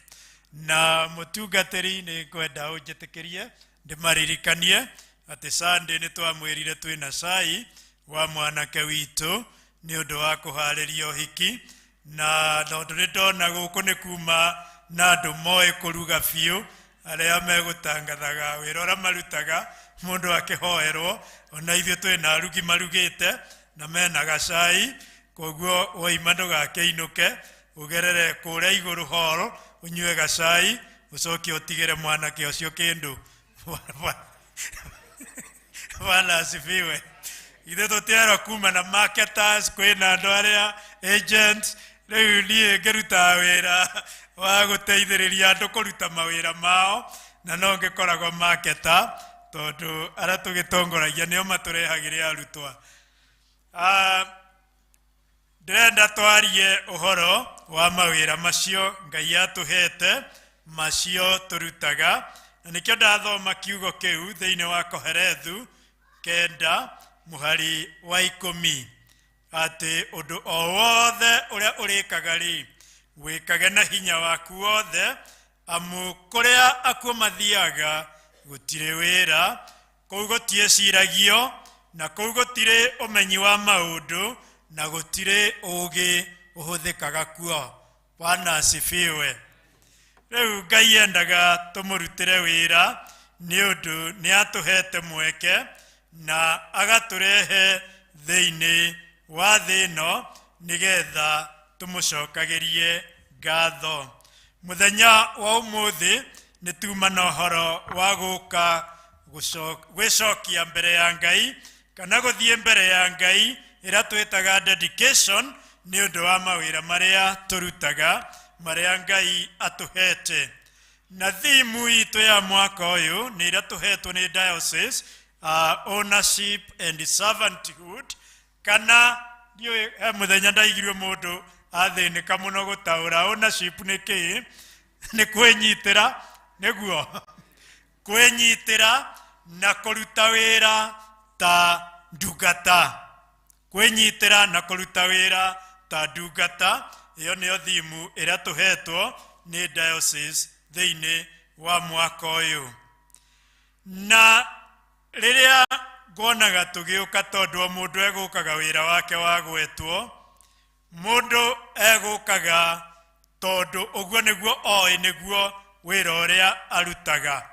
Na mũtungatĩri nĩ ngwenda ũnjĩtĩkĩrie ndĩmaririkanie atĩ Sunday nĩ twamwĩrire twĩna cai wa mwanake witũ nĩ ũndũ wa kũharĩria ũhiki, na tondũ nĩ ndona gũkũ nĩ kuma na andũ moĩ kũruga biũ arĩa megũtangathaga wĩra ũrĩa marutaga mũndũ akĩhoerwo, ona ithuĩ twĩna arugi marugĩte na mena gacai, koguo woima ndũgakĩinũke, ũgerere kũrĩa igũrũ hall ũnyue gacai, ũcoke ũtigĩre mwanake ũcio kĩndũ. Bwana asifiwe. Ithuĩ tũtiarwa kuma na marketers, kwĩna andũ arĩa agents. Rĩu niĩ ngĩrutaga wĩra wa gũteithĩrĩria andũ kũruta mawĩra mao, na no ngĩkoragwo marketer tondũ arĩa tũgĩtongoragia nĩo matũrehagĩre arutwa. Ndĩrenda twarie ũhoro wa mawĩra macio Ngai atũhete, macio tũrutaga, na nĩkĩo ndathoma kiugo kĩu thĩinĩ wa Kohelethu 9 mũhari wa 10, atĩ ũndũ o wothe ũrĩa ũrĩkaga rĩ, wĩkage na hinya waku wothe, amu kũrĩa akuũ mathiaga gũtirĩ wĩra, kũu gũtiĩciragio, na kũu gũtirĩ ũmenyi wa maũndũ, na gũtirĩ ũũgĩ ũhũthĩkaga kuo. Bwana asifiwe. Rĩu Ngai endaga tũmũrutĩre wĩra nĩ ũndũ nĩ atũhete mweke na agatũrehe thĩinĩ wa thĩ ĩno nĩgetha tũmũcokagĩrie ngatho. Mũthenya wa ũmũthĩ nĩ tuma na ũhoro wa gũka gwĩcokia mbere ya Ngai kana gũthiĩ mbere ya Ngai ĩrĩa twĩtaga dedication nĩ ũndũ wa mawĩra marĩa tũrutaga marĩa Ngai atũhete. Na thimu itũ ya mwaka ũyũ nĩ ĩrĩa tũhetwo nĩ diocese, ownership and servanthood, kana ndiũĩ he mũthenya ndaigirwe mũndũ athĩnĩka mũno gũtaũra ownership nĩ kĩĩ, nĩ kwĩnyitĩra, nĩguo kwĩnyitĩra na kũruta wĩra ta ndungata, kwĩnyitĩra na kũruta wĩra ta ndungata. Ĩyo nĩyo thimu ĩrĩa tũhetwo nĩ diocese thĩinĩ wa mwaka ũyũ. Na rĩrĩa nguonaga tũgĩũka, tondũ o mũndũ egũkaga wĩra wake wa gwetwo, mũndũ egũkaga tondũ ũguo nĩguo oĩ nĩguo wĩra ũrĩa arutaga,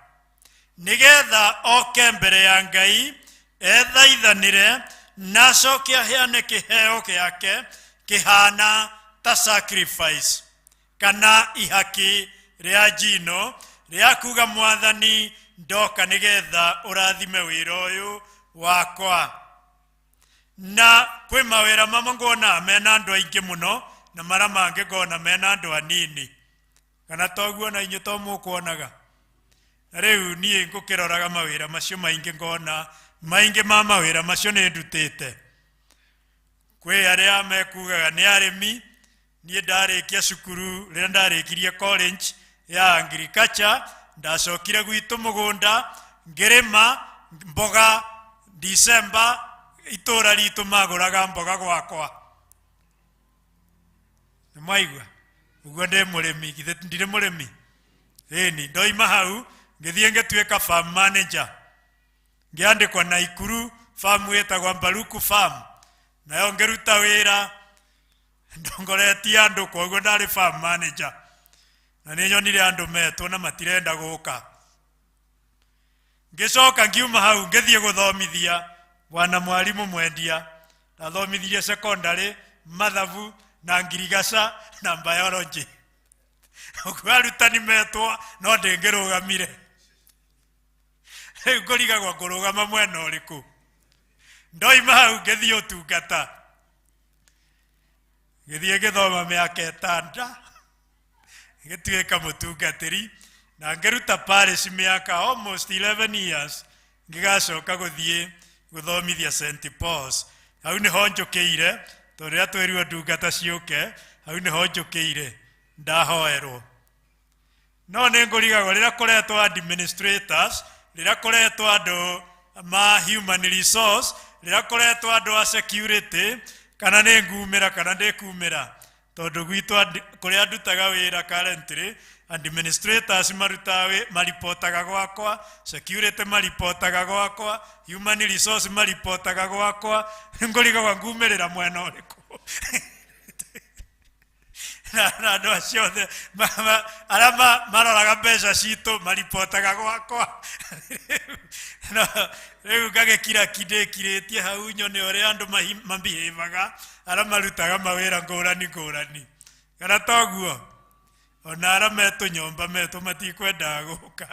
nĩgetha oke mbere ya Ngai ethaithanĩre na acoke aheane kĩheo gĩake kĩhana ta sacrifice kana ihaki rĩa njino rĩa kuga, Mwathani, ndoka nĩgetha ũrathime wĩra ũyũ wakwa. Na kwĩ mawĩra mamwe nguona mena andũ aingĩ mũno na marĩa mangĩ ngona mena andũ anini, kana toguo na inyuĩ to mũkuonaga? Na rĩu niĩ ngũkĩroraga mawĩra macio maingĩ, ngona maingĩ ma mawĩra macio nĩ ndutĩte. Kwĩ arĩa mekugaga nĩ arĩmi, niĩ ndarĩkia cukuru, rĩrĩa ndarĩkirie college ya agriculture, ndacokire gwitũ mũgũnda ngĩrĩma mboga. December itũra ritũ magũraga mboga gwakwa. Nĩ mwaigua ũguo? Ndĩ mũrĩmi, githĩ ndirĩ mũrĩmi? Ĩni, ndoima hau ngĩthiĩ ngĩtuĩka farm manager, ngĩandĩkwo Naikuru, farm ĩtagwo Mbaruku Farm, nayo ngĩruta wĩra ndongoretie andũ, koguo ndarĩ farm manager. Na nĩ nyonire andũ metwo na matirenda gũka. Ngĩcoka ngiuma hau ngĩthiĩ gũthomithia, bwana mwarimu mwendia. Ndathomithirie secondary mathabu na ngirigaca na biology. Ũguo arutani metwo no ndĩngĩrũgamire. Rĩu ngũrigagwo ngũrũgama mwena ũrĩkũ. Ndoima hau ngĩthiĩ ũtungata, ngĩthiĩ ngĩthoma mĩaka 6, ngĩtuĩka mũtungatĩri na ngĩruta parish mĩaka almost 11 years, ngĩgacoka gũthiĩ gũthomithia St Paul's. Hau nĩho njũkĩire, tondũ rĩrĩa twĩrirwo ndungata ciũke, hau nĩho njũkĩire ndahoerwo. No nĩ ngũrigagwo rĩrĩa kũretwo administrators, rĩrĩa kũretwo andũ ma human resource, rĩrĩa kũretwo andũ a security, kana nĩ ngumĩra kana ndĩkumĩra. Tondũ gwitũ kũrĩa ndutaga wĩra currently, administrators marutaga maripotaga gwakwa, security maripotaga gwakwa, human resource maripotaga gwakwa, ngũrigagwo ngumĩrĩra mwena ũrĩkũ. Na andũ acio othe arĩa maroraga mbeca citũ maripotaga gwakwa. No, rĩu ngagĩkira ki ndĩkirĩtie hau nyone ũrĩa andũ mabihĩvaga arĩa marutaga mawĩra ngũrani ngũrani. Kana toguo? Ona arĩa metũnyũmba metũ matikwendaga gũka.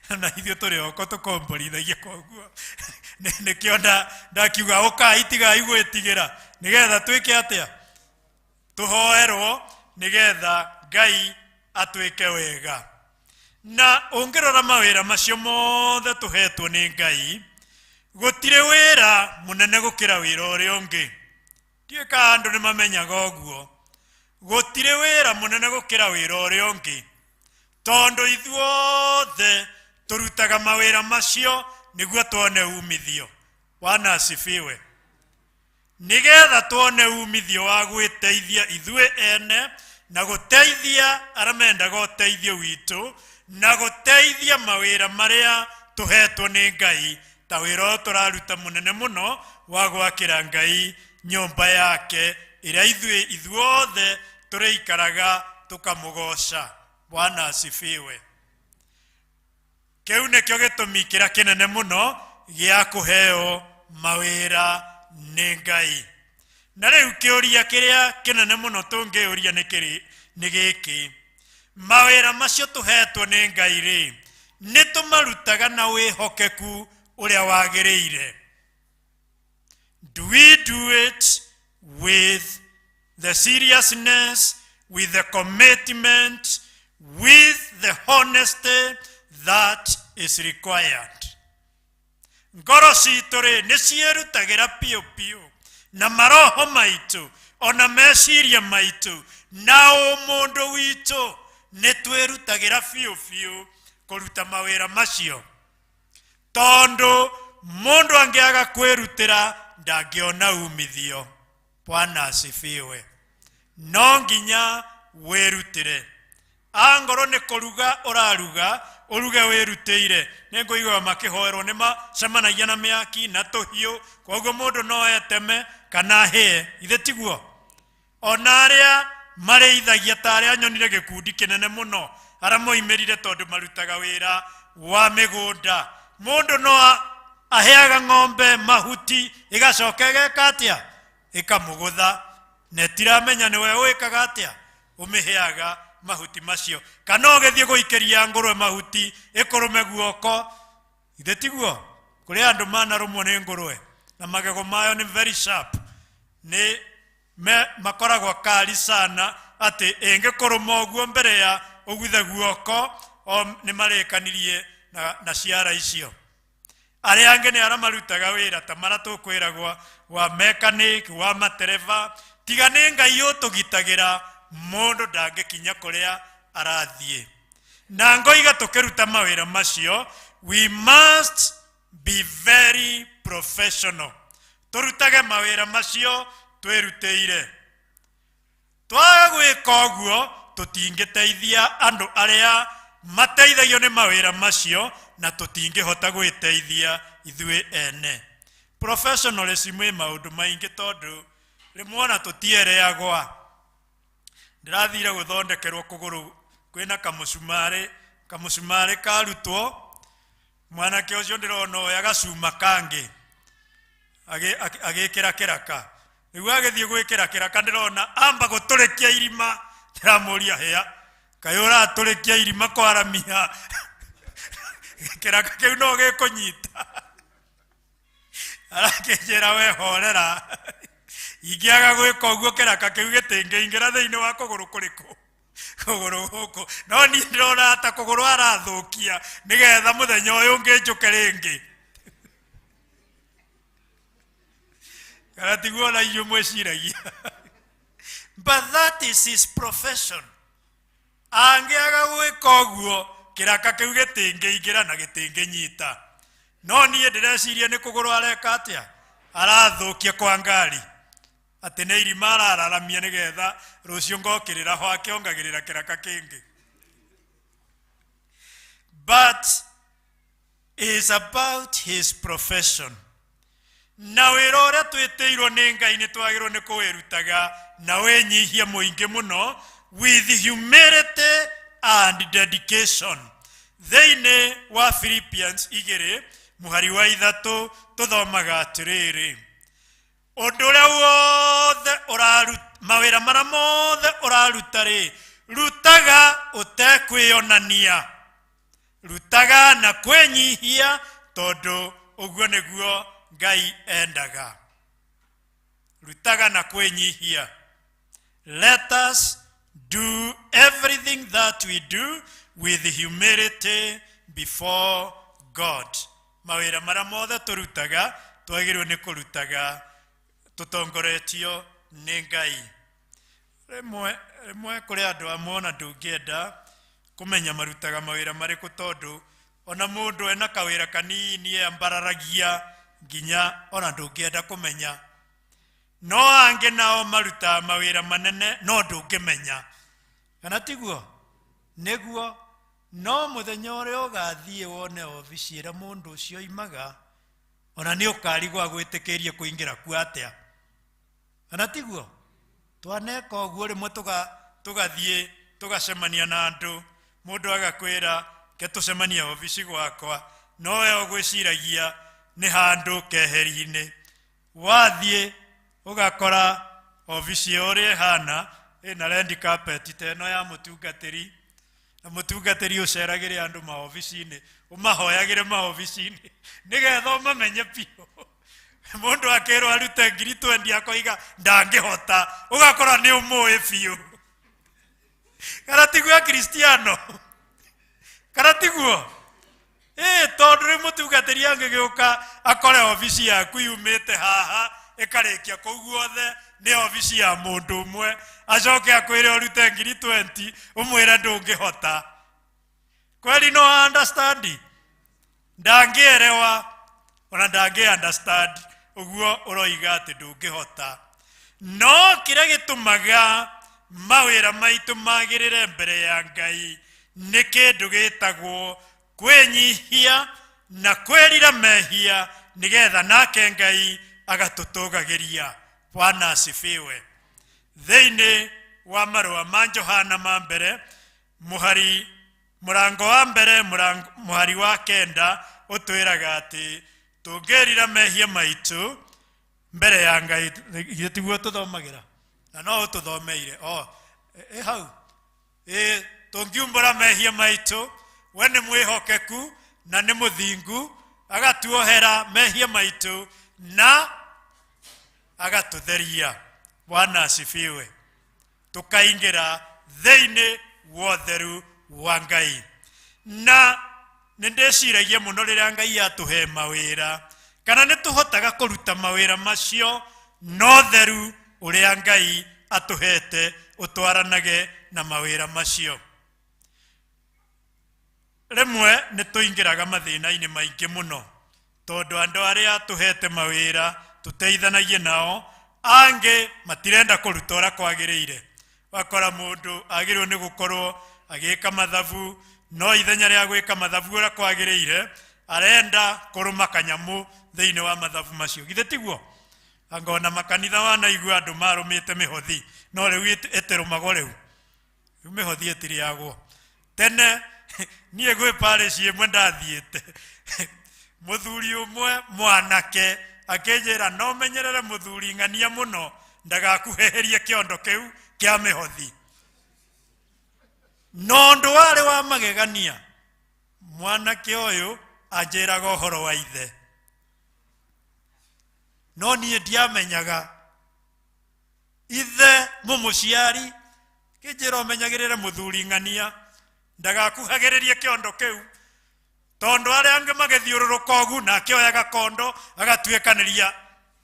Na ithuĩ tũrĩ oko tũkomborithagia, koguo nĩkĩo ndakiuga ũkai, tigai gwĩtigĩra, nĩgetha twĩke atĩa? Tũhoerwo nĩgetha Ngai atwĩke wega. Na ũngĩrora mawĩra macio mothe tũhetwo nĩ Ngai, gũtirĩ wĩra mũnene gũkĩra wĩra ũrĩa ũngĩ. Ndiũĩ kana andũ nĩ mamenyaga ũguo. Gũtirĩ wĩra mũnene gũkĩra wĩra ũrĩa ũngĩ, tondũ ithuothe tũrutaga mawĩra macio nĩguo tuone umithio. Bwana asifiwe. Nĩgetha tuone umithio wa gwĩteithia ithuĩ ene na gũteithia arĩa mendaga ũteithio witũ na gũteithia mawĩra marĩa tũhetwo nĩ Ngai, ta wĩra ũyũ tũraruta mũnene mũno wa gwakĩra Ngai nyũmba yake ĩrĩa ithuĩ ithuothe tũrĩikaraga tũkamũgoca. Bwana asifiwe. Kĩu nĩkĩo gĩtũmi kĩrĩa kĩnene mũno gĩa kũheo mawĩra nĩ Ngai. Na rĩu kĩũria kĩrĩa kĩnene mũno tũngĩũria nĩ kĩrĩ nĩ gĩkĩ: mawĩra macio tũhetwo nĩ Ngai rĩ, nĩ tũmarutaga na wĩhokeku ũrĩa wagĩrĩire? Do we do it with the seriousness, with the commitment, with the honesty that is required? Ngoro citũ rĩ, nĩ ciĩrutagĩra piũ piũ, na maroho maitũ ona meciria maitũ na ũmũndũ witũ nĩ twĩrutagĩra biũ biũ kũruta mawĩra macio? Tondũ mũndũ angĩaga kwĩrutĩra ndangĩona umithio. Bwana asifiwe. No nginya wĩrutĩre. Angorwo nĩ kũruga ũraruga, ũruge wĩrutĩire. Nĩ ngũigua makĩhoerwo nĩ macemanagia na mĩaki na tũhiũ, koguo mũndũ no eteme kana ahĩe, ithe tiguo? Ona arĩa marĩithagia, ta arĩa nyonire gĩkundi kĩnene mũno arĩa moimĩrire tondũ marutaga wĩra wa mĩgũnda, mũndũ no aheaga ng'ombe mahuti ĩgacoka ĩgeka atĩa? Ĩkamũgũtha, na ĩtiramenya nĩwe wĩkaga atĩa ũmĩheaga mahuti macio. Kana ũgĩthiĩ gũikĩria ngũrwe mahuti ĩkũrũme guoko, ithe tiguo? Kũrĩ andũ manarũmwo nĩ ngũrwe na magego mayo nĩ very sharp, nĩ makoragwo kari sana atĩ ĩngĩkũrũma ũguo mbere ya ũguthe guoko, o nĩ marĩkanirie na ciara icio. Arĩa angĩ nĩ arĩa marutaga wĩra ta marĩa tũkwĩragwo wa mechanic, wa matereba. Tiga nĩ Ngai ũtũgitagĩra, mũndũ ndangĩkinya kũrĩa arathiĩ. Na ngoiga tũkĩruta mawĩra macio, we must be very professional. Tũrutage mawĩra macio twĩrutĩire. Twaga gwĩka ũguo, tũtingĩteithia andũ arĩa mateithagio nĩ mawĩra macio, na tũtingĩhota gwĩteithia ithuĩ ene. Professionalism ĩ maũndũ maingĩ, tondũ rĩmwe ona tũtiereagwa. Ndĩrathire gũthondekerwo kũgũrũ kwĩna kamũcumarĩ, kamũcumarĩ karutwo, mwanake ũcio ndĩrona oya gacuma kangĩ agĩkĩra kĩraka. Nĩguo agĩthiĩ gwĩkĩra kĩraka, ndĩrona amba gũtũrĩkia irima. Ndĩramũria, hĩa, kaĩ ũratũrĩkia irima kwaramia kĩraka kĩu no gĩkũnyita? Arakĩnjĩra, we horera, ingĩaga gwĩka ũguo kĩraka kĩu gĩtingĩingĩra thĩinĩ wa kũgũrũ. Kũrĩkũ? Kũgũrũ gũkũ. No niĩ ndĩrona ta kũgũrũ arathũkia nĩgetha mũthenya ũyũ ũngĩ njũke rĩngĩ. Kana tiguo ona inyuĩ mwĩciragia? But that is his profession. Angĩaga gwĩka ũguo, kĩraka kĩu gĩtingĩingĩra na gĩtingĩnyita. No niĩ ndĩreciria nĩ kũgũrũ areka atĩa, arathũkia kwa ngari. Atä nä irima arararamia nä getha rå cio ngokä rä ra ho akä rä ra kä raka kä ngä. But is about his profession. Na wĩra ũrĩa twĩtĩirwo nĩ Ngai nĩ twagĩrĩirwo nĩ kũwĩrutaga na wĩnyihia mũingĩ mũno, with humility and dedication. Thĩinĩ wa Philippians 2 mũhari wa 3 tũthomaga atĩrĩrĩ, ũndũ ũrĩa wothe ũraruta, mawĩra marĩa mothe ũraruta rĩ, rutaga ũtekwĩonania, rutaga na kwĩnyihia, tondũ ũguo nĩguo Ngai endaga. Rutaga na kwĩnyihia. Let us do everything that we do with humility before God. Mawĩra marĩa mothe tũrutaga twagĩrĩirwo nĩ kũrutaga tũtongoretio nĩ Ngai. Rĩmwe rĩmwe kũrĩ andũ amwe ona ndũngĩenda kũmenya marutaga mawĩra marĩkũ, tondũ ona mũndũ ena kawĩra kanini eambararagia nginya ona ndũngĩenda kũmenya. No angĩ nao marutaga mawĩra manene no ndũngĩmenya, kana tiguo? Nĩguo. No mũthenya ũrĩa ũgathiĩ wone obici ĩrĩa mũndũ ũcio oimaga, ona nĩ ũkarigwo agwĩtĩkĩrie kũingĩra kuo atĩa, kana tiguo? Twaneka ũguo rĩmwe, tũgathiĩ tũgacemania na andũ, mũndũ agakwĩra ke tũcemanie obici gwakwa, no we ũgwĩciragia nĩ handũ keheri-inĩ. Wathiĩ ũgakora obici ĩyo ũrĩa ĩhana, ĩna red carpet ta ĩno ya mũtungatĩri, na mũtungatĩri ũceragĩre andũ maobici-inĩ, ũmahoyagĩre maobici-inĩ nĩgetha ũmamenye biũ. Mũndũ akĩrwo arute 20,000 akoiga ndangĩhota, ũgakora nĩ ũmũĩ biũ. Kana tiguo, Akristiano? Kana tiguo? Ĩ, tondũ rĩu mũtungatĩri angĩgĩũka akore obici yaku yumĩte haha ĩkarĩkia kũu guothe nĩ obici ya mũndũ ũmwe, acoke akwĩre ũrute 20,000, ũmwĩre ndũngĩhota, kweli no understand? Ndangĩerewa, ona ndangĩ understand ũguo ũroiga atĩ ndũngĩhota. No kĩrĩa gĩtũmaga mawĩra maitũ magĩrĩre mbere ya Ngai nĩ kĩndũ gĩtagwo kwĩnyihia na kwĩrira mehia, nĩgetha nake Ngai agatũtũgagĩria. Bwana asifiwe. Thĩinĩ wa marũa ma Johana ma mbere, mũhari mũrango wa mbere, mũhari wa 9, ũtwĩraga atĩ tũngĩrira mehia maitũ mbere ya Ngai. Githĩ tiguo tũthomagĩra? Na no ũtũthomeire o ĩ hau. Ĩ, tũngiumbũra mehia maitũ, we nĩ mwĩhokeku na nĩ mũthingu, agatuohera mehia maitũ na agatũtheria. Bwana asifiwe. Tũkaingĩra thĩinĩ wa ũtheru wa Ngai. Na nĩ ndĩciragia mũno rĩrĩa Ngai atũhe mawĩra, kana nĩ tũhotaga kũruta mawĩra macio na ũtheru ũrĩa Ngai atũhete ũtwaranage na mawĩra macio. Rĩmwe nĩ tũingĩraga mathĩna-inĩ maingĩ mũno, tondũ andũ arĩa tũhete mawĩra tũteithanagie nao angĩ matirenda kũruta ũrĩa kwagĩrĩire. Wakora mũndũ agĩrĩirwo nĩ gũkorwo agĩka mathabu, no ithenya rĩa gwĩka mathabu ũrĩa kwagĩrĩire, arenda kũrũma kanyamũ thĩinĩ wa mathabu macio. Githĩ tiguo? Anga ona makanitha wanaigua andũ marũmĩte mĩhothi, no rĩu ĩtĩrũmagwo, rĩu rĩu mĩhothi ĩtirĩagwo. Tene niĩ gwĩ parish ĩmwe ndathiĩte, mũthuri ũmwe mwanake akĩnjĩra no menyerere mũthuri ng'ania mũno ndagakuhĩhĩrie kĩondo kĩu kĩa mĩhothi. No ũndũ warĩ wa magegania, mwanake ũyũ anjĩraga ũhoro wa ithe, no niĩ ndiamenyaga ithe mũmũciari. Kĩnjĩra ũmenyagĩrĩre mũthuri ng'ania ndagakuhagĩrĩrie kĩondo kĩu, tondũ arĩa angĩ magĩthiũrũrũka ũgu, nake oyaga kondo agatuĩkanĩria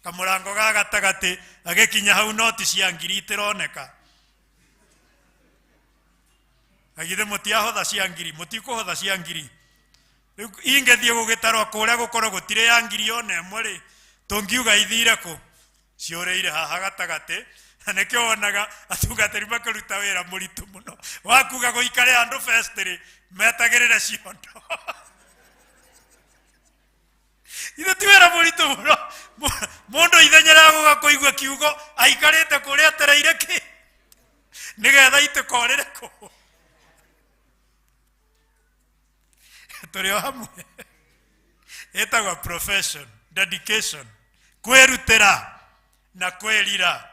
kamũrango ga gatagatĩ, agĩkinya hau noti cia ngiri itironeka. Na githĩ mũtiahotha cia ngiri? Mũtikũhotha cia ngiri. Rĩu ingĩthiĩ gũgĩtarwo kũrĩa gũkorwo gũtirĩ ya ngiri ona ĩmwe rĩ, tũngiuga ithire kũ? Ciũrĩire haha gatagatĩ, na nĩkĩo wonaga atungatĩri makĩruta wĩra mũritũ mũno wa kuga gũikare andũ vestry metagĩrĩre ciondo. Ithe ti wĩra mũritũ mũno. Mũndũ ithenya rĩa gũka kũigua kiugo aikarĩte kũrĩa etereire kĩ nĩgetha itĩkorĩre kũ. Tũrĩ o hamwe. Ĩtagwo profession, dedication, kwĩrutĩra na kwĩrira.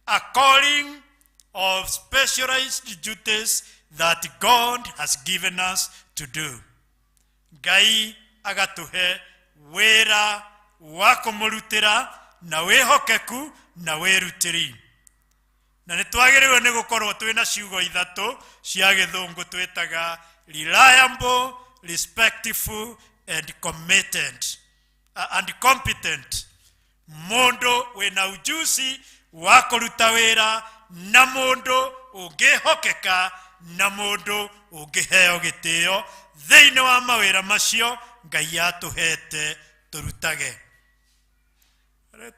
A calling of specialized duties that God has given us to do. Ngai agatuhe wĩra wa kũmũrutĩra na wĩhokeku na wĩrutĩri. Na nĩ twagĩrĩirwo nĩ gũkorwo twĩna ciugo ithatũ cia gĩthũngũ twĩtaga reliable, respectful and committed, and competent. Mũndũ wĩna ujuzi wa kũruta wĩra na mũndũ ũngĩhokeka na mũndũ ũngĩheo gĩtĩo thĩinĩ wa mawĩra macio Ngai atũhete tũrutage.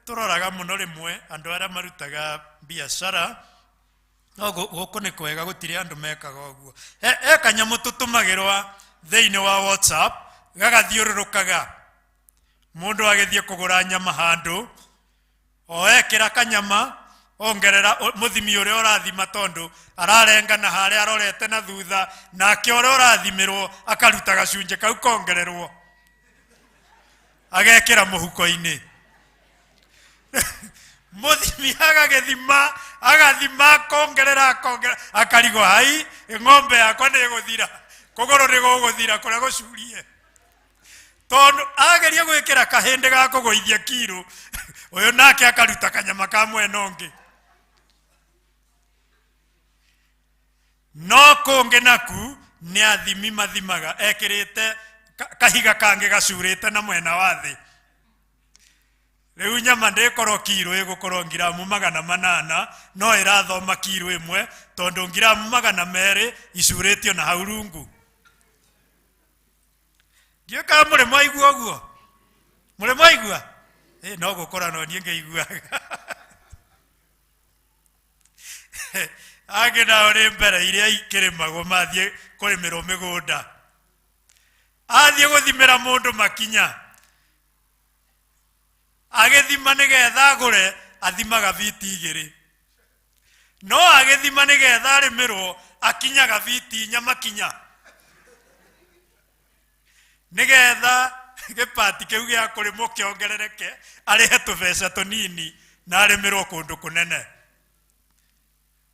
Tũroraga mũno rĩmwe andũ arĩa marutaga biacara, no gũkũ nĩ kwega gũtirĩ andũ mekaga ũguo. He kanyamũ tũtũmagĩrwa thĩinĩ wa WhatsApp gagathiũrũrũkaga. Mũndũ agĩthiĩ kũgũra nyama handũ, o ekĩra kanyama, ongerera mũthimi ũrĩa ũrathima tondũ ararenga na harĩa arorete na thutha, nake ũrĩa ũrathimĩrwo akaruta gacunjĩ kau kongererwo agekĩra mũhuko-inĩ. Mũthimi agagĩthima, agathima, akongerera, akongerera, akarigwo hai ng'ombe yakwa nĩ ĩgũthira, kũgũrũ nĩ gũgũthira kũrĩa gũcurie. Tondũ ageria gwĩkĩra kahĩndĩ ga kũgũithia kiro, ũyũ nake akaruta kanyama ka mwena ũngĩ. No kũngĩ naku nĩ athimi mathimaga ekĩrĩte kahiga kangĩ gacurĩte na mwena wa thĩ. Rĩu nyama ndĩkorwo kiro ĩgũkorwo ngiramu magana manana, no ĩrathoma kiro ĩmwe tondũ ngiramu magana merĩ icurĩtio na hau rungu. Ndiũĩ kana mũrĩ mwaigua ũguo? Mũrĩ mwaigua? No gũkora no niĩ ngĩiguaga. Angĩ nao nĩ mbere iria ikĩrĩmagwo mathiĩ kũrĩmĩrwo mĩgũnda. Athiĩ gũthimĩra mũndũ makinya, agĩthima nĩgetha agũre, athimaga biti igĩrĩ. No agĩthima nĩgetha arĩmĩrwo, akinyaga biti inya makinya. Nĩgetha gĩpati kĩu gĩa kũrĩmwo kĩongerereke, arĩhe tũbeca tũnini na arĩmĩrwo kũndũ kũnene.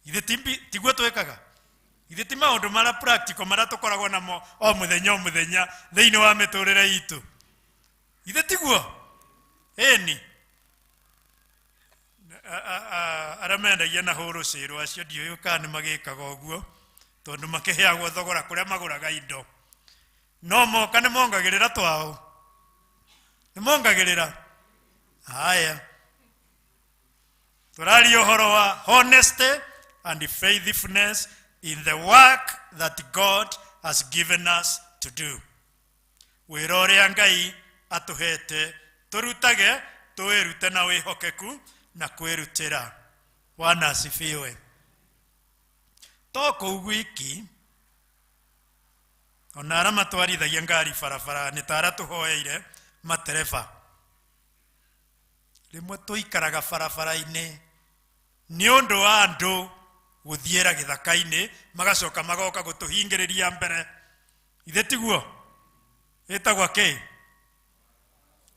Ithe tiguo twĩkaga? Ithe ti maũndũ marĩa practical marĩa tũkoragwo namo o mũthenya o mũthenya thĩinĩ wa mĩtũrĩre itũ? Ithe tiguo? Ĩni. Arĩa mendagia na hũrũcĩrwo acio ndiũĩ kana nĩ magĩkaga ũguo, tondũ makĩheagwo thogora kũrĩa magũraga indo. No moka nĩ mongagĩrĩra twao. Nĩ mongagĩrĩra. Haya. Tũraria ũhoro wa honesty and faithfulness in the work that God has given us to do. Wĩra ũrĩa Ngai atũhete tũrutage, tũwĩrute na wĩhokeku na kwĩrutĩra. Bwana asifiwe. To kũu gwiki, ona arĩa matwarithagia ngari barabara nĩ ta arĩa tũhoeire matereba. Rĩmwe tũikaraga barabara-inĩ nĩ ũndũ wa andũ gũthiĩra gĩthaka-inĩ magacoka magoka gũtũhingĩrĩria mbere. Ithe tiguo? Ĩtagwo kĩ?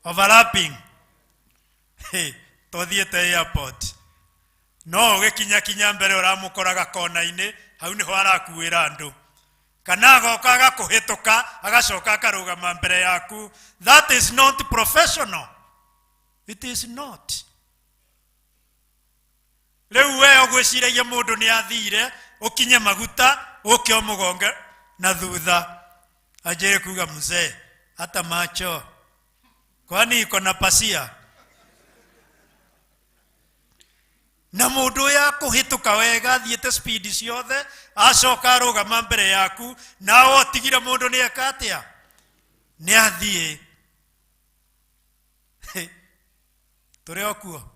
Overlapping. Hey, tũthiĩte airport. No ũgĩkinya kinya mbere ũramũkoraga kona-inĩ, hau nĩho arakuĩra andũ. Kana agoka agakũhĩtũka, agacoka akarũgama mbere yaku. That is not professional. It is not. Rĩu we ũgwĩciragia mũndũ nĩ athire, ũkinye maguta, ũke ũmũgonge na thutha. Anjĩre kuga mzee, hata macho. Kwani iko na pasia? Na mũndũ ũyũ akũhĩtũka wega athiĩte speed ciothe, acoka arũgama mbere yaku, nawe ũtigire mũndũ nĩ eka atĩa? Nĩ athiĩ. Tũrĩ o kuo?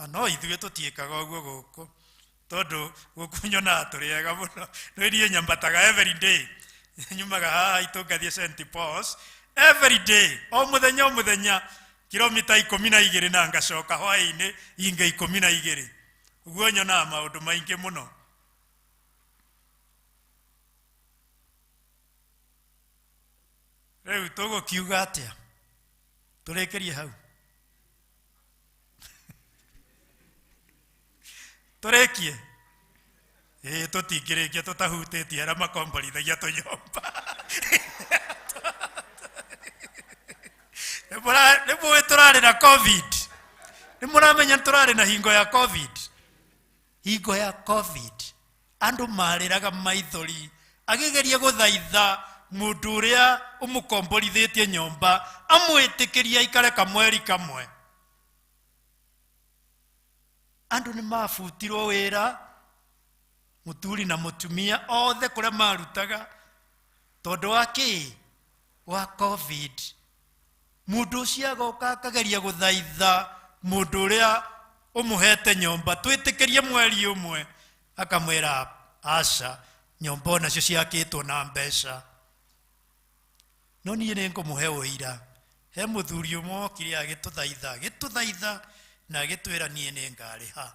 No ithuĩ tũtiĩkaga ũguo gũkũ tondũ gũkũ nyonaga tũrĩ ega mũno. Nĩ niĩ nyambataga every day, nyumaga haha itũ ngathiĩ St Paul's every day, o mũthenya o mũthenya, kilomita 12 na ngacoka hwaĩ-inĩ ingĩ 12. Ũguo nyonaga maũndũ maingĩ mũno. Rĩu tũgũkiuga atĩa? Tũrĩkĩrie hau, tũrĩkie? Ĩĩ, tũtingĩrĩkia tũtahutĩtie arĩa makomborithagia tũnyũmba. Nĩ mũĩ tũrarĩ na COVID, nĩ mũramenya tũrarĩ na hingo ya COVID. Hingo ya COVID andũ marĩraga maithori agĩgeria gũthaitha mũndũ ũrĩa ũmũkomborithĩtie nyũmba amwĩtĩkĩrie aikare kamweri kamwe. Andũ nĩ mabutirwo wĩra, mũthuri na mũtumia othe, kũrĩa marutaga, tondũ wa kĩ? Wa COVID. Mũndũ ũcio agoka akageria gũthaitha mũndũ ũrĩa ũmũhete nyũmba, twĩtĩkĩrie mweri ũmwe, akamwĩra aca, nyũmba onacio ciakĩtwo na mbeca. No niĩ nĩ ngũmũhe ũira. He mũthuri ũmwe okire agĩtũthaitha, agĩtũthaitha na agĩtwĩra, niĩ nĩ ngarĩha,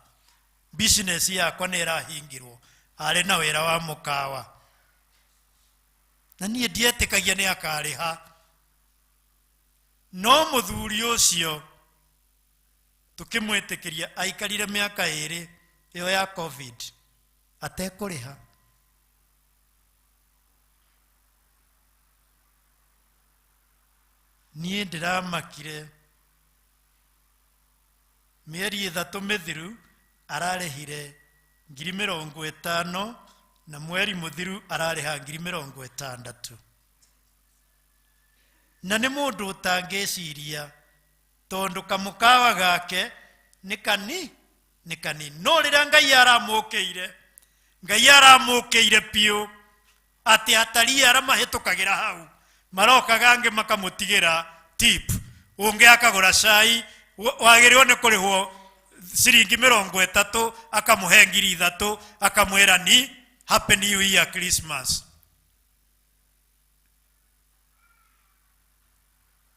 business yakwa nĩ ĩrahingirwo. Arĩ na wĩra wa mũkawa, na niĩ ndietĩkagia nĩ akarĩha. No mũthuri ũcio tũkĩmwĩtĩkĩria, aikarire mĩaka 2 ĩyo ya COVID atekũrĩha. Niĩ ndĩramakire. Mĩeri 3 mĩthiru ararĩhire 50,000, na mweri mũthiru ararĩha 60,000. Na nĩ mũndũ ũtangĩciria, tondũ kamũkawa gake nĩ kani nĩ kanini. No rĩrĩa Ngai aramũkĩire, Ngai aramũkĩire biũ, atĩ atarii arĩa mahĩtũkagĩra hau marokaga, angĩ makamũtigĩra tip, ũngĩ akagũra cai wagĩrĩirwo nĩ kũrĩhwo ciringi 30, akamũhe 3,000, akamwĩra ni happy new year, Christmas.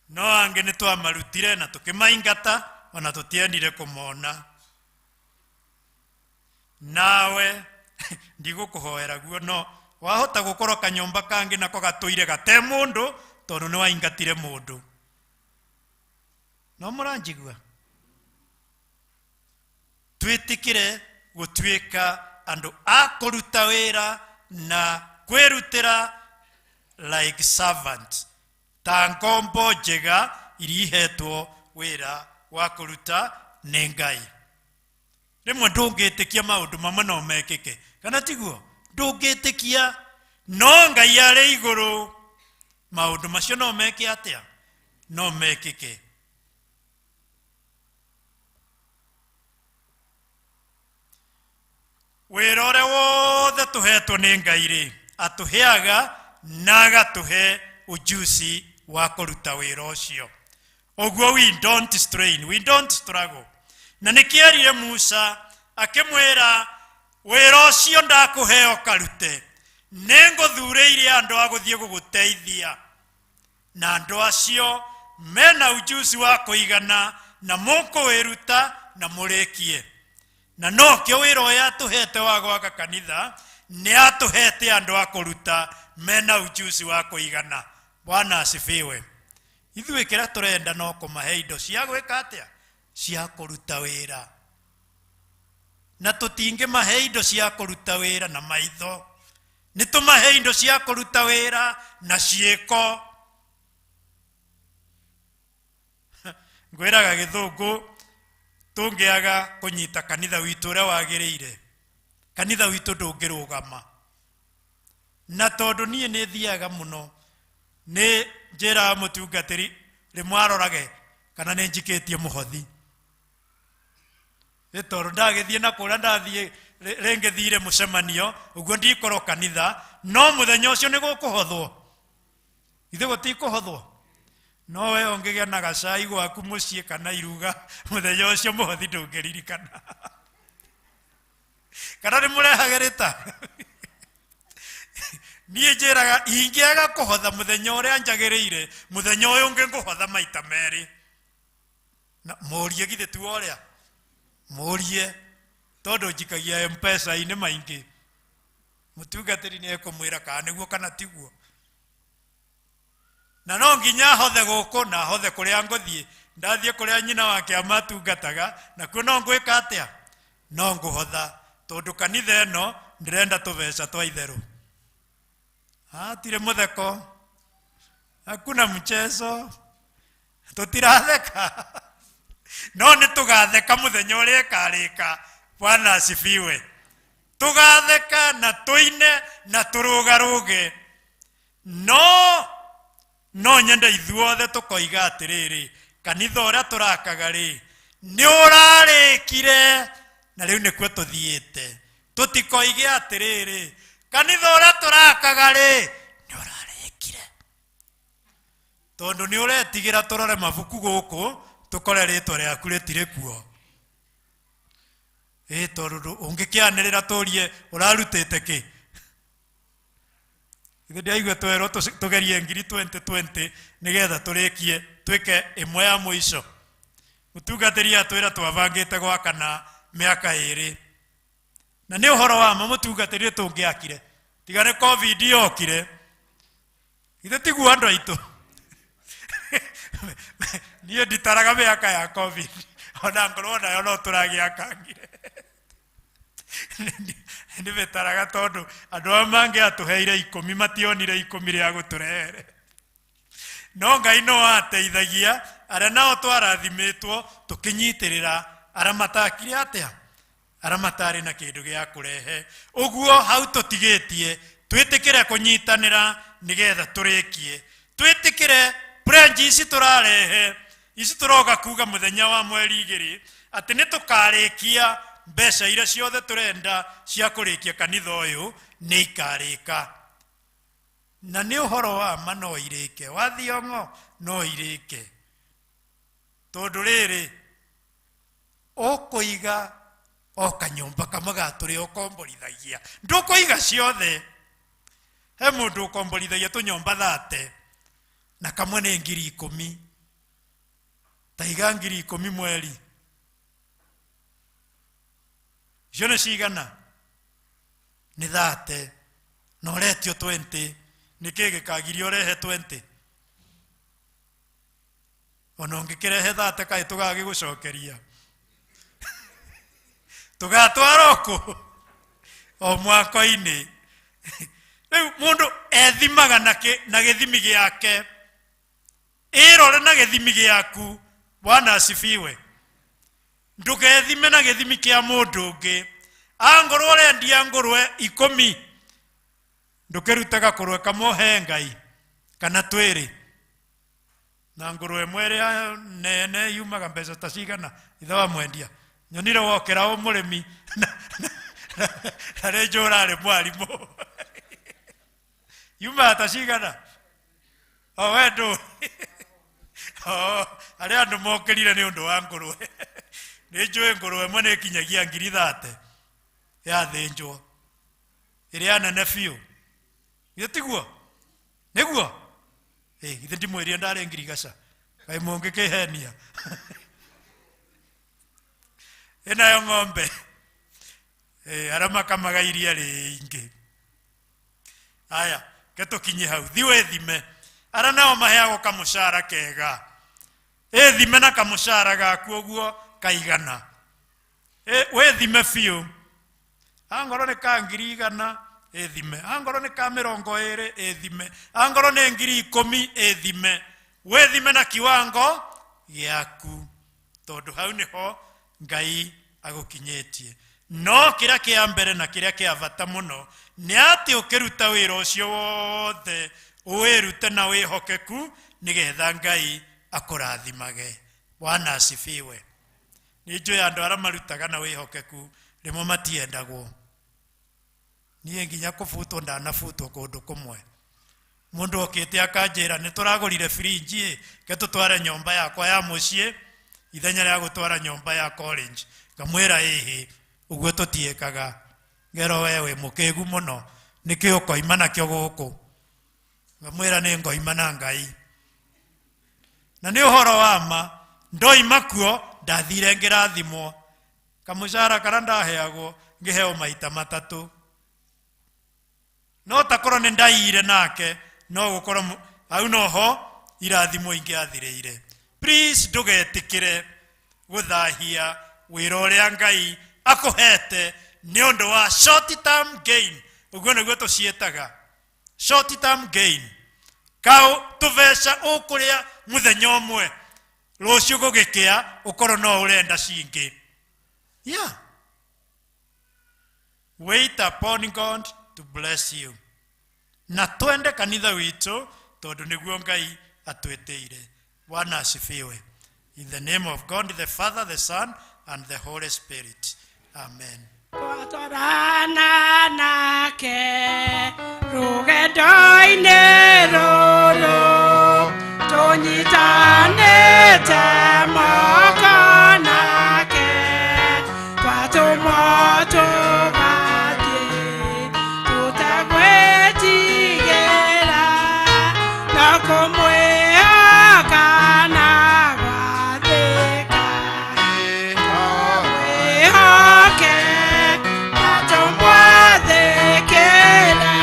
No angĩ nĩ twamarutire na tũkĩmaingata, ona tũtiendire kũmona. Nawe ndigũkũhoera guo, no wahota gũkorwo kanyũmba kangĩ nako gatũire gate mũndũ, tondũ nĩ waingatire mũndũ. No mũranjigua? Twĩtĩkĩre gũtuĩka andũ a kũruta wĩra na kwĩrutĩra like servant, ta ngombo njega iria ihetwo wĩra wa kũruta nĩ Ngai. Rĩmwe ndũngĩtĩkia maũndũ mamwe no mekĩke, kana tiguo? Ndũngĩtĩkia, no Ngai arĩ igũrũ, maũndũ macio no meke atĩa? No mekĩke. Wĩra ũrĩa wothe tũhetwo nĩ Ngai rĩ, atũheaga na agatũhe ujuzi wa kũruta wĩra ũcio. Ũguo we don't strain, we don't struggle. Na nĩkĩerire Musa, akĩmwĩra, wĩra ũcio ndakũhe ũkarute, nĩ ngũthurĩire andũ a gũthiĩ gũgũteithia, na andũ acio mena ujuzi wa kũigana na mũkũwĩruta na mũrĩkie. Na nokĩo wĩra ũyũ atũhete wa gwaka kanitha, nĩ atũhete andũ a kũruta mena ujuzi wa kũigana. Bwana asifiwe. Ithuĩ kĩrĩa tũrenda no kũmahe indo cia gwĩka atĩa? Cia kũruta wĩra. Na tũtingĩmahe indo cia kũruta wĩra na maitho, nĩ tũmahe indo cia kũruta wĩra na ciĩko. Ngwĩraga gĩthũngũ, tũngĩaga kũnyita kanitha witũ ũrĩa wagĩrĩire, kanitha witũ ndũngĩrũgama. Na tondũ niĩ nĩ thiaga mũno, nĩ njĩraga mũtungatĩri rĩmwe arorage kana nĩ njikĩtie mũhothi, nĩ tondũ ndagĩthiĩ na kũrĩa ndathiĩ rĩngĩ thire mũcemanio ũguo ndikorwo kanitha, no mũthenya ũcio nĩ gũkũhothwo. Ithe gũtikũhothwo? No we ũngĩgĩa na gacai gwaku mũciĩ kana iruga mũthenya ũcio mũhothi ndũngĩririkana. Kana nĩ mũrehage rĩta? Niĩ njĩraga ingĩaga kũhotha mũthenya ũrĩa njagĩrĩire, mũthenya ũyũ ũngĩ ngũhotha maita merĩ. Na mũrie githĩ ti ũrĩa? Mũrie tondũ njikagia M-Pesa-inĩ maingĩ. Mũtungatĩri nĩ ekũmwĩra kana nĩguo kana tiguo. Na no nginya hothe gũkũ na hothe kũrĩa ngũthiĩ. Ndathiĩ kũrĩa nyina wa kĩama atungataga, nakuo no ngwĩka atĩa? No ngũhotha, tondũ kanitha ĩno ndĩrenda tũbeca twa itherũ. Hatirĩ mũtheko, hakuna mchezo, tũtiratheka. No nĩ tũgatheka mũthenya ũrĩa ĩkarĩka. Bwana asifiwe. Tũgatheka na tũine na tũrũgarũge. No no nyende ithuothe tũkoiga atĩrĩrĩ, kanitha ũrĩa tũrakaga rĩ, nĩ ũrarĩkire na rĩu nĩkuo tũthiĩte. Tũtikoige atĩrĩrĩ, kanitha ũrĩa tũrakaga rĩ, nĩ ũrarĩkire. Tondũ nĩ ũretigĩra tũrore mabuku gũkũ, tũkore rĩtwa rĩaku rĩtirĩ kuo. Ĩ tondũ ũngĩkĩanĩrĩra tũrie ũrarutĩte kĩ? Ithe ndĩraigua twerwo tũgerie ngiri 2020 nĩgetha tũrĩkie twĩke ĩmwe ya mũico. Mũtungatĩri atwĩra twabangĩte gwakana mĩaka ĩrĩ. Na nĩ ũhoro wa ma mũtungatĩri tũngĩakire. Tiga nĩ COVID yokire. Ithe tiguo andũ aitũ. Niĩ nditaraga mĩaka ya COVID. Ona ngorwo nayo no tũragĩakangire. Nĩmĩtaraga tondũ andũ arĩa mangĩatũheire ikũmi mationire ikũmi rĩa gũtũrehere. No Ngai no ateithagia arĩa nao twarathimĩtwo tũkĩnyitĩrĩra arĩa matakire atĩa, arĩa matarĩ na kĩndũ gĩa kũrehe. Ũguo hau tũtigĩtie twĩtĩkĩre kũnyitanĩra nĩgetha tũrĩkie. Twĩtĩkĩre pledge ici tũrarehe, ici tũroka kuga mũthenya wa mweri igĩrĩ atĩ nĩ tũkarĩkia mbeca iria ciothe tũrenda cia kũrĩkia kanitha ũyũ nĩ ikarĩka. Na nĩ ũhoro wa ma no irĩke, wa Thiong'o no irĩke. Tondũ rĩrĩ, ũkũiga o kanyũmba kamwe ga tũrĩa ũkomborithagia, ndũkũiga ciothe. He mũndũ ũkomborithagia tũnyũmba thate, na kamwe nĩ ngiri ikũmi. Ta iga ngiri ikũmi mweri. Icio nĩ cigana? Nĩ thate. Na ũretio 20. Nĩkĩ gĩkagiria ũrehe 20? Ona ũngĩkĩrehe thate kaĩ tũgagĩgũcokeria. Tũgatwara kũ? O mwako-inĩ. Rĩu mũndũ ethimaga na gĩthimi gĩake. Ĩrore na gĩthimi gĩaku. Bwana asifiwe. Ndũgethime na gĩthimi kĩa mũndũ ũngĩ. Angorwo ũrendia ngũrwe ikũmi, ndũkĩrute gakũrwe kamwe ũhe Ngai kana twĩrĩ. Na ngũrwe ĩmwe ĩrĩa nene yumaga mbeca ta cigana ithe wa mwendia. Nyonire wokĩra ũ mũrĩmi na rĩ njũra arĩ mwarimũ. Yumaga ta cigana? O we ndũĩ. O, arĩa andũ mokĩrire nĩ ũndũ wa ngũrwe. Nĩ njũĩ ngũrwe ĩmwe nĩ ĩkinyagia ngiri thate yathĩnjwo. Ĩrĩa nene biũ. Githĩ tiguo? Nĩguo? Ĩ, githĩ ndimwĩrire ndarĩ ngirigaca? Kaĩ mũngĩkĩhenia. Ĩnayo ng'ombe. Ĩ, arĩa makamaga iria rĩingĩ. Aya, ke tũkinye hau. Thi wĩthime. Arĩa nao maheagwo kamũcara kega. Ĩthime na kamũcara gaku ũguo kaigana. Wĩthime biũ. Angorwo nĩ ka ngiri igana, ĩthime. Angorwo nĩ ka mĩrongo ĩrĩ, ĩthime. Angorwo nĩ ngiri ikũmi, ĩthime. Wĩthime na kiwango gĩaku. Tondũ hau nĩho Ngai agũkinyĩtie. No kĩrĩa kĩa mbere na kĩrĩa kĩa bata mũno nĩ atĩ ũkĩruta wĩra ũcio wothe ũwĩrute na wĩhokeku nĩgetha Ngai akũrathimage. Bwana asifiwe. Nĩ njũĩ andũ arĩa marutaga na wĩhokeku rĩmwe matiendagwo. Niĩ nginya kũbutwo ndanabutwo kũndũ kũmwe. Mundu okite akanjira ni turagurire fridge ke tutware nyomba yakwa ya mucii ithenya ria gutwara nyomba ya college. Ngamwira ihi uguo tutiekaga, ngero we wi mukigu muno niki ukoima nakio guku. Ngamwira ni ngoima na Ngai, na ni uhoro wa ma ndoima kuo ndathire ngirathimwo kamucara karia ndaheagwo ngiheo maita matatu. No takorwo ni ndaiyire nake no gukorwo hau noho irathimwo ingiathirire. Please ndugetikire guthahia wira uria Ngai akuhete ni undu wa short term gain. Uguo niguo tucietaga short term gain. Kau tuveca ukuria muthenya umwe rucio gugikia ukorwo no urenda cingi. Yeah. Wait upon God to bless you. Na twende kanitha witu tondu niguo Ngai atwitiire. Bwana asifiwe. In the name of God, the Father, the Son, and the Holy Spirit. Amen. Twarana nake rugendo-inĩ rũrũ, tũnyitanĩte moko nake, twatũmwo tũgathiĩ tũtegwĩtigĩra, no kũmwĩhoka na gwathĩka. Mwĩhoke na tũmwathĩkĩre,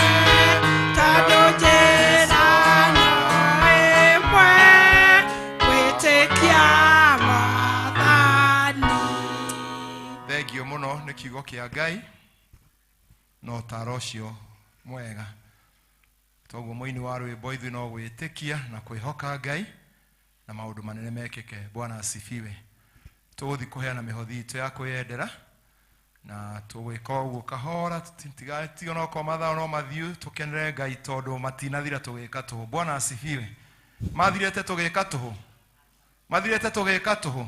tondũ njĩra no ĩmwe, gwĩtĩkia Mwathani. Thengio mũno nĩ kiugo kĩa Ngai na ũtaro ũcio mwega. Toguo mũini wa rwĩmbo ithuĩ no gwĩtĩkia na kwĩhoka Ngai na maũndũ manene mekĩke. Bwana asifiwe. Tũgũthiĩ kũheana mĩhothi itũ ya kwĩyendera na tũgwĩka ũguo kahora, tiga onokorwo mathaa no mathiu, tũkenere Ngai tondũ matinathira tũgĩka tũhũ. Bwana asifiwe. Mathirĩte tũgĩka tũhũ, mathirĩte tũgĩka tũhũ.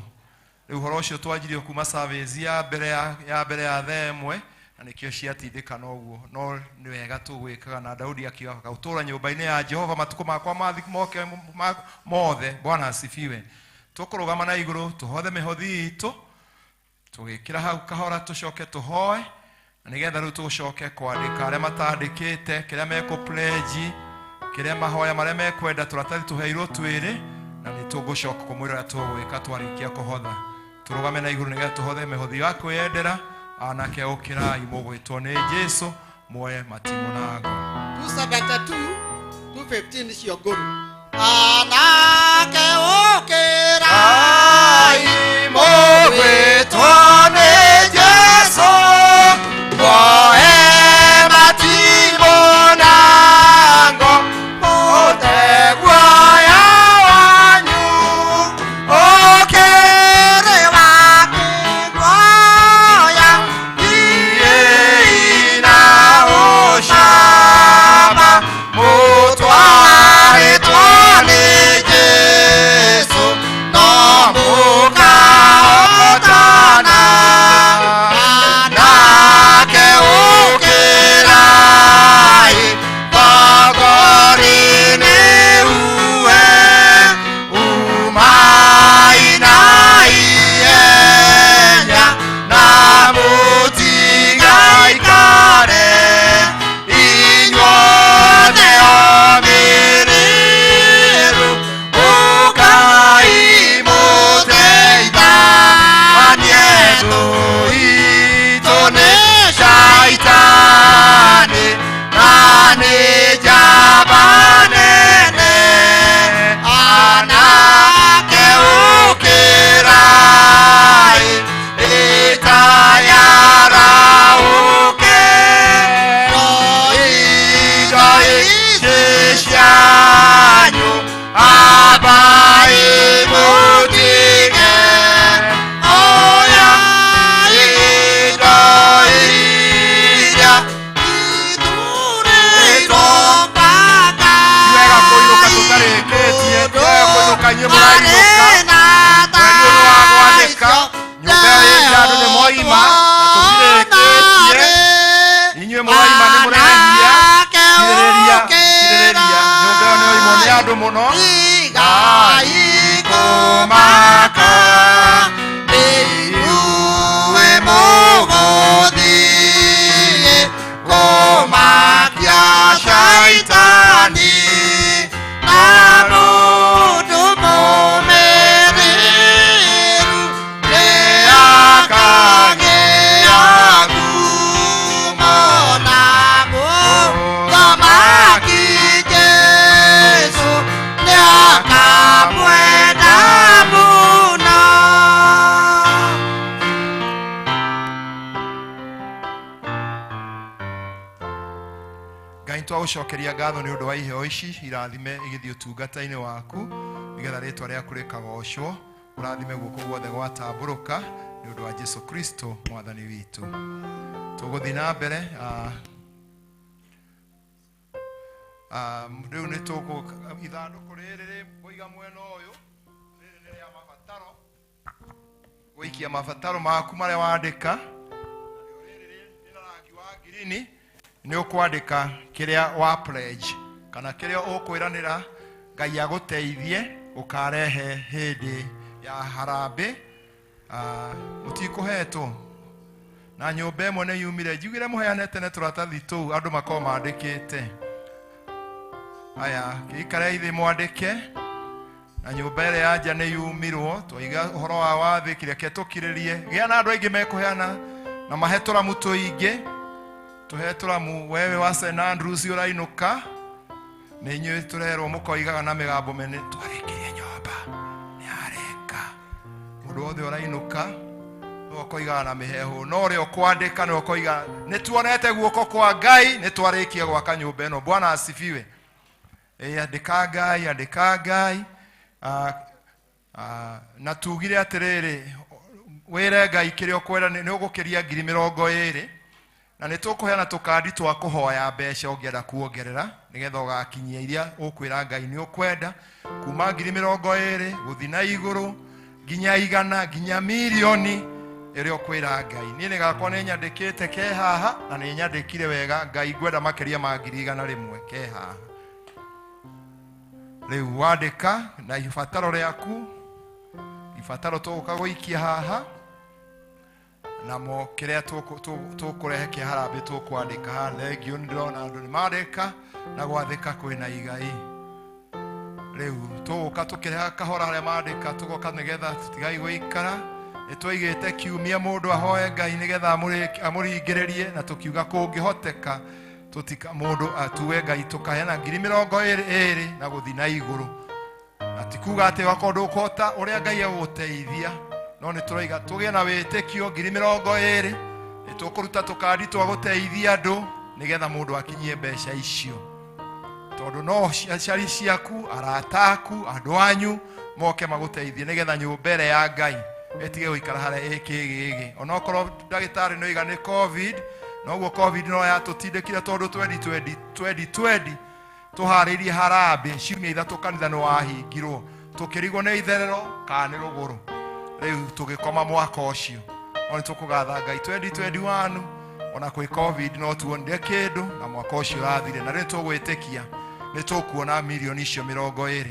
Rĩu ũhoro ũcio twanjirie kuma service ya mbere ya mbere ya thaa ĩmwe na nĩkĩo ciatindĩkana ũguo, no nĩ wega tũgwĩkaga. Na Daudi akiuga gaũtũra nyũmba-inĩ ya Jehova matukũ makwa moke mothe. Bwana asifiwe. Tũkũrũgama na igũrũ tũhothe mĩhothi itũ tũgĩkĩra hau kahora, tũcoke tũhoe na nĩgetha rĩu tũcoke kwandĩka arĩa matandĩkĩte kĩrĩa mekũ pledge, kĩrĩa mahoya marĩa mekwenda. Tũratathi tũheirwo twĩrĩ na nĩ tũgũcoka kũmwĩra ũrĩa tũgwĩka twarĩkia kũhotha. Tũrũgame na igũrũ nĩgetha tũhothe mĩhothi ya kwĩyendera. Anake ũkĩrai mũgwĩtwo nĩ Jesũ muoye matimũ na ngo. 272 215 icio ngũrũ. Anake ũkĩrai mũgwĩtwo nĩ Jesũ muoye matimũ na ngo, mũteguoya wanyu ũkĩrĩ wa kĩguoya, thiĩi na ũcamba mũtwarĩtwo nĩ Jesũ, no mũkahota. mũno. Tigai kũmaka nĩ inyuĩ mũgũthiĩ kũmakia Shaitani na mũndũ mũmĩrĩru nĩ akagĩa ngumo na mũthamaki Jesũ nĩ akamwenda mũno. Ngai twagũcokeria ngatho nĩ ũndũ wa iheo ici irathime igĩthiĩ ũtungata-inĩ waku nĩgetha rĩtwa rĩaku rĩkagocwo ũrathime guoko guothe gwatambũrũka nĩ ũndũ wa Jesu Kristo mwathani witũ. Tũgũthiĩ na mbere rĩu nĩ tũkũ ithandũkũ rĩrĩ rĩkũiga mwena ũyũ rĩrĩ nĩ rĩa mabataro gũikia mabataro maku marĩa wandĩka ngirini nĩ ũkwandĩka kĩrĩa wa pledge kana kĩrĩa ũkwĩranĩra Ngai agũteithie ũkarehe hĩndĩ ya harambĩ. Mũtikũhetwo na nyũmba ĩmwe nĩ yumire njugire mũheane tene tũratathi tũu andũ makorwo mandĩkĩte. Aya gĩikarei thĩ mwandĩke na nyũmba ĩrĩa ya nja nĩ yumirwo twaiga ũhoro wa wathĩki reke tũkirĩrie gĩa na andũ aingĩ mekũheana na mahe tũramu tũingĩ tũhe tũramu wewe wa St Andrews ũrainũka nĩ inyuĩ tũrerwo mũkoigaga na mĩgambo mene twarĩkirie nyũmba nĩ areka mũndũ wothe ũrainũka nĩwe ũkoigaga na mĩheehũ no ũrĩa ũkwandĩka nĩwe ũkoiga nĩ tuonete guoko kwa Ngai nĩ twarĩkia gwaka nyũmba ĩno. Bwana asifiwe. Andĩka Ngai, andĩka Ngai. Na tugire atĩrĩrĩ wĩre Ngai kĩrĩa ũkwenda nĩ ũgũkĩria 20,000 na nĩ tũkũheana tũkandi twa kũhoya mbeca ũngĩenda kuongerera nĩgetha ũgakinyia iria ũkwĩra Ngai nĩ ũkwenda kuma 20,000 gũthiĩ na igũrũ nginya 100 nginya mirioni ĩrĩa ũkwĩra Ngai. Niĩ nĩ gakwa nĩ nyandĩkĩte ke haha na nĩ nyandĩkire wega Ngai ngwenda makĩria ma 100,000 ke haha. Rĩu wandĩka na ibataro rĩaku ibataro tũgũka gũikia haha namo kĩrĩa tũkũrehe kĩa harambĩ tũkwandĩka haha. Thengio nĩ ndĩrona andũ nĩ mandĩka na gwathĩka kwĩna igai. Rĩu tũgũka tũkĩreha kahora harĩa mandĩka tũgoka nĩgetha tũtigai gũikara. Nĩ twaigĩte kiumia mũndũ ahoe Ngai nĩgetha amũringĩrĩrie na tũkiuga kũngĩhoteka tũtika mũndũ atue Ngai tũkaheana 20,000 na gũthiĩ na igũrũ na ti kuga atĩ wakorwo ndũkũhota ũrĩa Ngai egũgũteithia no nĩ tũroiga tũgĩe na wĩtĩkio 20,000 nĩ tũkũruta tũkandi twa gũteithia andũ nĩgetha mũndũ akinyie mbeca icio tondũ no aciari ciaku arata aku andũ anyu moke magũteithie nĩgetha nyũmba ĩrĩa ya Ngai ĩtige gũikara harĩa ĩkĩgĩgĩ onokorwo ndagĩtarĩ nĩ oiga nĩ COVID noguo COVID no yatũtindĩkire tondũ 2020 tũharĩirie harambĩ ciumia 3 kanitha nĩ wahingirwo tũkĩrigwo nĩ itherero kana nĩ rũgũrũ rĩu tũgĩkoma mwaka ũcio no nĩ tũkũgatha Ngai 2021 ona kwĩ COVID no tuonire kĩndũ na mwaka ũcio ũrathire na rĩu tũgwĩtĩkia nĩ tũkuona mirioni icio 20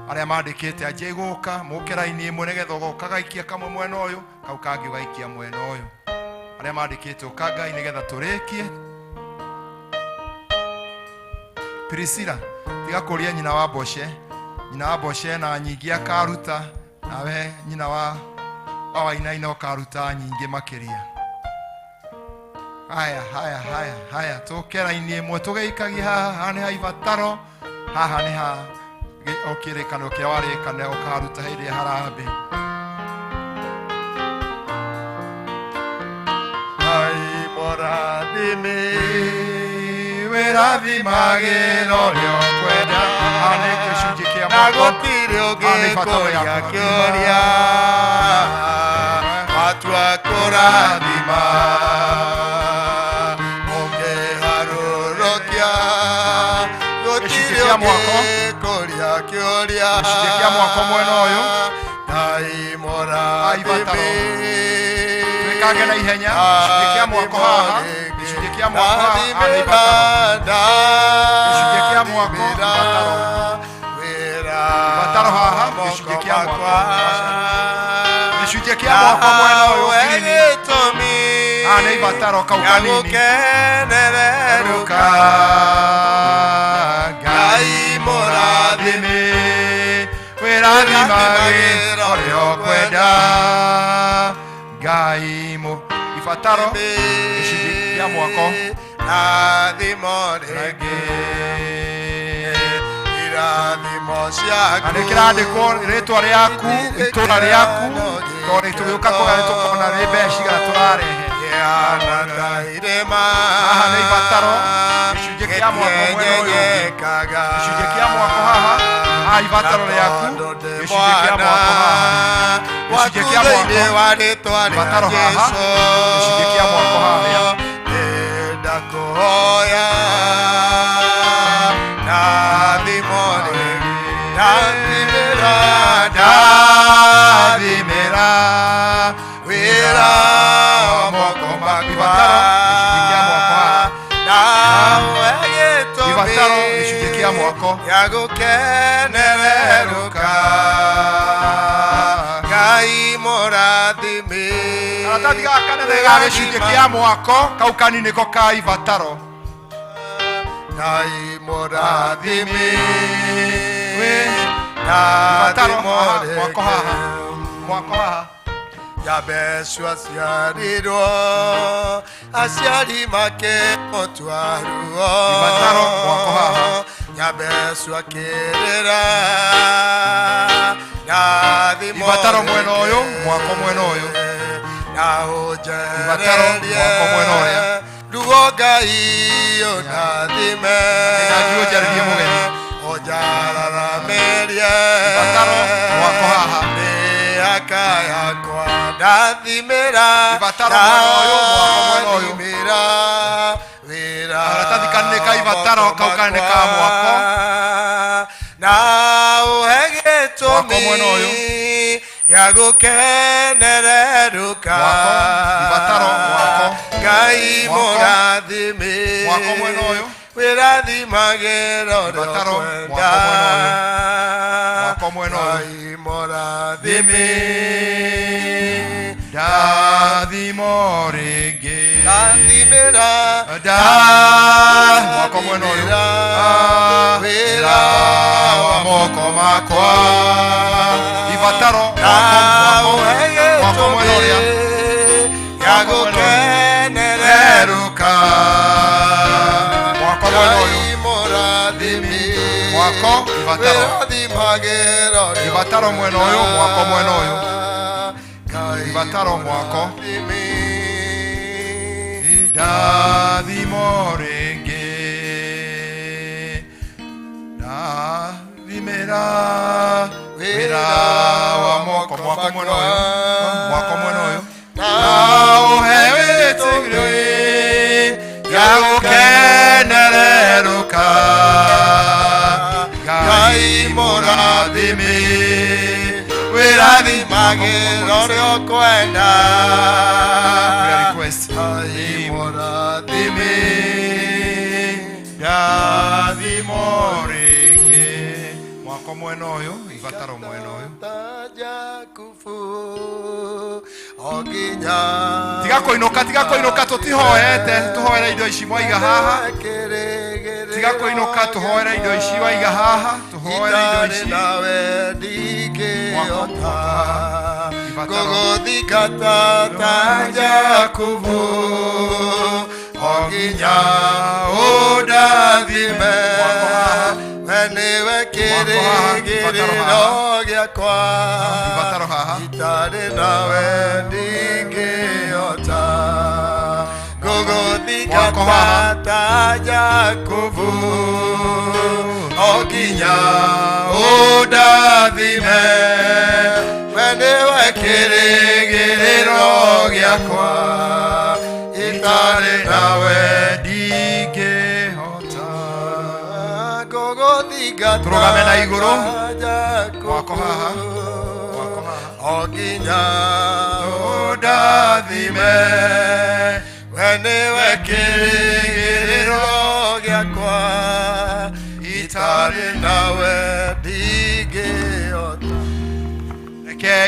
arĩa mandĩkĩte anjia igũka mũke raini ĩmwe nĩgetha ũgoka gaikia kamwe mwena ũyũ kau kangĩ ũgaikia mwena ũyũ arĩa mandĩkĩte ũka Ngai nĩgetha tũrĩkie. Priscilla tiga kũria nyina wa Mboce nyina wa Mboce na nyingĩ akaruta nawe nyina wa Wainaina ũkaruta nyingĩ makĩria. Haya haya haya haya tũke raini ĩmwe tũgĩikagie haha haha nĩ ha ibataro haha nĩ ha ũkĩrĩkanĩro kĩrĩa warĩkanĩra ũkaruta hĩndĩ ya harambĩ. Ngai mũrathime wĩrathimagĩra ũrĩa ũkwenda. Haha nĩ gĩcunjĩ kĩa na mwako. gũtirĩ Haha nĩ ibataro ũngĩ rĩa kũria kũrathima. kĩũria matua kũrathima ũngĩharũrũkia gũtirĩ Gĩcunjĩ kĩa mwako. ũngĩ kũria kĩũria Gĩcunjĩ kĩa mwako mwena ũyũ. Ngai mũrathime Twĩkange na ihenya. Gĩcunjĩ kĩa mwako haha. Gĩcunjĩ kĩa mwako haha. Haha nĩ ibataro. Gĩcunjĩ kĩa mwako ibataro. Ibataro haha gĩcunjĩ kĩa mwako. Gĩcunjĩ kĩa mwako mwena ũyũ ngirini. Haha nĩ ibataro kau kanini. Gũkenererũka Ngai mũrathime wĩrathimagĩra ũrĩa ũkwenda Ngai mũ ibataro gĩcunjĩ kĩa mwako rathimo rĩngĩ irathimo ciaku na nĩkĩrandĩkwo rĩtwa rĩaku itũra rĩaku tondũ tũgĩũka kũgaya nĩtũkona nĩ mbeca cigana tũrarehe haha nĩ ibataro gĩcunjĩ kĩa mwako mwena ũyũ ũngĩ gĩcunjĩ kĩa mwako haha haha ibataro rĩaku gĩcunjĩ kĩa mwako haha gĩcunjĩ kĩa mwako ibataro haha gĩcunjĩ kĩa mwako haha ndakuhoya ndathimo rĩngĩ ndathimĩra ndathimĩra wĩra wa moko makwa nawe gĩtũmi ibataro gĩcunjĩ kĩa mwako gĩa gũkenererũka Ngai mũrathime karatathi gaka kanene ga gĩcunjĩ kĩa mwako kau kanini nĩko ka ibataro Ngai mũrathime ibataro haha mwako haha mwako haha Jabesu aciarirwo aciari makĩmũtua ruo Ibataro mwako haha Jabesu akĩrĩra ndathimo ibataro mwena ũyũ mwako mwena ũyũ na ibataro mwako mwena ũrĩa ruo Ngai ũndathime Ngathiĩ ũnjarĩrie mũgeni ũnjararamĩrie ibataro mwako haha mĩaka yakwa ndathimĩra ibataro mwena ũyũ mwako mwena ũyũ ndathimĩra wĩra karatathi kanini ka ibataro kau kanene ka mwako na ũhe gĩtũmi Mwako mwena ũyũ. gĩa gũkenererũka Mwako, ibataro, mwako. Ngai Mwako. mũrathime Mwako mwena ũyũ. wĩrathimagĩra ũrĩa Ibataro, ũkwenda mwako mwena ũyũ. Mwako mwena ũyũ. Ngai mũrathime ndathimo rĩngĩ ndathimĩra nda mwako mwena ũyũ wĩra wa moko makwa ibataro mwako mwako mwako mwena ũrĩa gĩa gũkenererũka mwako mwena ũyũ Ngai mũrathime mwako ibataro wĩrathimagĩra ũrĩa ibataro mwena ũyũ mwako mwena ũyũ ibataro mwako ndathimo rĩngĩ ndathimĩra wĩra wa moko mwako mwena ũyũ mwako mwena ũyũ na ũhe wĩtĩkĩrio gĩa gũkenererũka Ngai mũrathime wĩrathimagĩra ũrĩa ũkwenda Prayer request. Ngai mũrathime ndathimo rĩngĩ mwako mwena ũyũ ibataro mwena ũyũ Jakubu o nginya tiga kũinũka tiga kũinũka tũtihoete tũhoere indo ici mwaiga haha tiga kũinũka tũhoere indo ici waiga haha tũhoere indo itarĩ ici nawe ndingĩhota Ibataro. gũgũthingata ta Jakubu o nginya ũndathime we nĩwe kĩrĩgĩrĩro gĩakwa ibataro haha itarĩ nawe ndingĩhota gũgũthingata ta Jakubu o nginya ũndathime we nĩwe kĩrĩgĩrĩro gĩakwa itarĩ nawe ndingĩhota gũgũthingata Tũrũgame na igũrũ. Jakubu Mwako haha. Mwako haha. o nginya ũndathime we nĩwe kĩrĩgĩrĩro gĩakwa itarĩ nawe ndingĩhota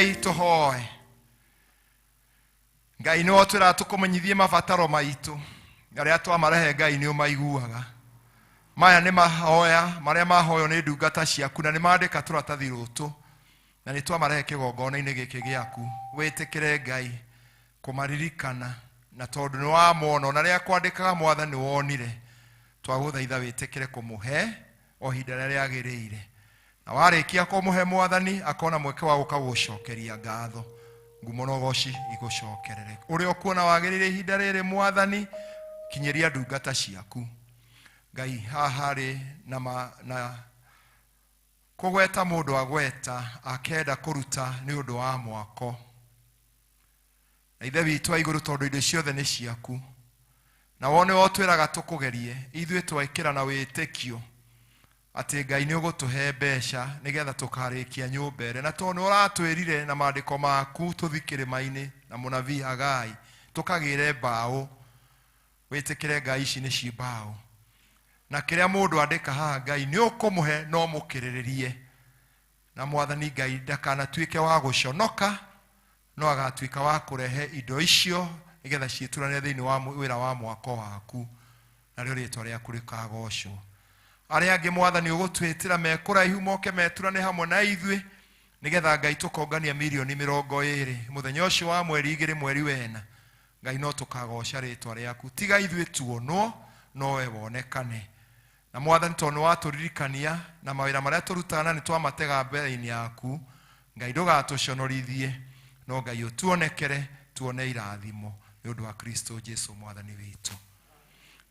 Rekei tũhoe. Ngai nĩwe ũtwĩraga tũkũmenyithie mabataro maitũ, arĩa twamarehe Ngai nĩ ũmaiguaga. Maya nĩ mahoya marĩa mahoywo nĩ ndungata ciaku, na nĩ mandĩka tũratathi rũtũ, na nĩ twamarehe kĩgongona-inĩ gĩkĩ gĩaku. Wĩtĩkĩre Ngai kũmaririkana, na tondũ nĩ wamona, ona rĩrĩa kwandĩkaga Mwathani nĩ wonire, twagũthaitha wĩtĩkĩre kũmũhe o ihinda rĩrĩa rĩagĩrĩire. Na warĩkia kũmũhe Mwathani, akona mweke wa gũka gũcokeria ngatho. Ngumo na ũgoci igũcokerere. Ũrĩa ũkuona wagĩrĩire ihinda rĩrĩ Mwathani, kinyĩria ndungata ciaku. Ngai haha rĩ na na kũgweta mũndũ agweta akenda kũruta nĩ ũndũ wa mwako. Na Ithe witũ wa igũrũ, tondũ indo ciothe nĩ ciaku, na wone wotwĩraga tũkũgerie, ithuĩ twekĩra na wĩtĩkio atĩ Ngai nĩ ũgũtũhe mbeca nĩgetha tũkarĩkia nyũmba ĩrĩa. Na tondũ nĩ ũratwĩrire na maandĩko maku tũthi kĩrĩma-inĩ na mũnabii Hagai tũkagĩre mbaũ, wĩtĩkĩre Ngai ici nĩ ci mbaũ. Na kĩrĩa mũndũ andĩka haha Ngai nĩ ũkũmũhe, no mũkĩrĩrĩrie. Na Mwathani Ngai ndakanatuĩke wa gũconoka, no agatuĩka wa kũrehe indo icio nĩgetha ciĩturane thĩinĩ wa wĩra wa mwako waku, narĩo rĩtwa rĩaku rĩkagocwo. Arĩa angĩ Mwathani ũgũtwĩtĩra me kũraihu moke meturane hamwe na ithuĩ, nĩgetha Ngai tũkongania mirioni 20 mũthenya ũcio wa mweri 2 mweri wena. Ngai no tũkagoca rĩtwa rĩaku, tiga ithuĩ tuonwo, nowe wonekane. Na Mwathani tondũ nĩ watũririkania na mawĩra marĩa tũrutaga na nĩ twamatega mbere-inĩ yaku, Ngai ndũgatũconorithie, no Ngai ũtuonekere, tuone irathimo nĩ ũndũ wa Kristo Jesu Mwathani witũ.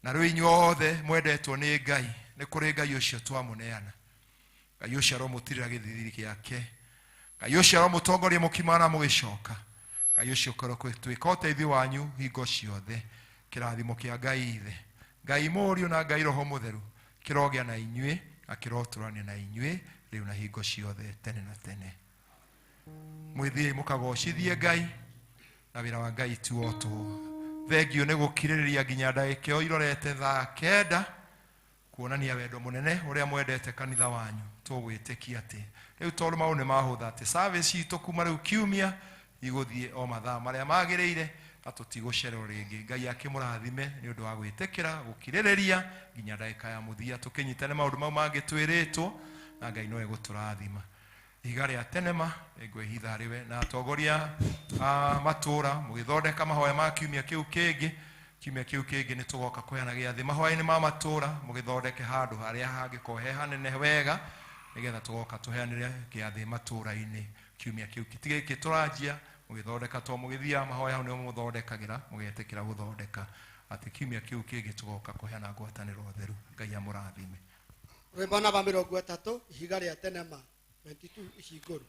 Na rĩu inyuothe mwendetwo nĩ Ngai, nĩ kũrĩ Ngai ũcio twamũneana. Ngai ũcio aromũtirĩra gĩthithiri gĩake, Ngai ũcio aromũtongoria mũkiuma na mũgĩcoka, Ngai ũcio ũkorwo twĩka ũteithio wanyu hingo ciothe. Kĩrathimo kĩa Ngai Ithe, Ngai Mũriũ na Ngai Roho Mũtheru kĩrogĩa na inyuĩ na kĩrotũrania na inyuĩ rĩu na hingo ciothe tene na tene. Mwĩthiĩi mũkagocithie Ngai, na wĩra wa Ngai ti wa tũhũ. Thengio nĩ gũkirĩrĩria nginya ndagĩka ĩyo irorete thaa 9, kuonania wendo mũnene ũrĩa mwendete kanitha wanyu. Tũgwĩtĩkia atĩ rĩu tondũ maũndũ nĩ mahũtha, atĩ service citũ kuma rĩu kiumia igũthiĩ o mathaa marĩa magĩrĩire, na tũtigũcererwo rĩngĩ. Ngai akĩmũrathime nĩ ũndũ wa gwĩtĩkĩra gũkirĩrĩria nginya ndagĩka ya mũthia, tũkĩnyitane maũndũ mau mangĩ twĩrĩtwo, na Ngai no egũtũrathima. Ihiga rĩa tenema ngwĩhitha harĩ we. Na atongoria a matũra mũgĩthondeka mahoya ma kiumia kĩu kĩngĩ, kiumia kĩu kĩngĩ nĩ tũgoka kũheana gĩathĩ mahoya-inĩ ma matũra, mũgĩthondeke handũ harĩa hangĩkorwo he hanene wega, nĩgetha tũgoka tũheanĩre gĩathĩ matũra-inĩ kiumia kĩu. Ti gĩkĩ tũranjia, mũgĩthondeka to mũgĩthiaga mahoya hau nĩho mũthondekagĩra, mũgetĩkĩra gũthondeka atĩ kiumia kĩu kĩngĩ tũgoka kũheana ngwatanĩro theru. Ngai amũrathime. Rwĩmbo namba 30, ihiga rĩa tenema 22 icingũrũ.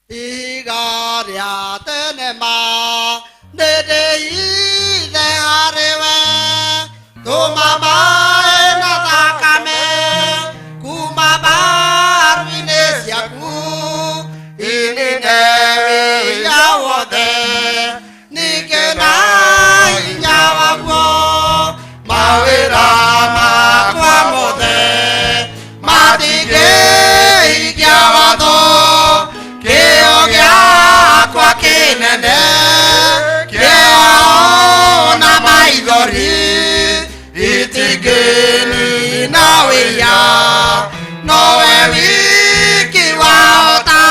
Ihiga rĩa tenema nĩ ndĩithe harĩ we, tũma maĩ na thakame kuma mbaru-inĩ ciaku, inine wĩya wothe ningĩ na hinya waguo, mawĩra makwa mothe matingĩhingia watho, kĩo gĩakwa kĩnene kĩo na maithori itingĩnina wĩya, nowe wiki wahota,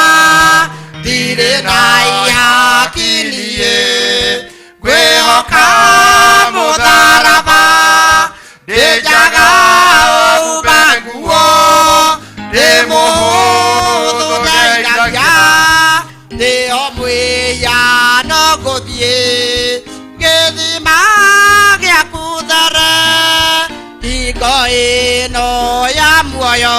ndirĩ na ihaki niĩ, ngwĩhoka mũtharaba, ndĩnjaga ũmba nguo, ndĩ mũhũthũ ndeithagia, ndĩ o mwĩya no ngũthiĩ gĩthima gĩaku there, hingo ĩno ya muoyo